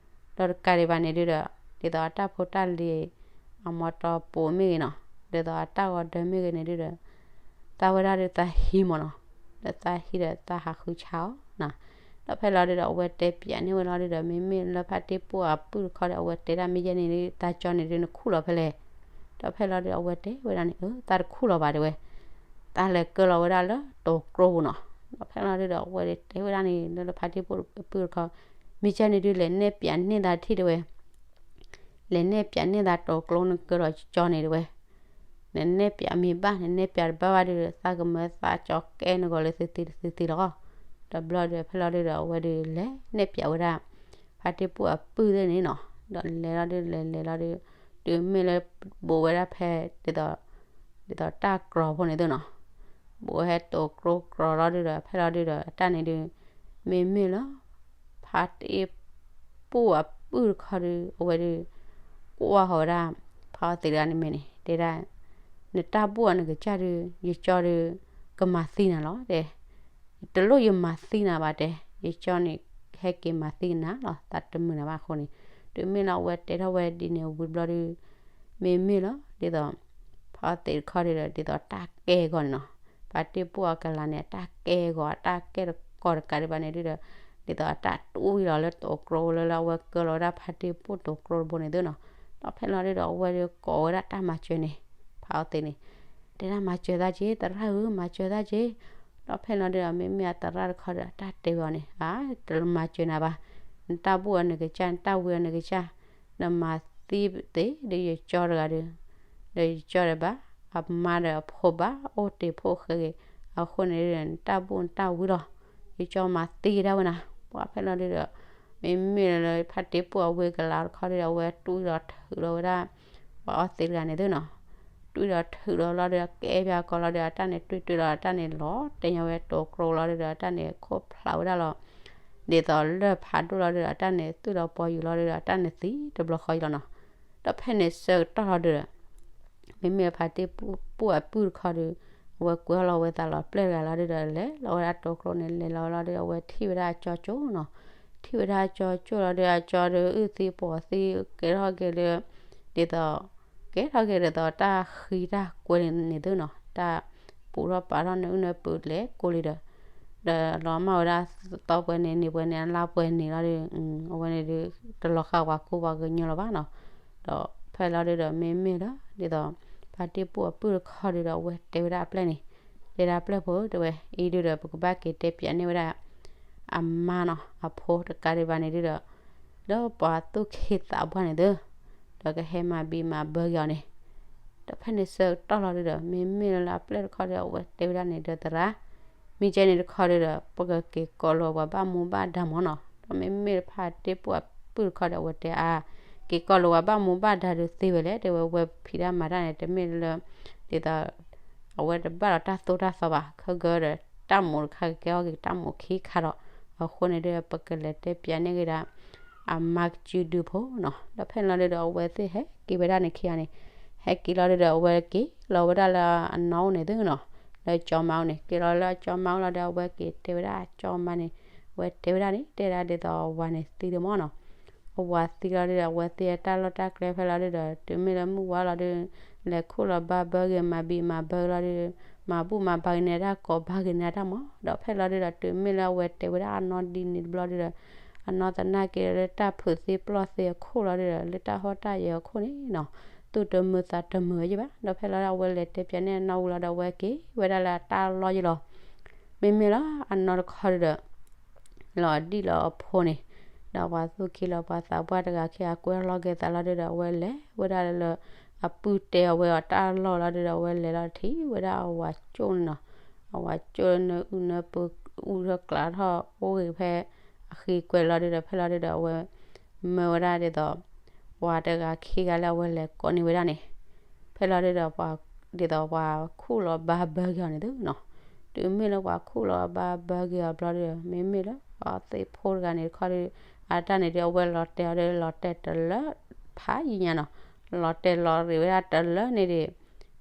ဒီးတကးဒံးဘၣ်န့ၣ်ဒုဒီး ဒ်သိးအတၢ်ဖိတၢ်လံၤ အမီတီပူၤမ့ၢ်ဂ့ၤနီၤ, ဒ်သိးအတၢ်ဂီၤဒၢမ့ၢ်ဂ့ၤန့ၣ်ဒုဒီး သးဝဲဒၣ်ဒုးသးဟံးမးနီၤ, ဒီးသးဟံးဒီးသးဟးဃုဆါအီၤနီၤ. ဒီးဖဲလီၤဒုဒီး အဝဲတဲပၠးန့ၢ်ဝဲလီၤဒုဒီး မ့မ့ၢ်လၢဖါတံၢ်ပူၣ်အပုၢ်တခီဒီး အဝဲတဲဒၣ်မ့ၢ်ယဲန့ၣ်ဒု သးကၠီန့ၣ်ဒု နခူၣ်လီၤဖဲလဲၣ်. ဒီးဖဲလီၤဒုဒီး အဝဲတဲဝဲဒၣ်န့ၣ် အၢ သးတခူၣ်လီၤဘၣ်တဲဝဲ သးလဲၤကၢလီၤဝဲဒၣ်လၢတိၤကျိပူၤနီၤ. ဒီးဖဲလီၤဒုဒီး အဝဲတဲဝဲဒၣ်န့ၣ် လၢလၢဖါတံၢ်ပူၣ်အပုၢ်တခီ, မ့ၢ်ကဲန့ၣ်ဒု လဲၤနဲၣ်ပၠးန့ၢ်သးထံၣ်တဲဝဲ, လဲၤနဲၣ်ပၠးန့ၢ်သးတိၤကျိနကၢလီၤကၠီန့ၣ်တဲဝဲ, နနဲၣ်ပၠးမ့ၢ်ဘၣ် နနဲၣ်ပၠးတဘၣ်ဘၣ်ဒုဒီး သးကမၢသးကၠီကဲနဂီၤလၢသံသံတသံသံလီၤ. ဒီးဘျီဒုဒီး ဖဲလီၤဒုဒီး အဝဲဒုးလဲၤနဲၣ်ပၠးဝဲဒၣ် ဖါတံၢ်ပူၣ်အပုၢ်သ့ၣ်န့ၣ်နီၤ. ဒီးလဲၤလီၤဒုလဲၤလဲၤလီၤဒု တုၤမ့ၢ်လၢ ဘူးဝဲဒၣ်ဖဲ ဒ်သိး ဒ်သိးတၢ်ကြီဖိန့ၣ်သုနီၤ, ဘူးဝဲဟဲတိၤကျိကြီလီၤဒုဒီး ဖဲလီၤဒုဒီး အတၢ်န့ၣ်ဒု မ့မ့ၢ်လၢ ဖါတံၢ်ပူၣ်အပုၢ်တခီဒု အဝဲဒု ကွၢ်ဃီၤဝဲဒၣ် ဖါအီသံးတဂၤန့ၣ်မ့ၢ်န့ၣ် တဲဒၣ် နတၢ်ဘူၣ်အီၤနကစၢ်ဒု ယကၠီဒု ကမၤသံနၤလီၤတဲ တလိၣ်ယမၤသံနၤဘၣ်တဲ, ယကၠီန့ၣ် ဟဲက့ၤမၤသံနၤလီၤ သးတမုာ်နၤဘၣ်အဃိန့ၣ်, တုၤမ့ၢ်လၢအဝဲတဲထီၣ်ဝဲဒ်န့ၣ်ဝံၤဘျီဒု မ့မ့ၢ်လီၤ ဒ်သိး ဖါအီသံးတခီဒုဒီး ဒ်သိးတၢ်ကဲအဂီၢ်န့ၣ်နီၤ, ဖါတံၢ်ပူၣ်အကလၤန့ၣ် အတၢ်ကဲအဂီၢ် အတၢ်ကဲတကီၢ်တကးဒံးဘၣ်န့ၣ်ဒုဒီး ဒ်သိးအတၢ်တွံၢ်လီၤလၢတိၤကျိလၢလၢအဝဲကၢလီၤဝဲဒၣ်ဖါတံၢ်ပူၣ်တိၤကျိတဘိန့ၣ်သုနီၤ, ဒီးဖဲလီၤဒုဒီး အဝဲဒုကိးဝဲဒၣ်တၢ်မၤစၢၤန့ၣ် ဖါအီသံးန့ၣ် တဲဒၣ်မၤစၢၤသးက့ သရၣ်ဧၢ မၤစၢၤသးက့, ဒီးဖဲလီၤဒုဒီး မ့မ့ၢ်အသရၣ်တခီဒီး တၢ်တဲဝဲအီၤန့ၣ် ဧါ တမၤစၢၤနၤဘၣ်, နတၢ်ဘူၣ်အီၤနကစၢ် နတၢ်ဝံၤအီၤနကစၢ်, နမၤသံသ့ဒီးယကၠီတဂၤဒီး ဒီးယကၠီဒီးဘၣ် အမါဒီးအဖိဘၣ် အိၣ်တ့ၢ်ဖိၣ်ဃဲက့ၤ, အဃိန့ၣ်ဒီး နတၢ်ဘူၣ်နတၢ်ဝံၤလီၤ, ယကၠီမၤသံကဒါဝဲနၤ, ပှၤဖဲလီၤဒုဒီး မ့မ့ၢ်လၢဖါတံၢ်ပူၣ်အဝ့ၢ်ကလၤတခီဒီး အဝဲတွံၢ်ဒီးထုးလီၤဝဲဒၣ် ပှၤအီသံးတဂၤန့ၣ်သုနီၤ, တွံၢ်ဒီးထုးလီၤလီၤဒီး ကဲပၠးကီးလီၤဒီး အတၢ်န့ၣ်တွံၢ်တွံၢ်လီၤ အတၢ်န့ၣ်လီၤတဲာ်ညီဝဲတိၤကျိလီၤဒီး အတၢ်န့ၣ်ခိၣ်ဖျးဝဲဒၣ်လီၤ, ဒ်သိးလၢၢ်ဖးဒိၣ်လီၤဒုဒီး အတၢ်န့ၣ်သူၣ်လီၤပှီၤယူၤလီၤဒုဒီး အတၢ်န့ၣ်သံတဘျီဃီအံၤလီၤနီၤ. ဒီးဖဲန့ၣ်ဆၢကတီၢ်လီၤဒုဒီး မ့မ့ၢ်ဖါတ့ၢ်ပူၣ်အပုၢ်တခီဒီး အဝဲကွဲလီၤဝဲသးလီၤပျဲၢ်တဂၤလီၤဒုဒီး လဲၤလီၤဝဲဒၣ်တိၤကျိန့ၣ် လဲၤလီၤလီၤဒုဒီး အဝဲထံၣ်ဝဲဒၣ်အကၠီကၠိနီၤ. ထံၣ်ဝဲဒၣ်အကၠီကၠိလီၤဒုဒီး အကၠီဒီးအုၣ်သံပိာ်သံ ကဲထီၣ်က့ၤလၢ ဒ်သိး ကဲထီၣ်က့ၤဒ်သိးတၢ်ဃံတၢ်ကွဲၤန့ၣ်သုနီၤ, တၢ်ပူၤထီၣ်ပာ်ထီၣ်နၢအုၣ်နၢပူၤလဲၤကိးလံဒီး ဒီးလီၤမၢ်ဝဲဒၣ်သီပှဲၤန့ၣ် နံၤပှဲၤန့ၣ် အလါပှဲၤန့ၣ်လီၤဒီး အဝဲန့ၣ်ဒုး တလီၤဃာ်ဝဲကိးပှၤကညီလၢၤဘၣ်နီၤ. ဒီးဖဲလီၤဒုဒီး မ့မ့ၢ်လၢ ဒ်သိး ဖါတ့ၢ်ပူၣ်အပုၢ်တခီဒုဒီး အဝဲတဲဝဲဒၣ်အပျဲၢ်န့ၣ်, တဲဒၣ်အပျဲၢ်ဖိတဲဝဲ အံၤဒုဒီး ပကဘၣ်က့ၤတဲပၠးန့ၢ်ဝဲဒၣ် အမါနီၤ အဖိတကးဒံးဘၣ်န့ၣ်ဒုဒီး လၢပှၤသူၣ်က့သးပှၢ်န့ၣ်သု ဒီးကဟဲမၤဘံးမၤဘၢက့ၤအီၤန့ၣ်, ဒီးဖဲန့ၣ်ဆၢကတီၢ်လီၤဒုဒီး မ့မ့ၢ်လၢအပျဲၢ်တခီဒီး အဝဲတဲဝဲဒၣ်န့ၣ်ဒီး သရၣ်, မ့ၢ်ကဲန့ၣ်တခီဒုဒီး ပကက့ၤကိးလီၤပှၤဘၣ်မူဘၣ်ဒါမၢ်နီၤ. ဒီးမ့မ့ၢ်ဖါတ့ၢ်ပူၣ်အပုၢ်တခီဒီး အဝဲတဲအါ, က့ၤကိးလီၤပှၤဘၣ်မူဘၣ်ဒါဒုးသ့ဝဲလဲၣ် တဲဝဲ ဝဲဖံးတၢ်မၤတၢ်န့ၣ် တမ့ၢ်လၢ ဒ်သိး အဝဲတဘၣ်ဒီးတၢ်သိၣ်တၢ်သီဘၣ်, ခဲကဒီး တၢ်မူးတခါကကဲထီၣ်က့ၤတၢ်မူးခံခါဒီး အဃိန့ၣ်ဒုး ပကလဲၤတဲပၠးန့ၢ်က့ၤဒၣ် အမါကစုဒုဖိနီၤ. ဒီးဖဲန့ၣ်လီၤဒုဒီး အဝဲသ့ၣ်ဟဲက့ၤဝဲဒၣ်န့ၣ်ခံဂၤန့ၣ်, ဟဲက့ၤလီၤဒုဒီး အဝဲက့ၤလီၤဝဲဒၣ်လၢအနီၢ်အိၣ်န့ၣ်သုနီၤ, လၢကၠီမါအိၣ်န့ၣ်, က့ၤလီၤလၢအကၠီမါအိၣ်လီၤဒီး အဝဲက့ၤတဲဝဲဒၣ်အကၠီမါန့ၣ်, အဝဲတဲဝဲဒၣ်န့ၣ် တဲဒၣ်ဒ်သိးအဝၤန့ၣ်သံဒုမၢ်နီၤ. အဝၤသံလီၤဒုဒီး အဝဲသ့ၣ်အတၢ်လီၢ်တၢ်ကျဲဖဲလီၤဒုဒီး တုၤမ့ၢ်လၢမုၢ်ဝါလီၤဒု လဲၤခူၣ်လီၤဘါဘၢက့ၤ မၤဘံးမၤဘၢလီၤဒု, မၤဘူၣ်မၤဘါက့ၤန့ၢ်တၢ် ကိးဘါက့ၤန့ၢ်တၢ်မၢ်. ဒီးဖဲလီၤဒုဒီး တုၤမ့ၢ်လၢအဝဲတဲဝဲဒၣ်အနီၢ်ဒ်န့ၣ်တဘျီဒုဒီး အနီၢ်သနာ်က့လၢတၢ်ဖုးသ့ပျီၢ်သ့အခိၣ်လီၤဒုဒီး လၢတၢ်ဟီၣ်တၢ်ယၢၤအခိၣ်န့ၣ်နီၤ, သူၣ်တမုာ်သးတမုာ်ဝဲယဘၣ်. ဒီးဖဲလီၤဒု အဝဲလဲၤတဲပၠးန့ၢ်အနီၢ်ဝံၤလီၤဒီး အဝဲက့ၤဝဲဒၣ်လၢအတၢ်လီၢ်ယံၤလီၤ. မ့မ့ၢ်လၢအနီၢ်တခီဒုဒီး လီၤဒံၣ်လီၤအဖိန့ၣ်, ဒီးပှၤသူၣ်က့လီၤပှၤသးပှၢ်တဂၤခံဂၤကွဲလီၤက့ၤသးလီၤဒုဒီး အဝဲလဲၤဝဲဒၣ်လၢ အပုၢ်တဲအဝဲအီၤတၢ်လီၢ်လီၤဒုဒီး အဝဲလဲၤလီၤထံၣ်ဝဲဒၣ်အဝၤကၠိန့ၣ်နီၤ, အဝၤကၠိနၢအုၣ်နၢပူၤ အူထီၣ်ကျးထီၣ်အိၣ်ဂ့ၤဖဲ အဃံကွဲးလီၤဒုဒီး ဖဲလီၤဒုဒီး အဝဲ မၢဝဲဒၣ်ဒ်သိး ပှၤတဂၤခံဂၤလၢအဝဲလဲၤကိးန့ၢ်ဝဲဒၣ်န့ၣ်, ဖဲလီၤဒုဒီး ဒ်သိးပှၤခူၣ်လီၤဘါဘၢက့ၤအီၤန့ၣ်သုနီၤ. တုၤမ့ၢ်လၢပှၤခူၣ်လီၤဘါဘၢက့ၤအီၤဘျီဒုဒီး မ့မ့ၢ်လၢပှၤသ့ၣ်ဖိတဂၤန့ၣ်တခီဒု အတၢ်န့ၣ်ဒု အဝဲလီၤတဲာ်အီၤဒီး လီၤတဲာ်တလၢ ဖးယံာ်ညါနီၤ, လီၤတဲာ်လီၤရံးဝဲဒၣ်တလၢန့ၣ်ဒီး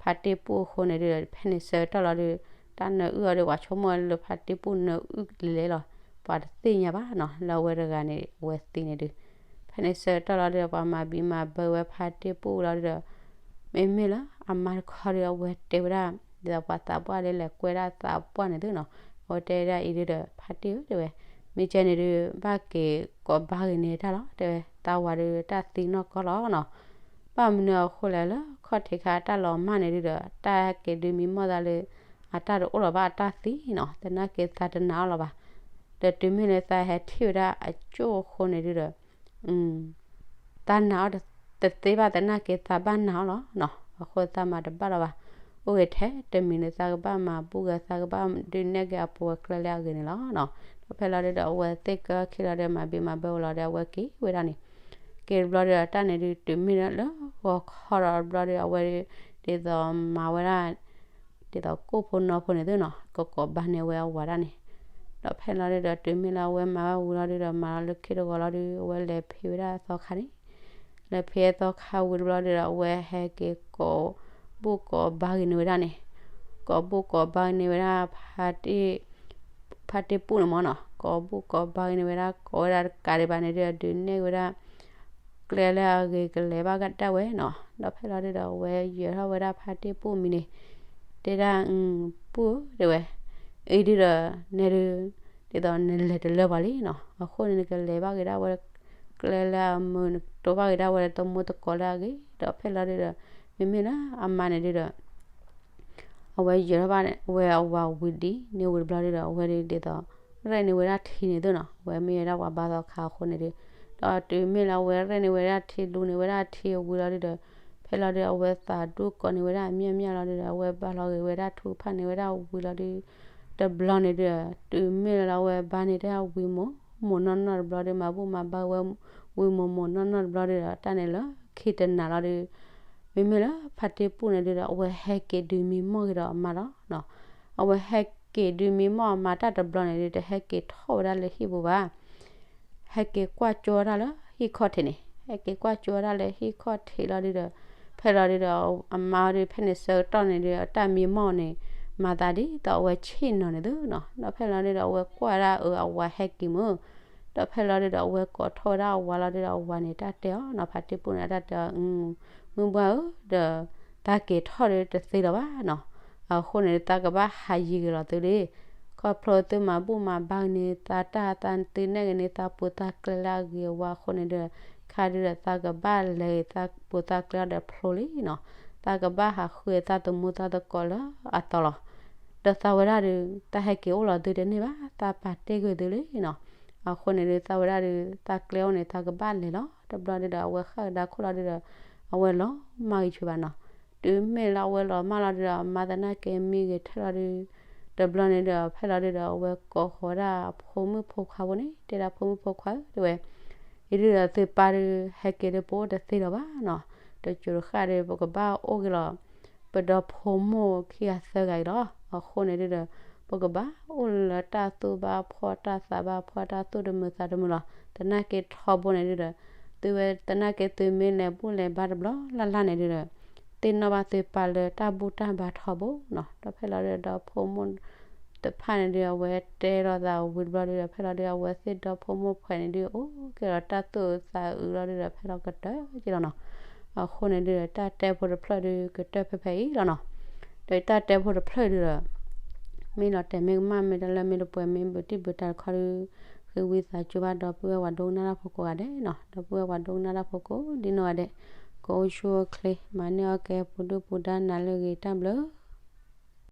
ဖါတ့ၢ်ပူၣ်အဃိန့ၣ်ဒုဒီး ဖဲန့ၣ်ဆၢကတီၢ်လီၤဒု တၢ်နၢအုၣ်အီၤဒီး ပှၤဆိကမိၣ်လၢဖါတ့ၢ်ပူၣ်နၢအုၣ်လဲၤလီၤ, ပှၤတသ့ၣ်ညါဘၣ်နီၤ လၢအဝဲတဂၤန့ၣ် အဝဲသံန့ၣ်ဒု ဖဲန့ၣ်ဆၢကတီၢ်လီၤဒုဒီး ပှၤမၤဘံးမၤဘၢဝဲဖါတ့ၢ်ပူၣ်လီၤဒုဒီး မ့မ့ၢ်လၢအမါတခီဒု အဝဲတဲဝဲဒၣ် ဒ်သိးပှၤသးပှၢ်လၢလဲၤကွဲဒၣ်သးပှၢ်န့ၣ်သုနီၤ, အဝဲတဲဒၣ်အံၤဒုဒီး ဖါတ့ၢ်ဧၢ တဲဝဲ, မ့ၢ်ကဲန့ၣ်ဒု ဘၣ်က့ၤကိးဘါဂ့ၤန့ၢ်တၢ်လီၤ တဲဝဲ, သးဝၤဒုတၢ်သံနီၢ်ကီၢ်လီၤနီၤ. ဘၣ်မနုၤအဃိလဲၣ်လၢခီၣ်ထံးခါတၢ်လီၤမၢ်န့ၣ်ဒုဒီး တၢ်ဟဲက့ၤဒုးမံမီၢ်သးလၢ အတၢ်တအိၣ်လီၤဘၣ်အတၢ်သံနီၤ, သနာ်က့သးတနာ်အီၤလီၤဘၣ်. ဒီးတုၤမ့ၢ်လၢသးဟဲထံၣ်ဝဲဒၣ်အကၠိအဃိန့ၣ်ဒုဒီး သးနာ်အီၤတသ့ဘၣ်သနာ်က့သးဘၣ်နာ်အီၤလီၤနီၤ, အဃိသးမၤတဘၣ်လီၤဘၣ်. အိၣ်ဂ့ၤထဲတမံၤန့ၣ် သးကဘၣ်မၤဘူၣ်ဂ့ၤ သးကဘၣ်ဒုးနဲၣ်က့ၤအပှဲၤကျဲလၢအဂ့ၤန့ၣ်လီၤနီၤ. ဒီးဖဲလီၤဒုဒီး အဝဲသ့ၣ်ကၢခံလီၤဒီး မၤဘံးမၤဘၢဝဲလီၤဒီး အဝဲက့ၤဝဲဒၣ်န့ၣ်, က့ၤတဘျီဒီး တၢ်န့ၣ်ဒု တုၤမ့ၢ်လၢဂီၤခီဒီးတဘျီဒီး အဝဲဒု ဒ်သိးမၤဝဲဒၣ် ဒ်သိးကိၣ်ဖိနီဖိန့ၣ်သုနီၤ ကကိးဘါန့ၢ်ဝဲအဝၤဒၣ်န့ၣ်, ဒီးဖဲလီၤဒုဒီး တုၤမ့ၢ်လၢအဝဲမၤဝဲဝံၤလီၤဒုဒီး မၤလီၤလၢခံတဂီၤလီၤဒု အဝဲလဲၤဖံးဝဲဒၣ်သီခါန့ၣ်, လဲၤဖံးသီခါဝံၤတဘျီဒုဒီး အဝဲဟဲက့ၤကိးဘူၣ်ကိးဘါဂ့ၤန့ၢ်ဝဲဒၣ်န့ၣ်, ကိးဘူၣ်ကိးဘါဂ့ၤန့ၢ်ဝဲဒၣ် ဖါတ့ၢ်ပူၣ်န့ၣ်မၢ်နီၤ, ကိးဘူၣ်ကိးဘါဂ့ၤန့ၢ်ဝဲဒၣ် ကိးဝဲဒၣ်တကးဒံးဘၣ်န့ၣ်ဒုဒီး ဒုးနဲၣ်က့ၤဝဲဒၣ် ကျဲလၢအဂ့ၤကလဲၤဘၣ်ဒၣ်ဝဲနီၤ. ဒီးဖဲလီၤဒုဒီး အဝဲယၢၤထီၣ်ဝဲဒၣ်ဖါတ့ၢ်ပူၣ်မံၤန့ၣ်, တဲဒၣ် ပူၣ်ဧၢ တဲဝဲ, အံၤဒုဒီး နဲဒု ဒ်သိးနလဲၤတလၢပှၤလံနီၤ, အဃိန့ၣ် နကလဲၤဘၣ်က့ၤဒၣ်ဝဲ ကျဲလၢအမုာ် နတိၢ်ဘၣ်က့ၤဒၣ်ဝဲတမူတကိးလၢအဂ့ၤ. ဒီးဖဲလီၤဒုဒီး မ့မ့ၢ်လၢအမါန့ၣ်ဒုဒီး အဝဲယၢၤထီၣ်ဘၣ်ဝဲအဝၤဝံၤဒ်န့ၣ်ဝံၤတဘျီဒုဒီး အဝဲဒုးဒ်သိး ရဲၣ်န့ၢ်ဝဲဒၣ်ထံန့ၣ်သုနီၤ, အဝဲမ့ၢ်ဝဲဒၣ်ပှၤဘါသီခါအဃိန့ၣ်ဒု, ဒီးတုၤမ့ၢ်လၢအဝဲရဲၣ်န့ၢ်ဝဲဒၣ်ထံ လူန့ၢ်ဝဲဒၣ်ထံအဝံၤလီၤဒုဒီး ဖဲလီၤဒုဒီး အဝဲသးဒူကိးန့ၢ်ဝဲဒၣ်အမျၢ်မျၢ်လီၤဒုဒီး အဝဲဘၣ်လီၤဂ့ၤဝဲဒၣ်ထူဖၣ်န့ၢ်ဝဲဒၣ်ဝံၤလီၤဒု တဘျီန့ၣ်ဒုဒီး တုၤမ့ၢ်လၢအဝဲဘါန့ၢ်တၢ်ဝံၤမိၢ်မိၢ်နီၢ်နီၢ်တဘျီဒု မၤဘူၣ်မၤဘါဝဲဝံၤမိၢ်မိၢ်နီၢ်နီၢ်တဘျီဒုဒီး တၢ်န့ၣ်လၢခံတနၤလီၤဒု မ့မ့ၢ်လၢဖါတ့ၢ်ပူၣ်န့ၣ်ဒုဒီး အဝဲဟဲက့ၤဒုးမံမီၢ်က့ၤဒီးအမါလီၤနီၤ. အဝဲဟဲက့ၤဒုးမံမီၢ်အမါတၢ်တဘျီန့ၣ်ဒု တဟဲက့ၤထီၣ်ဝဲဒၣ်လၢဟံၣ်ပူၤဘၣ်. ဟဲက့ၤကွၢ်ကၠိဝဲဒၣ်လၢဟံၣ်ခီၣ်ထံးန့ၣ်, ဟဲက့ၤကွၢ်ကၠိဝဲဒၣ်လၢဟံၣ်ခီၣ်ထံးလီၤဒုဒီး, ဖဲလီၤဒုဒီး အမါအီၤဒု ဖဲန့ၣ်ဆၢကတီၢ်န့ၣ်ဒု အတၢ်မံမီၢ်န့ၣ် မၤသးဒ်သိးအဝဲဆ့ၣ်နီၤန့ၣ်သုနီၤ. ဒီးဖဲလီၤဒုဒီး အဝဲကွၢ်ဒၣ်အၢအဝၤဟဲက့ၤမုၢ်, ဒီးဖဲလီၤဒုဒီး အဝဲကိးထီၣ်ဝဲဒၣ်အဝၤလီၤဒုဒီး အဝၤန့ၣ်တၢ်တဲအီၤနီၤ, ဖါတံၢ်ပူန့ၣ် အတၢ်တဲအီၤ, မုၢ်ဘှၢ်ဧၢ, ဒီး သးက့ၤထီၣ်ဒုတသ့လၢၤဘၣ်နီၤ. အဃိန့ၣ်ဒု သးကဘၣ်ဟးယံၤက့ၤလီၤသုလံ. ခီဖျိသုမၤဘူၣ်မၤဘါက့ၤန့ၣ် သးတၢ်, သးသုနဲၣ်က့ၤန့ၣ် သးပူၤသးကျဲလၢအဂ့ၤအဝါအဃိန့ၣ်ဒု, ခါဒုဒီး သးကဘၣ်လဲၤသးပူၤသးကျဲအီၤဒီးဖျိလံနီၤ. သးကဘၣ်ဟးဃုသးသမူသးသကိးလၢအသီလီၤ. ဒီးသးဝဲဒၣ်ဒု တၢ်ဟဲက့ၤအိၣ်လီၤသုတန့ၢ်ဘၣ်, သးပာ်တ့ၢ်ကွံာ်သုလံနီၤ. အဃိန့ၣ်ဒု သးဝဲဒၣ်ဒု သးကျဲအိၣ်န့ၣ် သးကဘၣ်လဲၤလီၤ. တဘျီဒုဒီး အဝဲဃၣ်ကဒါခိၣ်လီၤဒုဒီး အဝဲလီၤမၢ်ဂံၢ်ဆူၣ်ဘၣ်နီၤ. တုၤမ့ၢ်လၢအဝဲလီၤမၢ်လီၤဒုဒီး အမါသနာ်က့မံဂ့ၤထဲလီၤဒု, တဘျီန့ၣ်ဒုဒီး ဖဲလီၤဒုဒီး အဝဲကိးဃီၤဝဲဒၣ်အဖိမုၣ်ဖိခွါဖိန့ၣ် တဲဒၣ်ဖိမုၣ်ဖိခွါဧၢ တဲဝဲ, အံၤဒုဒီးသုပၢ်ဒု ဟဲက့ၤဒုပအိၣ်တသ့လၢၤဘၣ်နီၤ. တစိၤတဃၣ်ဒု ပကဘၣ်အိၣ်က့ၤလီၤ ပဒီဖိမိၢ်ခံဂၤသၢဂၤအံၤလီၤ. အဃိန့ၣ်ဒုဒီး ပကဘၣ်အိၣ်လၢတၢ်သူၣ်ဘၣ်ဖှီၣ်တၢ်သးဘၣ်ဖှီၣ်တၢ်သူၣ်တမုာ်သးတမုာ်လီၤ. သနာ်က့ထီဘိန့ၣ်ဒုဒီး သုဝဲသနာ်က့သုမ့ၢ်လဲၤဘူၣ်လဲၤဘါတဘျီလၢ်လၢ်န့ၣ်ဒုဒီး သ့ၣ်နီၣ်ဘၣ်သုပၢ်လၢတၢ်ဘူၣ်တၢ်ဘါထီဘိနီၤ. ဒီးဖဲလီၤဒုဒီး ဒီဖိမိၢ်တဖၣ်န့ၣ်ဒု အဝဲတဲလိာ်သးဝံၤတဘျီဒုဒီး ဖဲလီၤဒု အဝဲသ့ၣ်ဒီဖိမိၢ်ဖှဲးန့ၣ်ဒု အိၣ်က့ၤဒီးတၢ်သူၣ်အုးသးအုးလီၤဒုဒီး ဖဲလီၤကတၢၢ်က့ၤလီၤနီၤ. အဃိန့ၣ်ဒုဒီး တၢ်တဲဖိတဖျၢၣ်ဒု ကတၢၢ်ဖဲဖဲအံၤလီၤနီၤ. ဒီးတၢ်တဲဖိတဖျၢၣ်ဒုဒီး မ့ၢ်လီၤတဲာ်မ့ၢ်ကမၣ် မ့ၢ်တၢ်လၢမ့ၢ်တပှဲၤ မ့ၢ်ဘူးတံၢ်ဘူးတၢ်တခီဒု ဃ့ဝံသးစူၤဘၣ်ဒီပုၢ်ဝဲၢ်ပှၤဒိကနၣ်တၢ်ဖိကိးဂၤဒဲးနီၤ. ဒီပုၢ်ဝဲၢ်ပှၤဒိကနၣ်တၢ်ဖိကိးဒ်နီၢ်ဂၤဒဲး ကအိၣ်ဆူၣ်အိၣ်ချ့ မၤန့ၢ်အီၣ်ကဲ ပူၤဒုၣ်ပူၤဒါ နၤလၢအဂ့ၤ တၢ်ဘျုး